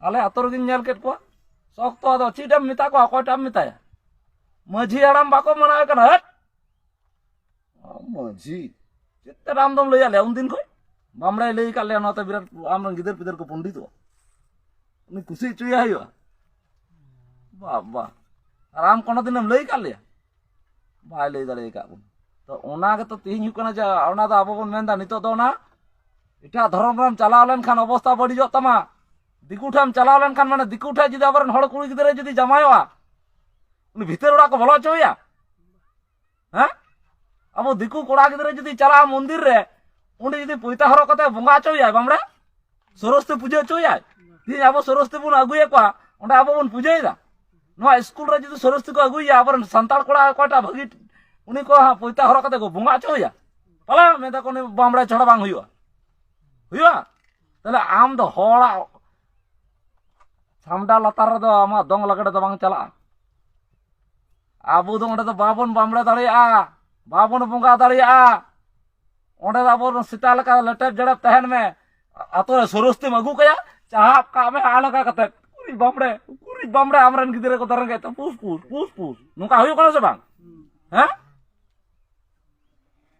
ᱟᱞᱮ ᱟᱛᱳ ᱨᱮᱜᱤᱧ ᱧᱮᱞ ᱠᱮᱫ ᱠᱚᱣᱟ᱾ ᱥᱚᱠᱛᱚ ᱟᱫᱚ ᱪᱮᱫ ᱮᱢ ᱢᱮᱛᱟ ᱠᱚᱣᱟ, ᱚᱠᱚᱭᱴᱟᱜ ᱮᱢ ᱢᱮᱛᱟᱭᱟ? ᱢᱟᱹᱡᱷᱤ ᱦᱟᱲᱟᱢ ᱵᱟᱠᱚ ᱢᱟᱱᱟᱣᱮ ᱠᱟᱱᱟ, ᱦᱟᱹᱴ! ᱢᱟᱹᱡᱷᱤ ᱪᱮᱫ ᱛᱮ ᱟᱢ ᱫᱚᱢ ᱞᱟᱹᱭᱟᱫ ᱞᱮᱭᱟ ᱩᱱᱫᱤᱱ ᱠᱷᱚᱱ? ᱵᱟᱢᱲᱮᱭ ᱞᱟᱹᱭ ᱟᱠᱟᱫ ᱞᱮᱭᱟ ᱱᱚᱣᱟᱛᱮ ᱵᱤᱨᱟᱴ ᱟᱢᱨᱮᱱ ᱜᱤᱫᱟᱹᱨ ᱯᱤᱫᱟᱹᱨ ᱠᱚ ᱯᱚᱱᱰᱤᱛᱚᱜᱼᱟ? ᱩᱱᱤ ᱠᱩᱥᱤ ᱦᱚᱪᱚᱭᱮ ᱦᱩᱭᱩᱜᱼᱟ᱾ ᱵᱟᱵᱟ, ᱟᱨ ᱟᱢ ᱠᱳᱱᱳ ᱫᱤᱱᱮᱢ ᱞᱟᱹᱭ ᱟᱠᱟᱫ ᱞᱮᱭᱟ? ᱵᱟᱭ ᱞᱟᱹᱭ ᱫᱟᱲᱮ ᱟᱠᱟᱫ ᱵᱚᱱᱟ᱾ ᱛᱚ ᱚᱱᱟ ᱜᱮᱛᱚ ᱛᱮᱦᱮᱧ ᱦᱩᱭᱩᱜ ᱠᱟᱱᱟ ᱡᱮ ᱚᱱᱟ ᱫᱚ ᱟᱵᱚ ᱵᱚᱱ ᱢᱮᱱᱫᱟ ᱱᱤᱛᱚᱜ ᱫᱚ ᱚᱱᱟ ᱮᱴᱟᱜ ᱫᱷᱚᱨᱚᱢ ᱨᱮᱢ ᱪᱟᱞᱟᱣ ᱞᱮᱱᱠᱷᱟᱱ ᱚᱵᱚᱥᱛᱟ ᱵᱟᱹᱲᱤᱡᱚᱜ ᱛᱟᱢᱟ, ᱫᱤᱠᱩ ᱴᱷᱮᱱ ᱪᱟᱞᱟᱣ ᱞᱮᱱᱠᱷᱟᱱ, ᱢᱟᱱᱮ ᱫᱤᱠᱩ ᱴᱷᱮᱱ ᱡᱩᱫᱤ ᱟᱵᱚᱨᱮᱱ ᱦᱚᱲ ᱠᱩᱲᱤ ᱜᱤᱫᱽᱨᱟᱹ ᱡᱩᱫᱤ ᱡᱟᱶᱟᱭᱚᱜᱼᱟ, ᱩᱱᱤ ᱵᱷᱤᱛᱟᱹᱨ ᱚᱲᱟᱜ ᱠᱚ ᱵᱚᱞᱚ ᱦᱚᱪᱚᱣᱟᱭᱟ? ᱦᱮᱸ? ᱟᱵᱚ ᱫᱤᱠᱩ ᱠᱚᱲᱟ ᱜᱤᱫᱽᱨᱟᱹ ᱡᱩᱫᱤ ᱪᱟᱞᱟᱜᱼᱟ ᱢᱚᱱᱫᱤᱨ ᱨᱮ, ᱚᱸᱰᱮ ᱡᱩᱫᱤ ᱯᱚᱭᱛᱟ ᱦᱚᱨᱚᱜ ᱠᱟᱛᱮ ᱵᱚᱸᱜᱟ ᱦᱚᱪᱚᱭᱟᱭ ᱵᱟᱢᱲᱮ, ᱥᱚᱨᱚᱥᱚᱛᱤ ᱯᱩᱡᱟᱹ ᱦᱚᱪᱚᱭᱟᱭ, ᱛᱮᱦᱮᱧ ᱟᱵᱚ ᱥᱚᱨᱚᱥᱚᱛᱤ ᱵᱚᱱ ᱟᱹᱜᱩᱭᱮᱫ ᱠᱚᱣᱟ, ᱚᱸᱰᱮ ᱟᱵᱚ ᱵᱚᱱ ᱯᱩᱡᱟᱹᱭᱮᱫᱟ᱾ ᱱᱚᱣᱟ ᱥᱠᱩᱞ ᱨᱮ ᱡᱩᱫᱤ ᱥᱚᱨᱚᱥᱚᱛᱤ ᱠᱚ ᱟᱹᱜᱩᱭᱮᱭᱟ, ᱟᱵᱚᱨᱮᱱ ᱥᱟᱱᱛᱟᱲ ᱠᱚᱲᱟ ᱚᱠᱚᱭᱴᱟᱜ ᱵᱷᱟᱹᱜᱤ, ᱩᱱᱤ ᱠᱚ ᱦᱟᱸᱜ ᱯᱚᱭᱛᱟ ᱦᱚᱨᱚᱜ ᱠᱟᱛᱮ ᱠᱚ ᱵᱚᱸᱜᱟ ᱦᱚᱪᱚᱭᱟ? ᱯᱟᱞᱮ ᱢᱮᱱᱫᱟ ᱠᱚ, "ᱩᱱᱤ ᱵᱟᱢᱲᱮ ᱪᱷᱟᱲᱟ ᱵᱟᱝ ᱦᱩᱭᱩᱜᱼᱟ, ᱦᱩᱭᱩᱜᱼᱟ?" ᱛᱟᱦᱞᱮ ᱟᱢ ᱫᱚ ᱦᱚᱲᱟᱜ ᱪᱷᱟᱢᱰᱟ ᱞᱟᱛᱟᱨ ᱨᱮᱫᱚ ᱟᱢᱟᱜ ᱫᱚᱝ ᱞᱟᱜᱽᱲᱮ ᱫᱚ ᱵᱟᱝ ᱪᱟᱞᱟᱜᱼᱟ᱾ ᱟᱵᱚ ᱫᱚ ᱚᱸᱰᱮ ᱫᱚ ᱵᱟᱵᱚᱱ ᱵᱟᱢᱲᱮ ᱫᱟᱲᱮᱭᱟᱜᱼᱟ, ᱵᱟᱵᱚᱱ ᱵᱚᱸᱜᱟ ᱫᱟᱲᱮᱭᱟᱜᱼᱟ᱾ ᱚᱸᱰᱮ ᱫᱚ ᱟᱵᱚ ᱥᱮᱛᱟ ᱞᱮᱠᱟ ᱞᱮᱴᱮᱵ ᱡᱮᱲᱮᱵ ᱛᱟᱦᱮᱱ ᱢᱮ᱾ ᱟᱛᱳ ᱨᱮ ᱥᱚᱨᱚᱥᱚᱛᱤᱢ ᱟᱹᱜᱩ ᱠᱟᱭᱟ, ᱪᱟᱦᱟᱵ ᱠᱟᱜ ᱢᱮ ᱟᱨ ᱱᱚᱝᱠᱟ ᱠᱟᱛᱮ, ᱩᱨᱤᱡ ᱵᱟᱢᱲᱮ, ᱩᱨᱤᱡ ᱵᱟᱢᱲᱮ, ᱟᱢᱨᱮᱱ ᱜᱤᱫᱽᱨᱟᱹ ᱠᱚ ᱫᱚᱨᱮᱸᱜᱮᱡ ᱛᱮ ᱯᱩᱥ ᱯᱩᱥ, ᱯᱩᱥ ᱯᱩᱥ᱾ ᱱᱚᱝᱠᱟ ᱦᱩᱭᱩᱜ ᱠᱟᱱᱟ ᱥᱮ ᱵᱟᱝ? ᱦᱮᱸ?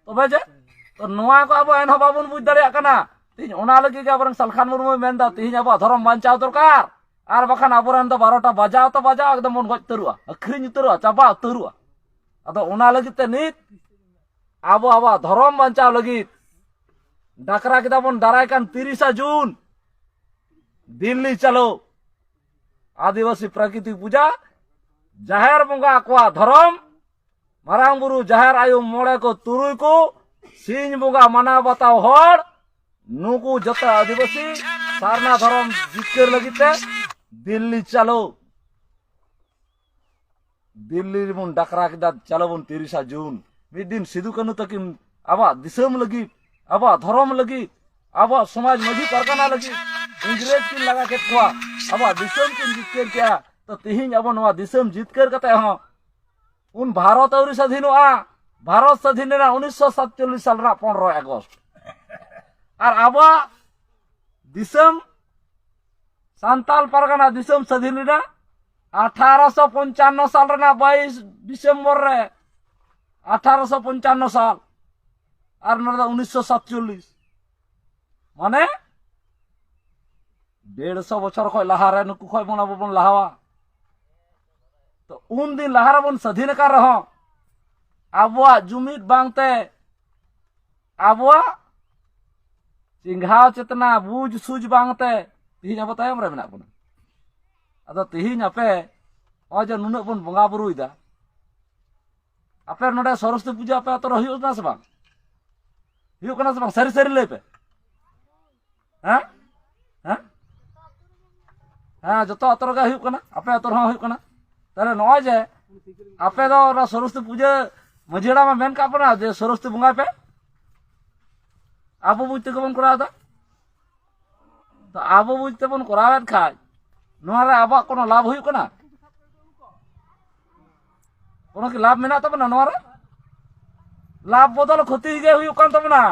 ᱛᱚᱵᱮ ᱡᱮ, ᱛᱚ ᱱᱚᱣᱟ ᱠᱚ ᱟᱵᱚ ᱮᱱᱦᱚᱸ ᱵᱟᱵᱚᱱ ᱵᱩᱡᱽ ᱫᱟᱲᱮᱭᱟᱜ ᱠᱟᱱᱟ᱾ ᱛᱮᱦᱮᱧ ᱚᱱᱟ ᱞᱟᱹᱜᱤᱫ ᱜᱮ ᱟᱵᱚᱨᱮᱱ ᱥᱟᱞᱠᱷᱟᱱ ᱢᱩᱨᱢᱩᱭ ᱢᱮᱱᱫᱟ, ᱛᱮᱦᱮᱧ ᱟᱵᱚᱣᱟᱜ ᱫᱷᱚᱨᱚᱢ ᱵᱟᱧᱪᱟᱣ ᱫᱚᱨᱠᱟᱨ, ᱟᱨ ᱵᱟᱠᱷᱟᱱ ᱟᱵᱚᱨᱮᱱ ᱫᱚ ᱵᱟᱨᱚᱴᱟ ᱵᱟᱡᱟᱣ ᱛᱚ ᱵᱟᱡᱟᱣ, ᱮᱠᱫᱚᱢ ᱵᱚᱱ ᱜᱚᱡ ᱩᱛᱟᱹᱨᱚᱜᱼᱟ, ᱟᱹᱠᱷᱨᱤᱧ ᱩᱛᱟᱹᱨᱚᱜᱼᱟ, ᱪᱟᱵᱟ ᱩᱛᱟᱹᱨᱚᱜᱼᱟ᱾ ᱟᱫᱚ ᱚᱱᱟ ᱞᱟᱹᱜᱤᱫ ᱛᱮ ᱱᱤᱛ ᱟᱵᱚ ᱟᱵᱚᱣᱟᱜ ᱫᱷᱚᱨᱚᱢ ᱵᱟᱧᱪᱟᱣ ᱞᱟᱹᱜᱤᱫ ᱰᱟᱠᱨᱟ ᱠᱮᱫᱟ ᱵᱚᱱ ᱫᱟᱨᱟᱭ ᱠᱟᱱ ᱛᱤᱨᱤᱥᱟ ᱡᱩᱱ, ᱫᱤᱞᱞᱤ ᱪᱟᱞᱳ᱾ ᱟᱹᱫᱤᱵᱟᱹᱥᱤ ᱯᱨᱟᱠᱨᱤᱛᱤᱠ ᱯᱩᱡᱟ, ᱡᱟᱦᱮᱨ ᱵᱚᱸᱜᱟ ᱟᱠᱚᱣᱟᱜ ᱫᱷᱚᱨᱚᱢ, ᱢᱟᱨᱟᱝ ᱵᱩᱨᱩ, ᱡᱟᱦᱮᱨ ᱟᱭᱳ, ᱢᱚᱬᱮ ᱠᱚ, ᱛᱩᱨᱩᱭ ᱠᱚ, ᱥᱤᱧ ᱵᱚᱸᱜᱟ ᱢᱟᱱᱟᱣ ᱵᱟᱛᱟᱣ ᱦᱚᱲ, ᱱᱩᱠᱩ ᱡᱚᱛᱚ ᱟᱹᱫᱤᱵᱟᱹᱥᱤ ᱥᱟᱨᱱᱟ ᱫᱷᱚᱨᱚᱢ ᱡᱤᱛᱠᱟᱹᱨ ᱞᱟᱹᱜᱤᱫ ᱛᱮ ᱫᱤᱞᱞᱤ ᱪᱟᱞᱳ᱾ ᱫᱤᱞᱞᱤ ᱨᱮᱵᱚᱱ ᱰᱟᱠᱨᱟ ᱠᱮᱫᱟ, ᱪᱟᱞᱳ ᱵᱚᱱ ᱛᱤᱨᱤᱥᱟ ᱡᱩᱱ᱾ ᱢᱤᱫ ᱫᱤᱱ ᱥᱤᱫᱩ ᱠᱟᱹᱱᱦᱩ ᱛᱟᱹᱠᱤᱱ ᱟᱵᱚᱣᱟᱜ ᱫᱤᱥᱚᱢ ᱞᱟᱹᱜᱤᱫ, ᱟᱵᱚᱣᱟᱜ ᱫᱷᱚᱨᱚᱢ ᱞᱟᱹᱜᱤᱫ, ᱟᱵᱚᱣᱟᱜ ᱥᱚᱢᱟᱡᱽ ᱢᱟᱹᱡᱷᱤ ᱯᱟᱨᱜᱟᱱᱟ ᱞᱟᱹᱜᱤᱫ ᱤᱝᱨᱮᱡᱽ ᱠᱤᱱ ᱞᱟᱜᱟ ᱠᱮᱫ ᱠᱚᱣᱟ, ᱟᱵᱚᱣᱟᱜ ᱫᱤᱥᱚᱢ ᱠᱤᱱ ᱡᱤᱛᱠᱟᱹᱨ ᱠᱮᱜᱼᱟ᱾ ᱛᱚ ᱛᱤᱦᱤᱧ ᱟᱵᱚ ᱱᱚᱣᱟ ᱫᱤᱥᱚᱢ ᱡᱤᱛᱠᱟᱹᱨ ᱠᱟᱛᱮ ᱦᱚᱸ ᱩᱱ ᱵᱷᱟᱨᱚᱛ ᱟᱹᱣᱨᱤ ᱥᱟᱹᱫᱷᱤᱱᱚᱜᱼᱟ᱾ ᱵᱷᱟᱨᱚᱛ ᱥᱟᱹᱫᱷᱤᱱ ᱞᱮᱱᱟ ᱩᱱᱤᱥᱥᱚ ᱥᱟᱛᱪᱚᱞᱞᱤᱥ ᱥᱟᱞ ᱨᱮᱱᱟᱜ ᱯᱚᱱᱨᱚᱭ ᱟᱜᱚᱥᱴ᱾ ᱟᱨ ᱟᱵᱚᱣᱟᱜ ᱫᱤᱥᱚᱢ, ᱥᱟᱱᱛᱟᱞ ᱯᱟᱨᱜᱟᱱᱟ ᱫᱤᱥᱚᱢ ᱥᱟᱹᱫᱷᱤᱱ ᱞᱮᱱᱟ ᱟᱴᱷᱟᱨᱚᱥᱚ ᱯᱚᱧᱪᱟᱱᱱᱚ ᱥᱟᱞ ᱨᱮᱱᱟᱜ ᱵᱟᱭᱤᱥ ᱰᱤᱥᱮᱢᱵᱚᱨ ᱨᱮ, ᱟᱴᱷᱟᱨᱚᱥᱚ ᱯᱚᱧᱪᱟᱱᱱᱚ ᱥᱟᱞ᱾ ᱟᱨ ᱱᱚᱰᱮ ᱫᱚ ᱩᱱᱤᱥᱥᱚ ᱥᱟᱛᱪᱚᱞᱞᱤᱥ, ᱢᱟᱱᱮ ᱰᱮᱲᱥᱚ ᱵᱚᱪᱷᱚᱨ ᱠᱷᱚᱱ ᱞᱟᱦᱟᱨᱮ ᱱᱩᱠᱩ ᱠᱷᱚᱱ ᱵᱚᱱ ᱟᱵᱚ ᱵᱚᱱ ᱞᱟᱦᱟᱣᱟ᱾ ᱛᱚ ᱩᱱ ᱫᱤᱱ ᱞᱟᱦᱟ ᱨᱮᱵᱚᱱ ᱥᱟᱹᱫᱷᱤᱱ ᱟᱠᱟᱱ ᱨᱮᱦᱚᱸ, ᱟᱵᱚᱣᱟᱜ ᱡᱩᱢᱤᱫ ᱵᱟᱝᱛᱮ, ᱟᱵᱚᱣᱟᱜ ᱪᱮᱸᱜᱷᱟᱣ ᱪᱮᱛᱱᱟ, ᱵᱩᱡᱽ ᱥᱩᱡᱽ ᱵᱟᱝᱛᱮ ᱛᱤᱦᱤᱧ ᱟᱵᱚ ᱛᱟᱭᱚᱢ ᱨᱮ ᱢᱮᱱᱟᱜ ᱵᱚᱱᱟ᱾ ᱟᱫᱚ ᱛᱤᱦᱤᱧ ᱟᱯᱮ ᱱᱚᱜᱼᱚᱭ ᱡᱮ ᱱᱩᱱᱟᱹᱜ ᱵᱚᱱ ᱵᱚᱸᱜᱟ ᱵᱩᱨᱩᱭᱮᱫᱟ, ᱟᱯᱮ ᱱᱚᱰᱮ ᱥᱚᱨᱚᱥᱚᱛᱤ ᱯᱩᱡᱟᱹ ᱟᱯᱮ ᱟᱛᱳ ᱨᱮ ᱦᱩᱭᱩᱜ ᱠᱟᱱᱟ ᱥᱮ ᱵᱟᱝ? ᱦᱩᱭᱩᱜ ᱠᱟᱱᱟ ᱥᱮ ᱵᱟᱝ? ᱥᱟᱹᱨᱤ ᱥᱟᱹᱨᱤ ᱞᱟᱹᱭ ᱯᱮ᱾ ᱦᱮᱸ? ᱦᱮᱸ? ᱦᱮᱸ, ᱡᱚᱛᱚ ᱟᱛᱳ ᱨᱮᱜᱮ ᱦᱩᱭᱩᱜ ᱠᱟᱱᱟ, ᱟᱯᱮ ᱟᱛᱳ ᱨᱮᱦᱚᱸ ᱦᱩᱭᱩᱜ ᱠᱟᱱᱟ᱾ ᱛᱟᱦᱞᱮ ᱱᱚᱜᱼᱚᱭ ᱡᱮ ᱟᱯᱮ ᱫᱚ ᱚᱱᱟ ᱥᱚᱨᱚᱥᱚᱛᱤ ᱯᱩᱡᱟᱹ ᱢᱟᱹᱡᱷᱤ ᱦᱟᱲᱟᱢᱮ ᱢᱮᱱ ᱠᱟᱜ ᱵᱚᱱᱟ ᱡᱮ ᱥᱚᱨᱚᱥᱚᱛᱤ ᱵᱚᱸᱜᱟᱭ ᱯᱮ, ᱟᱵᱚ ᱵᱩᱡᱽ ᱛᱮᱜᱮ ᱵᱚᱱ ᱠᱚᱨᱟᱣ ᱮᱫᱟ᱾ ᱛᱚ ᱟᱵᱚ ᱵᱩᱡᱽ ᱛᱮᱵᱚᱱ ᱠᱚᱨᱟᱣᱮᱫ ᱠᱷᱟᱡ ᱱᱚᱣᱟ ᱨᱮ ᱟᱵᱚᱣᱟᱜ ᱠᱳᱱᱳ ᱞᱟᱵᱷ ᱦᱩᱭᱩᱜ ᱠᱟᱱᱟ? ᱠᱳᱱᱳ ᱠᱤ ᱞᱟᱵᱷ ᱢᱮᱱᱟᱜ ᱛᱟᱵᱚᱱᱟ ᱱᱚᱣᱟ ᱨᱮ? ᱞᱟᱵᱷ ᱵᱚᱫᱚᱞ ᱠᱷᱚᱛᱤ ᱜᱮ ᱦᱩᱭᱩᱜ ᱠᱟᱱ ᱛᱟᱵᱚᱱᱟ᱾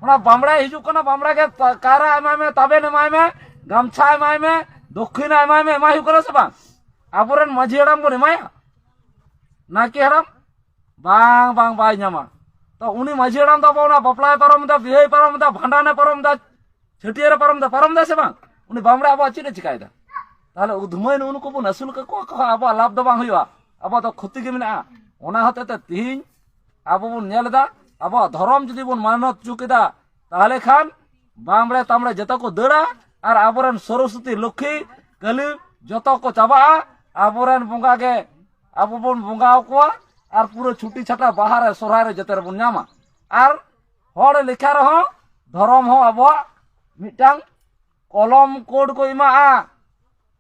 ᱚᱱᱟ ᱵᱟᱢᱲᱟᱭ ᱦᱤᱡᱩᱜ ᱠᱟᱱᱟ, ᱵᱟᱢᱲᱟ ᱜᱮ ᱠᱟᱭᱨᱟ ᱮᱢᱟᱭ ᱢᱮ, ᱛᱟᱵᱮᱱ ᱮᱢᱟᱭ ᱢᱮ, ᱜᱟᱢᱪᱷᱟ ᱮᱢᱟᱭ ᱢᱮ, ᱫᱚᱠᱠᱷᱤᱱᱟ ᱮᱢᱟᱭ ᱢᱮ, ᱮᱢᱟᱭ ᱦᱩᱭᱩᱜ ᱠᱟᱱᱟ ᱥᱮ ᱵᱟᱝ? ᱟᱵᱚᱨᱮᱱ ᱢᱟᱹᱡᱷᱤ ᱦᱟᱲᱟᱢ ᱵᱚᱱ ᱮᱢᱟᱭᱟ, ᱱᱟᱭᱠᱮ ᱦᱟᱲᱟᱢ? ᱵᱟᱝ, ᱵᱟᱝ, ᱵᱟᱭ ᱧᱟᱢᱟ᱾ ᱛᱚ ᱩᱱᱤ ᱢᱟᱹᱡᱷᱤ ᱦᱟᱲᱟᱢ ᱫᱚ ᱟᱵᱚ ᱚᱱᱟ ᱵᱟᱯᱞᱟᱭ ᱯᱟᱨᱚᱢ ᱮᱫᱟ, ᱵᱤᱦᱟᱹᱭ ᱯᱟᱨᱚᱢ ᱮᱫᱟ, ᱵᱷᱟᱸᱰᱟᱱᱮ ᱯᱟᱨᱚᱢ ᱮᱫᱟ, ᱪᱷᱟᱹᱴᱭᱟᱹᱨᱮ ᱯᱟᱨᱚᱢ ᱮᱫᱟ, ᱯᱟᱨᱚᱢ ᱮᱫᱟ ᱥᱮ ᱵᱟᱝ? ᱩᱱᱤ ᱵᱟᱢᱲᱮ ᱟᱵᱚᱣᱟᱜ ᱪᱮᱫ ᱮ ᱪᱤᱠᱟᱭᱮᱫᱟ? ᱛᱟᱦᱞᱮ ᱩᱫᱷᱢᱟᱹᱭ ᱱᱩᱜᱼᱩ ᱱᱩᱠᱩ ᱵᱚᱱ ᱟᱹᱥᱩᱞ ᱠᱟᱠᱚᱣᱟ, ᱠᱚ ᱟᱵᱚᱣᱟᱜ ᱞᱟᱵᱷ ᱫᱚ ᱵᱟᱝ ᱦᱩᱭᱩᱜᱼᱟ, ᱟᱵᱚᱣᱟᱜ ᱫᱚ ᱠᱷᱚᱛᱤ ᱜᱮ ᱢᱮᱱᱟᱜᱼᱟ᱾ ᱚᱱᱟ ᱦᱚᱛᱮ ᱛᱮ ᱛᱤᱦᱤᱧ ᱟᱵᱚ ᱵᱚᱱ ᱧᱮᱞ ᱮᱫᱟ, ᱟᱵᱚᱣᱟᱜ ᱫᱷᱚᱨᱚᱢ ᱡᱩᱫᱤ ᱵᱚᱱ ᱢᱟᱱᱚᱛ ᱦᱚᱪᱚ ᱠᱮᱫᱟ, ᱛᱟᱦᱚᱞᱮ ᱠᱷᱟᱱ ᱵᱟᱢᱲᱮ ᱛᱟᱢᱲᱮ ᱡᱚᱛᱚ ᱠᱚ ᱫᱟᱹᱲᱟ, ᱟᱨ ᱟᱵᱚᱨᱮᱱ ᱥᱚᱨᱚᱥᱚᱛᱤ ᱞᱚᱠᱠᱷᱤ ᱠᱟᱹᱞᱤ ᱡᱚᱛᱚ ᱠᱚ ᱪᱟᱵᱟᱜᱼᱟ᱾ ᱟᱵᱚᱨᱮᱱ ᱵᱚᱸᱜᱟ ᱜᱮ ᱟᱵᱚ ᱵᱚᱱ ᱵᱚᱸᱜᱟ ᱟᱠᱚᱣᱟ, ᱟᱨ ᱯᱩᱨᱟᱹ ᱪᱷᱩᱴᱤ ᱪᱷᱟᱴᱟ ᱵᱟᱦᱟ ᱨᱮ ᱥᱚᱨᱦᱟᱭ ᱨᱮ ᱡᱚᱛᱚ ᱨᱮᱵᱚᱱ ᱧᱟᱢᱟ᱾ ᱟᱨ ᱦᱚᱲ ᱞᱮᱠᱷᱟ ᱨᱮᱦᱚᱸ ᱫᱷᱚᱨᱚᱢ ᱦᱚᱸ ᱟᱵᱚᱣᱟᱜ ᱢᱤᱫᱴᱟᱝ ᱠᱚᱞᱚᱢ ᱠᱳᱰ ᱠᱚ ᱮᱢᱟᱜᱼᱟ᱾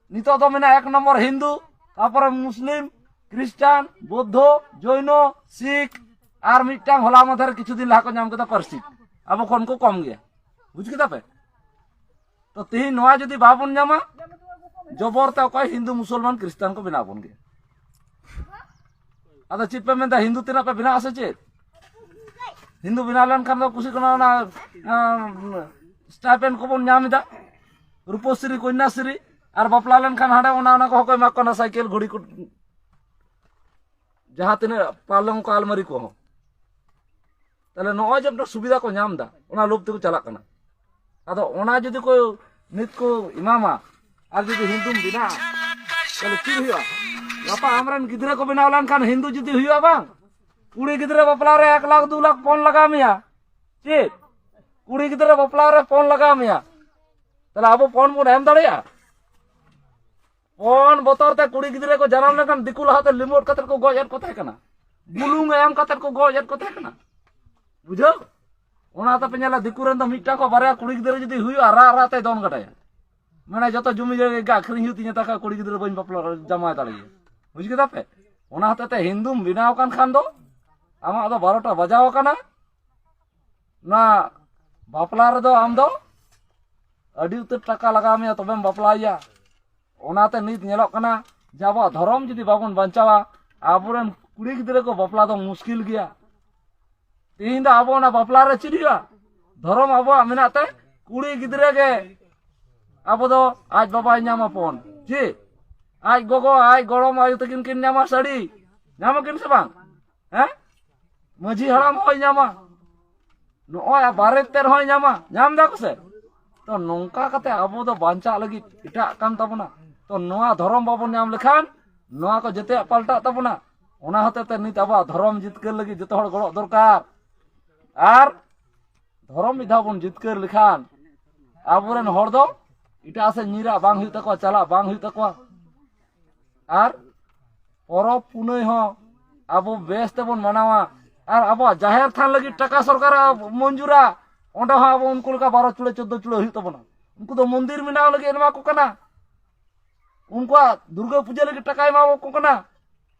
ᱱᱤᱛᱚᱜ ᱫᱚ ᱢᱮᱱᱟᱜᱼᱟ ᱮᱠ ᱱᱚᱢᱵᱚᱨ ᱦᱤᱱᱫᱩ, ᱛᱟᱨᱯᱚᱨᱮ ᱢᱩᱥᱞᱤᱢ, ᱠᱷᱨᱤᱥᱴᱟᱱ, ᱵᱳᱫᱽᱫᱷᱚ, ᱡᱚᱭᱱᱚ, ᱥᱤᱠᱷ, ᱟᱨ ᱢᱤᱫᱴᱟᱝ ᱦᱚᱞᱟ ᱢᱟᱫᱷᱮᱨ ᱠᱤᱪᱷᱩ ᱫᱤᱱ ᱞᱟᱦᱟ ᱠᱚ ᱧᱟᱢ ᱠᱮᱫᱟ ᱯᱟᱹᱨᱥᱤ᱾ ᱟᱵᱚ ᱠᱷᱚᱱ ᱠᱚ ᱠᱚᱢ ᱜᱮᱭᱟ, ᱵᱩᱡᱽ ᱠᱮᱫᱟ ᱯᱮ? ᱛᱚ ᱛᱤᱦᱤᱧ ᱱᱚᱣᱟ ᱡᱩᱫᱤ ᱵᱟᱵᱚᱱ ᱧᱟᱢᱟ, ᱡᱚᱵᱚᱨ ᱛᱮ ᱚᱠᱚᱭ ᱦᱤᱱᱫᱩ ᱢᱩᱥᱚᱞᱢᱟᱱ ᱠᱷᱨᱤᱥᱴᱟᱱ ᱠᱚ ᱵᱮᱱᱟᱣ ᱵᱚᱱ ᱜᱮᱭᱟ᱾ ᱟᱫᱚ ᱪᱮᱫ ᱯᱮ ᱢᱮᱱᱫᱟ, ᱦᱤᱱᱫᱩ ᱛᱤᱱᱟᱹᱜ ᱯᱮ ᱵᱮᱱᱟᱜ ᱟᱥᱮ ᱪᱮᱫ? ᱦᱤᱱᱫᱩ ᱵᱮᱱᱟᱣ ᱞᱮᱱᱠᱷᱟᱱ ᱫᱚ ᱠᱩᱥᱤ ᱠᱟᱱᱟ ᱚᱱᱟ ᱥᱴᱟᱭᱯᱮᱱᱰ ᱠᱚᱵᱚᱱ ᱧᱟᱢ ᱮᱫᱟ, ᱨᱩᱯᱚᱥᱨᱤ, ᱠᱚᱱᱭᱟᱥᱨᱤ, ᱟᱨ ᱵᱟᱯᱞᱟ ᱞᱮᱱᱠᱷᱟᱱ ᱦᱟᱸᱰᱮ ᱚᱱᱟ ᱚᱱᱟ ᱠᱚᱦᱚᱸ ᱠᱚ ᱮᱢᱟ ᱠᱚ ᱠᱟᱱᱟ, ᱥᱟᱭᱠᱮᱞ, ᱜᱷᱩᱲᱤ ᱠᱚ, ᱡᱟᱦᱟᱸ ᱛᱤᱱᱟᱹᱜ ᱯᱟᱞᱚᱝ ᱠᱚ, ᱟᱞᱢᱟᱨᱤ ᱠᱚᱦᱚᱸ᱾ ᱛᱟᱦᱞᱮ ᱱᱚᱜᱼᱚᱭ ᱡᱮ ᱢᱤᱫᱴᱟᱝ ᱥᱩᱵᱤᱫᱷᱟ ᱠᱚ ᱧᱟᱢ ᱮᱫᱟ, ᱚᱱᱟ ᱞᱳᱵᱷ ᱛᱮᱠᱚ ᱪᱟᱞᱟᱜ ᱠᱟᱱᱟ᱾ ᱟᱫᱚ ᱚᱱᱟ ᱡᱩᱫᱤ ᱠᱚ ᱱᱤᱛ ᱠᱚ ᱮᱢᱟᱢᱟ, ᱟᱨ ᱡᱩᱫᱤ ᱦᱤᱱᱫᱩᱢ ᱵᱮᱱᱟᱜᱼᱟ, ᱛᱟᱦᱞᱮ ᱪᱮᱫ ᱦᱩᱭᱩᱜᱼᱟ? ᱜᱟᱯᱟ ᱟᱢᱨᱮᱱ ᱜᱤᱫᱽᱨᱟᱹ ᱠᱚ ᱵᱮᱱᱟᱣ ᱞᱮᱱᱠᱷᱟᱱ ᱦᱤᱱᱫᱩ ᱡᱩᱫᱤ ᱦᱩᱭᱩᱜᱼᱟ ᱵᱟᱝ, ᱠᱩᱲᱤ ᱜᱤᱫᱽᱨᱟᱹ ᱵᱟᱯᱞᱟ ᱨᱮ ᱮᱠ ᱞᱟᱠᱷ ᱫᱩ ᱞᱟᱠᱷ ᱯᱚᱱ ᱞᱟᱜᱟᱣ ᱢᱮᱭᱟ᱾ ᱪᱮᱫ? ᱠᱩᱲᱤ ᱜᱤᱫᱽᱨᱟᱹ ᱵᱟᱯᱞᱟ ᱨᱮ ᱯᱚᱱ ᱞᱟᱜᱟᱣ ᱢᱮᱭᱟ᱾ ᱛᱟᱦᱞᱮ ᱟᱵᱚ ᱯᱚᱱ ᱵᱚᱱ ᱮᱢ ᱫᱟᱲᱮᱭᱟᱜᱼᱟ? ᱯᱚᱱ ᱵᱚᱛᱚᱨ ᱛᱮ ᱠᱩᱲᱤ ᱜᱤᱫᱽᱨᱟᱹ ᱠᱚ ᱡᱟᱱᱟᱢ ᱞᱮᱱᱠᱷᱟᱱ ᱫᱤᱠᱩ ᱞᱟᱦᱟᱛᱮ ᱞᱤᱢᱳᱴ ᱠᱟᱛᱮ ᱠᱚ ᱜᱚᱡ ᱮᱫ ᱠᱚ ᱛᱟᱦᱮᱸ ᱠᱟᱱᱟ, ᱵᱩᱞᱩᱝ ᱮᱢ ᱠᱟᱛᱮ ᱠᱚ ᱜᱚᱡ ᱮᱫ ᱠᱚ ᱛᱟᱦᱮᱸ ᱠᱟᱱᱟ᱾ ᱵᱩᱡᱷᱟᱹᱣ? ᱚᱱᱟ ᱛᱟᱯᱮ ᱧᱮᱞᱟ, ᱫᱤᱠᱩ ᱨᱮᱱ ᱫᱚ ᱢᱤᱫᱴᱟᱝ ᱠᱚ ᱵᱟᱨᱭᱟ ᱠᱩᱲᱤ ᱜᱤᱫᱽᱨᱟᱹ ᱡᱩᱫᱤ ᱦᱩᱭᱩᱜᱼᱟ, ᱨᱟᱜ ᱨᱟᱜ ᱛᱮᱭ ᱫᱚᱱ ᱜᱟᱰᱟᱭᱟ, ᱢᱟᱱᱮ ᱡᱚᱛᱚ ᱡᱩᱢᱤ ᱡᱟᱭᱜᱟ ᱜᱮ ᱟᱹᱠᱷᱨᱤᱧ ᱦᱩᱭᱩᱜ ᱛᱤᱧᱟ, ᱛᱟᱠᱟ ᱠᱩᱲᱤ ᱜᱤᱫᱽᱨᱟᱹ ᱵᱟᱹᱧ ᱵᱟᱯᱞᱟ ᱡᱟᱢᱟᱭ ᱫᱟᱲᱮᱭᱟᱭᱟ᱾ ᱵᱩᱡᱽ ᱠᱮᱫᱟ ᱯᱮ? ᱚᱱᱟ ᱦᱚᱛᱮ ᱛᱮ ᱦᱤᱱᱫᱩᱢ ᱵᱮᱱᱟᱣ ᱠᱟᱱ ᱠᱷᱟᱱ ᱫᱚ ᱟᱢᱟᱜ ᱫᱚ ᱵᱟᱨᱚᱴᱟ ᱵᱟᱡᱟᱣ ᱟᱠᱟᱱᱟ᱾ ᱚᱱᱟ ᱵᱟᱯᱞᱟ ᱨᱮᱫᱚ ᱟᱢ ᱫᱚ ᱟᱹᱰᱤ ᱩᱛᱟᱹᱨ ᱴᱟᱠᱟ ᱞᱟᱜᱟᱣ ᱢᱮᱭᱟ, ᱛᱚᱵᱮᱢ ᱵᱟᱯᱞᱟᱭᱮᱭᱟ᱾ ᱚᱱᱟᱛᱮ ᱱᱤᱛ ᱧᱮᱞᱚᱜ ᱠᱟᱱᱟ ᱡᱮ ᱟᱵᱚᱣᱟᱜ ᱫᱷᱚᱨᱚᱢ ᱡᱩᱫᱤ ᱵᱟᱵᱚᱱ ᱵᱟᱧᱪᱟᱣᱟ, ᱟᱵᱚᱨᱮᱱ ᱠᱩᱲᱤ ᱜᱤᱫᱽᱨᱟᱹ ᱠᱚ ᱵᱟᱯᱞᱟ ᱫᱚ ᱢᱩᱥᱠᱤᱞ ᱜᱮᱭᱟ᱾ ᱛᱮᱦᱮᱧ ᱫᱚ ᱟᱵᱚ ᱚᱱᱟ ᱵᱟᱯᱞᱟ ᱨᱮ ᱪᱮᱫ ᱦᱩᱭᱩᱜᱼᱟ? ᱫᱷᱚᱨᱚᱢ ᱟᱵᱚᱣᱟᱜ ᱢᱮᱱᱟᱜ ᱛᱮ ᱠᱩᱲᱤ ᱜᱤᱫᱽᱨᱟᱹ ᱜᱮ ᱟᱵᱚ ᱫᱚ ᱟᱡ ᱵᱟᱵᱟᱭ ᱧᱟᱢ ᱟᱵᱚᱱ᱾ ᱪᱮᱫ? ᱟᱡ ᱜᱚᱜᱚ, ᱟᱡ ᱜᱚᱲᱚᱢ ᱟᱭᱳ ᱛᱟᱹᱠᱤᱱ ᱠᱤᱱ ᱧᱟᱢᱟ ᱥᱟᱹᱲᱤ᱾ ᱧᱟᱢ ᱟᱹᱠᱤᱱ ᱥᱮ ᱵᱟᱝ? ᱦᱮᱸ? ᱢᱟᱹᱡᱷᱤ ᱦᱟᱲᱟᱢ ᱦᱚᱸᱭ ᱧᱟᱢᱟ, ᱱᱚᱜᱼᱚᱭ ᱵᱟᱨᱮᱛ ᱛᱮᱫ ᱦᱚᱸᱭ ᱧᱟᱢᱟ, ᱧᱟᱢ ᱫᱟᱠᱚ ᱥᱮ? ᱛᱚ ᱱᱚᱝᱠᱟ ᱠᱟᱛᱮ ᱟᱵᱚ ᱫᱚ ᱵᱟᱧᱪᱟᱜ ᱞᱟᱹᱜᱤᱫ ᱮᱴᱟᱜ ᱠᱟᱱ ᱛᱟᱵᱚᱱᱟ᱾ ᱛᱚ ᱱᱚᱣᱟ ᱫᱷᱚᱨᱚᱢ ᱵᱟᱵᱚᱱ ᱧᱟᱢ ᱞᱮᱠᱷᱟᱱ ᱱᱚᱣᱟ ᱠᱚ ᱡᱚᱛᱚᱭᱟᱜ ᱯᱟᱞᱴᱟᱜ ᱛᱟᱵᱚᱱᱟ᱾ ᱚᱱᱟ ᱦᱚᱛᱮ ᱛᱮ ᱱᱤᱛ ᱟᱵᱚᱣᱟᱜ ᱫᱷᱚᱨᱚᱢ ᱡᱤᱛᱠᱟᱹᱨ ᱞᱟᱹᱜᱤᱫ ᱡᱚᱛᱚ ᱦᱚᱲ ᱜᱚᱲᱚᱜ ᱫᱚᱨᱠᱟᱨ᱾ ᱟᱨ ᱫᱷᱚᱨᱚᱢ ᱢᱤᱫ ᱫᱷᱟᱣ ᱵᱚᱱ ᱡᱤᱛᱠᱟᱹᱨ ᱞᱮᱠᱷᱟᱱ ᱟᱵᱚᱨᱮᱱ ᱦᱚᱲ ᱫᱚ ᱮᱴᱟᱜ ᱥᱮᱫ ᱧᱤᱨᱟᱜ ᱵᱟᱝ ᱦᱩᱭᱩᱜ ᱛᱟᱠᱚᱣᱟ, ᱪᱟᱞᱟᱜ ᱵᱟᱝ ᱦᱩᱭᱩᱜ ᱛᱟᱠᱚᱣᱟ᱾ ᱟᱨ ᱯᱚᱨᱚᱵᱽ ᱯᱩᱱᱟᱹᱭ ᱦᱚᱸ ᱟᱵᱚ ᱵᱮᱥ ᱛᱮᱵᱚᱱ ᱢᱟᱱᱟᱣᱟ᱾ ᱟᱨ ᱟᱵᱚᱣᱟᱜ ᱡᱟᱦᱮᱨ ᱛᱷᱟᱱ ᱞᱟᱹᱜᱤᱫ ᱴᱟᱠᱟ ᱥᱚᱨᱠᱟᱨ ᱢᱚᱧᱡᱩᱨᱟ, ᱚᱸᱰᱮ ᱦᱚᱸ ᱟᱵᱚ ᱩᱱᱠᱩ ᱞᱮᱠᱟ ᱵᱟᱨᱚ ᱪᱩᱲᱟᱹ ᱪᱳᱫᱽᱫᱳ ᱪᱩᱲᱟᱹ ᱦᱩᱭᱩᱜ ᱛᱟᱵᱚᱱᱟ᱾ ᱩᱱᱠᱩ ᱫᱚ ᱢᱚᱱᱫᱤᱨ ᱵᱮᱱᱟᱣ ᱞᱟᱹᱜᱤᱫ ᱮᱢᱟ ᱠᱚ ᱠᱟᱱᱟ, ᱩᱱᱠᱩᱣᱟᱜ ᱫᱩᱨᱜᱟᱹ ᱯᱩᱡᱟᱹ ᱞᱟᱹᱜᱤᱫ ᱴᱟᱠᱟᱭ ᱮᱢᱟ ᱠᱚ ᱠᱟᱱᱟ᱾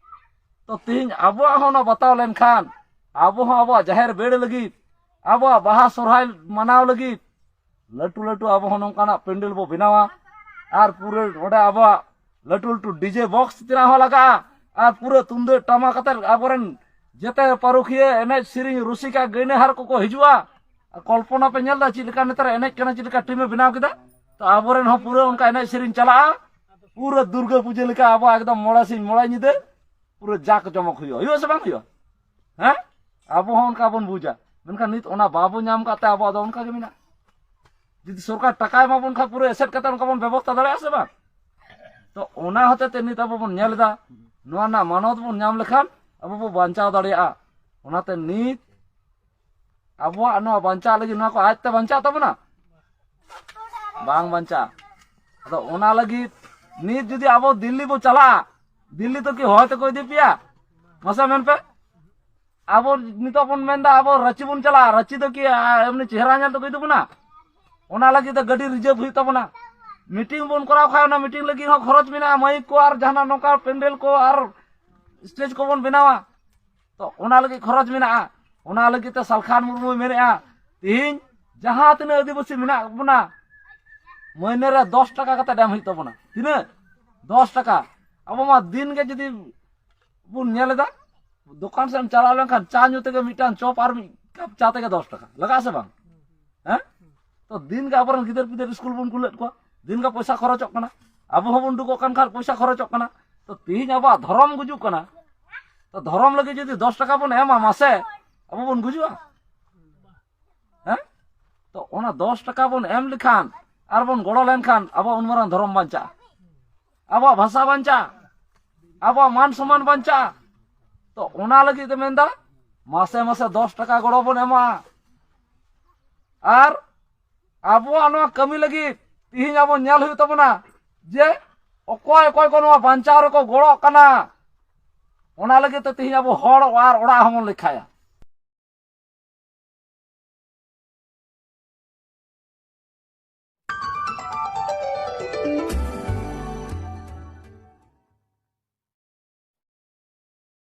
ᱛᱚ ᱛᱮᱦᱮᱧ ᱟᱵᱚᱣᱟᱜ ᱦᱚᱸ ᱚᱱᱟ ᱵᱟᱛᱟᱣ ᱞᱮᱱᱠᱷᱟᱱ, ᱟᱵᱚ ᱦᱚᱸ ᱟᱵᱚᱣᱟᱜ ᱡᱟᱦᱮᱨ ᱵᱮᱲ ᱞᱟᱹᱜᱤᱫ, ᱟᱵᱚᱣᱟᱜ ᱵᱟᱦᱟ ᱥᱚᱨᱦᱟᱭ ᱢᱟᱱᱟᱣ ᱞᱟᱹᱜᱤᱫ ᱞᱟᱹᱴᱩ ᱞᱟᱹᱴᱩ ᱟᱵᱚ ᱦᱚᱸ ᱱᱚᱝᱠᱟᱱᱟᱜ ᱯᱮᱱᱰᱮᱞ ᱵᱚ ᱵᱮᱱᱟᱣᱟ᱾ ᱟᱨ ᱯᱩᱨᱟᱹ ᱚᱸᱰᱮ ᱟᱵᱚᱣᱟᱜ ᱞᱟᱹᱴᱩ ᱞᱟᱹᱴᱩ ᱰᱤᱡᱮ ᱵᱚᱠᱥ ᱛᱮᱱᱟᱜ ᱦᱚᱸ ᱞᱟᱜᱟᱜᱼᱟ᱾ ᱟᱨ ᱯᱩᱨᱟᱹ ᱛᱩᱢᱫᱟᱹᱜ ᱴᱟᱢᱟᱠ ᱟᱛᱮ ᱟᱵᱚᱨᱮᱱ ᱡᱮᱛᱮ ᱯᱟᱹᱨᱩᱠᱷᱤᱭᱟᱹ, ᱮᱱᱮᱡ ᱥᱮᱨᱮᱧ ᱨᱩᱥᱤᱠᱟ, ᱜᱟᱹᱭᱱᱟᱹᱦᱟᱨ ᱠᱚᱠᱚ ᱦᱤᱡᱩᱜᱼᱟ᱾ ᱟᱨ ᱠᱚᱞᱯᱚᱱᱟ ᱯᱮ ᱧᱮᱞ ᱮᱫᱟ ᱪᱮᱫ ᱞᱮᱠᱟ ᱱᱮᱛᱟᱨ ᱮᱱᱮᱡ ᱠᱟᱱᱟ, ᱪᱮᱫ ᱞᱮᱠᱟ ᱴᱤᱢᱮ ᱵᱮᱱᱟᱣ ᱠᱮᱫᱟ? ᱛᱚ ᱟᱵᱚᱨᱮᱱ ᱦᱚᱸ ᱯᱩᱨᱟᱹ ᱚᱱᱠᱟ ᱮᱱᱮᱡ ᱥᱮᱨᱮᱧ ᱪᱟᱞᱟᱜᱼᱟ, ᱯᱩᱨᱟᱹ ᱫᱩᱨᱜᱟᱹ ᱯᱩᱡᱟᱹ ᱞᱮᱠᱟ ᱟᱵᱚᱣᱟᱜ ᱮᱠᱫᱚᱢ ᱢᱚᱬᱮ ᱥᱤᱧ ᱢᱚᱬᱮ ᱧᱤᱫᱟᱹ ᱯᱩᱨᱟᱹ ᱡᱟᱠ ᱡᱚᱢᱚᱠ ᱦᱩᱭᱩᱜᱼᱟ᱾ ᱦᱩᱭᱩᱜᱼᱟ ᱥᱮ ᱵᱟᱝ ᱦᱩᱭᱩᱜᱼᱟ? ᱦᱮᱸ, ᱟᱵᱚ ᱦᱚᱸ ᱚᱱᱠᱟ ᱵᱚᱱ ᱵᱩᱡᱟ᱾ ᱢᱮᱱᱠᱷᱟᱱ ᱱᱤᱛ ᱚᱱᱟ ᱵᱟᱵᱚ ᱧᱟᱢ ᱠᱟᱫ ᱛᱮ ᱟᱵᱚᱣᱟᱜ ᱫᱚ ᱚᱱᱠᱟ ᱜᱮ ᱢᱮᱱᱟᱜᱼᱟ᱾ ᱡᱩᱫᱤ ᱥᱚᱨᱠᱟᱨ ᱴᱟᱠᱟᱭ ᱮᱢᱟ ᱵᱚᱱ ᱠᱷᱟᱱ ᱯᱩᱨᱟᱹ ᱮᱥᱮᱫ ᱠᱟᱛᱮ ᱚᱱᱠᱟ ᱵᱚᱱ ᱵᱮᱵᱚᱥᱛᱷᱟ ᱫᱟᱲᱮᱭᱟᱜᱼᱟ ᱥᱮ ᱵᱟᱝ? ᱛᱚ ᱚᱱᱟ ᱦᱚᱛᱮ ᱛᱮ ᱱᱤᱛ ᱟᱵᱚ ᱵᱚᱱ ᱧᱮᱞ ᱮᱫᱟ, ᱱᱚᱣᱟ ᱨᱮᱱᱟᱜ ᱢᱟᱱᱚᱛ ᱵᱚᱱ ᱧᱟᱢ ᱞᱮᱠᱷᱟᱱ ᱟᱵᱚ ᱵᱚ ᱵᱟᱧᱪᱟᱣ ᱫᱟᱲᱮᱭᱟᱜᱼᱟ᱾ ᱚᱱᱟᱛᱮ ᱱᱤᱛ ᱟᱵᱚᱣᱟᱜ ᱱᱚᱣᱟ ᱵᱟᱧᱪᱟᱜ ᱞᱟᱹᱜᱤᱫ ᱱᱚᱣᱟ ᱠᱚ ᱟᱡᱛᱮ ᱵᱟᱧᱪᱟᱜ ᱛᱟᱵᱚᱱᱟ? ᱵᱟᱝ ᱵᱟᱧᱪᱟᱜᱼᱟ᱾ ᱟᱫᱚ ᱚᱱᱟ ᱞᱟᱹᱜᱤᱫ ᱱᱤᱛ ᱡᱩᱫᱤ ᱟᱵᱚ ᱫᱤᱞᱞᱤ ᱵᱚ ᱪᱟᱞᱟᱜᱼᱟ, ᱫᱤᱞᱞᱤ ᱫᱚ ᱠᱤ ᱦᱚᱭ ᱛᱮᱠᱚ ᱤᱫᱤ ᱯᱮᱭᱟ? ᱢᱟᱥᱮ ᱢᱮᱱ ᱯᱮ᱾ ᱟᱵᱚ ᱱᱤᱛᱚᱜ ᱵᱚᱱ ᱢᱮᱱᱫᱟ ᱟᱵᱚ ᱨᱟᱸᱪᱤ ᱵᱚᱱ ᱪᱟᱞᱟᱜᱼᱟ, ᱨᱟᱸᱪᱤ ᱫᱚ ᱠᱤ ᱟ, ᱮᱢᱱᱤ ᱪᱮᱦᱨᱟ ᱧᱮᱞ ᱛᱮᱠᱚ ᱤᱫᱤ ᱵᱚᱱᱟ? ᱚᱱᱟ ᱞᱟᱹᱜᱤᱫ ᱫᱚ ᱜᱟᱹᱰᱤ ᱨᱤᱡᱟᱹᱵᱷ ᱦᱩᱭᱩᱜ ᱛᱟᱵᱚᱱᱟ᱾ ᱢᱤᱴᱤᱝ ᱵᱚᱱ ᱠᱚᱨᱟᱣ ᱠᱷᱟᱱ ᱚᱱᱟ ᱢᱤᱴᱤᱝ ᱞᱟᱹᱜᱤᱫ ᱦᱚᱸ ᱠᱷᱚᱨᱚᱪ ᱢᱮᱱᱟᱜᱼᱟ, ᱢᱟᱭᱤᱠ ᱠᱚ ᱟᱨ ᱡᱟᱦᱟᱱᱟᱜ ᱱᱚᱝᱠᱟ ᱯᱮᱱᱰᱮᱞ ᱠᱚ ᱟᱨ ᱥᱴᱮᱡᱽ ᱠᱚᱵᱚᱱ ᱵᱮᱱᱟᱣᱟ᱾ ᱛᱚ ᱚᱱᱟ ᱞᱟᱹᱜᱤᱫ ᱠᱷᱚᱨᱚᱪ ᱢᱮᱱᱟᱜᱼᱟ᱾ ᱚᱱᱟ ᱞᱟᱹᱜᱤᱫ ᱛᱮ ᱥᱟᱞᱠᱷᱟᱱ ᱢᱩᱨᱢᱩᱭ ᱢᱮᱱᱮᱫᱼᱟ, ᱛᱤᱦᱤᱧ ᱡᱟᱦᱟᱸ ᱛᱤᱱᱟᱹᱜ ᱟᱹᱫᱤᱵᱟᱹᱥᱤ ᱢᱮᱱᱟᱜ ᱵᱚᱱᱟ, ᱢᱟᱹᱦᱱᱟᱹ ᱨᱮ ᱫᱚᱥ ᱴᱟᱠᱟ ᱠᱟᱛᱮ ᱮᱢ ᱦᱩᱭᱩᱜ ᱛᱟᱵᱚᱱᱟ᱾ ᱛᱤᱱᱟᱹᱜ? ᱫᱚᱥ ᱴᱟᱠᱟ᱾ ᱟᱵᱚ ᱢᱟ ᱫᱤᱱ ᱜᱮ ᱡᱩᱫᱤ ᱵᱚᱱ ᱧᱮᱞ ᱮᱫᱟ, ᱫᱚᱠᱟᱱ ᱥᱮᱫ ᱮᱢ ᱪᱟᱞᱟᱣ ᱞᱮᱱᱠᱷᱟᱱ ᱪᱟ ᱧᱩ ᱛᱮᱜᱮ ᱢᱤᱫᱴᱟᱝ ᱪᱚᱯ ᱟᱨ ᱢᱤᱫ ᱠᱟᱯ ᱪᱟ ᱛᱮᱜᱮ ᱫᱚᱥ ᱴᱟᱠᱟ ᱞᱟᱜᱟᱜᱼᱟ ᱥᱮ ᱵᱟᱝ? ᱦᱮᱸ? ᱛᱚ ᱫᱤᱱ ᱜᱮ ᱟᱵᱚᱨᱮᱱ ᱜᱤᱫᱟᱹᱨ ᱯᱤᱫᱟᱹᱨ ᱥᱠᱩᱞ ᱵᱚᱱ ᱠᱩᱞᱮᱫ ᱠᱚᱣᱟ, ᱫᱤᱱ ᱜᱮ ᱯᱚᱭᱥᱟ ᱠᱷᱚᱨᱚᱪᱚᱜ ᱠᱟᱱᱟ, ᱟᱵᱚ ᱦᱚᱸᱵᱚᱱ ᱩᱰᱩᱠᱚᱜ ᱠᱟᱱ ᱠᱷᱟᱱ ᱯᱚᱭᱥᱟ ᱠᱷᱚᱨᱚᱪᱚᱜ ᱠᱟᱱᱟ᱾ ᱛᱚ ᱛᱤᱦᱤᱧ ᱟᱵᱚᱣᱟᱜ ᱫᱷᱚᱨᱚᱢ ᱜᱩᱡᱩᱜ ᱠᱟᱱᱟ, ᱛᱚ ᱫᱷᱚᱨᱚᱢ ᱞᱟᱹᱜᱤᱫ ᱡᱩᱫᱤ ᱫᱚᱥ ᱴᱟᱠᱟ ᱵᱚᱱ ᱮᱢᱟ, ᱢᱟᱥᱮ ᱟᱵᱚ ᱵᱚᱱ ᱜᱩᱡᱩᱜᱼᱟ? ᱦᱮᱸ? ᱛᱚ ᱚᱱᱟ ᱫᱚᱥ ᱴᱟᱠᱟ ᱵᱚᱱ ᱮᱢ ᱞᱮᱠᱷᱟᱱ ᱟᱨ ᱵᱚᱱ ᱜᱚᱲᱚ ᱞᱮᱱᱠᱷᱟᱱ ᱟᱵᱚᱣᱟᱜ ᱩᱱ ᱢᱟᱨᱟᱝ ᱫᱷᱚᱨᱚᱢ ᱵᱟᱧᱪᱟᱜᱼᱟ, ᱟᱵᱚᱣᱟᱜ ᱵᱷᱟᱥᱟ ᱵᱟᱧᱪᱟᱜᱼᱟ, ᱟᱵᱚᱣᱟᱜ ᱢᱟᱱ ᱥᱚᱢᱢᱟᱱ ᱵᱟᱧᱪᱟᱜᱼᱟ᱾ ᱛᱚ ᱚᱱᱟ ᱞᱟᱹᱜᱤᱫ ᱛᱮ ᱢᱮᱱᱫᱟ, ᱢᱟᱥᱮ ᱢᱟᱥᱮ ᱫᱚᱥ ᱴᱟᱠᱟ ᱜᱚᱲᱚ ᱵᱚᱱ ᱮᱢᱟ᱾ ᱟᱨ ᱟᱵᱚᱣᱟᱜ ᱱᱚᱣᱟ ᱠᱟᱹᱢᱤ ᱞᱟᱹᱜᱤᱫ ᱛᱤᱦᱤᱧ ᱟᱵᱚ ᱧᱮᱞ ᱦᱩᱭᱩᱜ ᱛᱟᱵᱚᱱᱟ ᱡᱮ ᱚᱠᱚᱭ ᱚᱠᱚᱭ ᱠᱚ ᱱᱚᱣᱟ ᱵᱟᱧᱪᱟᱣ ᱨᱮᱠᱚ ᱜᱚᱲᱚᱜ ᱠᱟᱱᱟ᱾ ᱚᱱᱟ ᱞᱟᱹᱜᱤᱫ ᱛᱮ ᱛᱤᱦᱤᱧ ᱟᱵᱚ ᱦᱚᱲ ᱟᱨ ᱚᱲᱟᱜ ᱦᱚᱸᱵᱚᱱ ᱞᱮᱠᱷᱟᱭᱟ᱾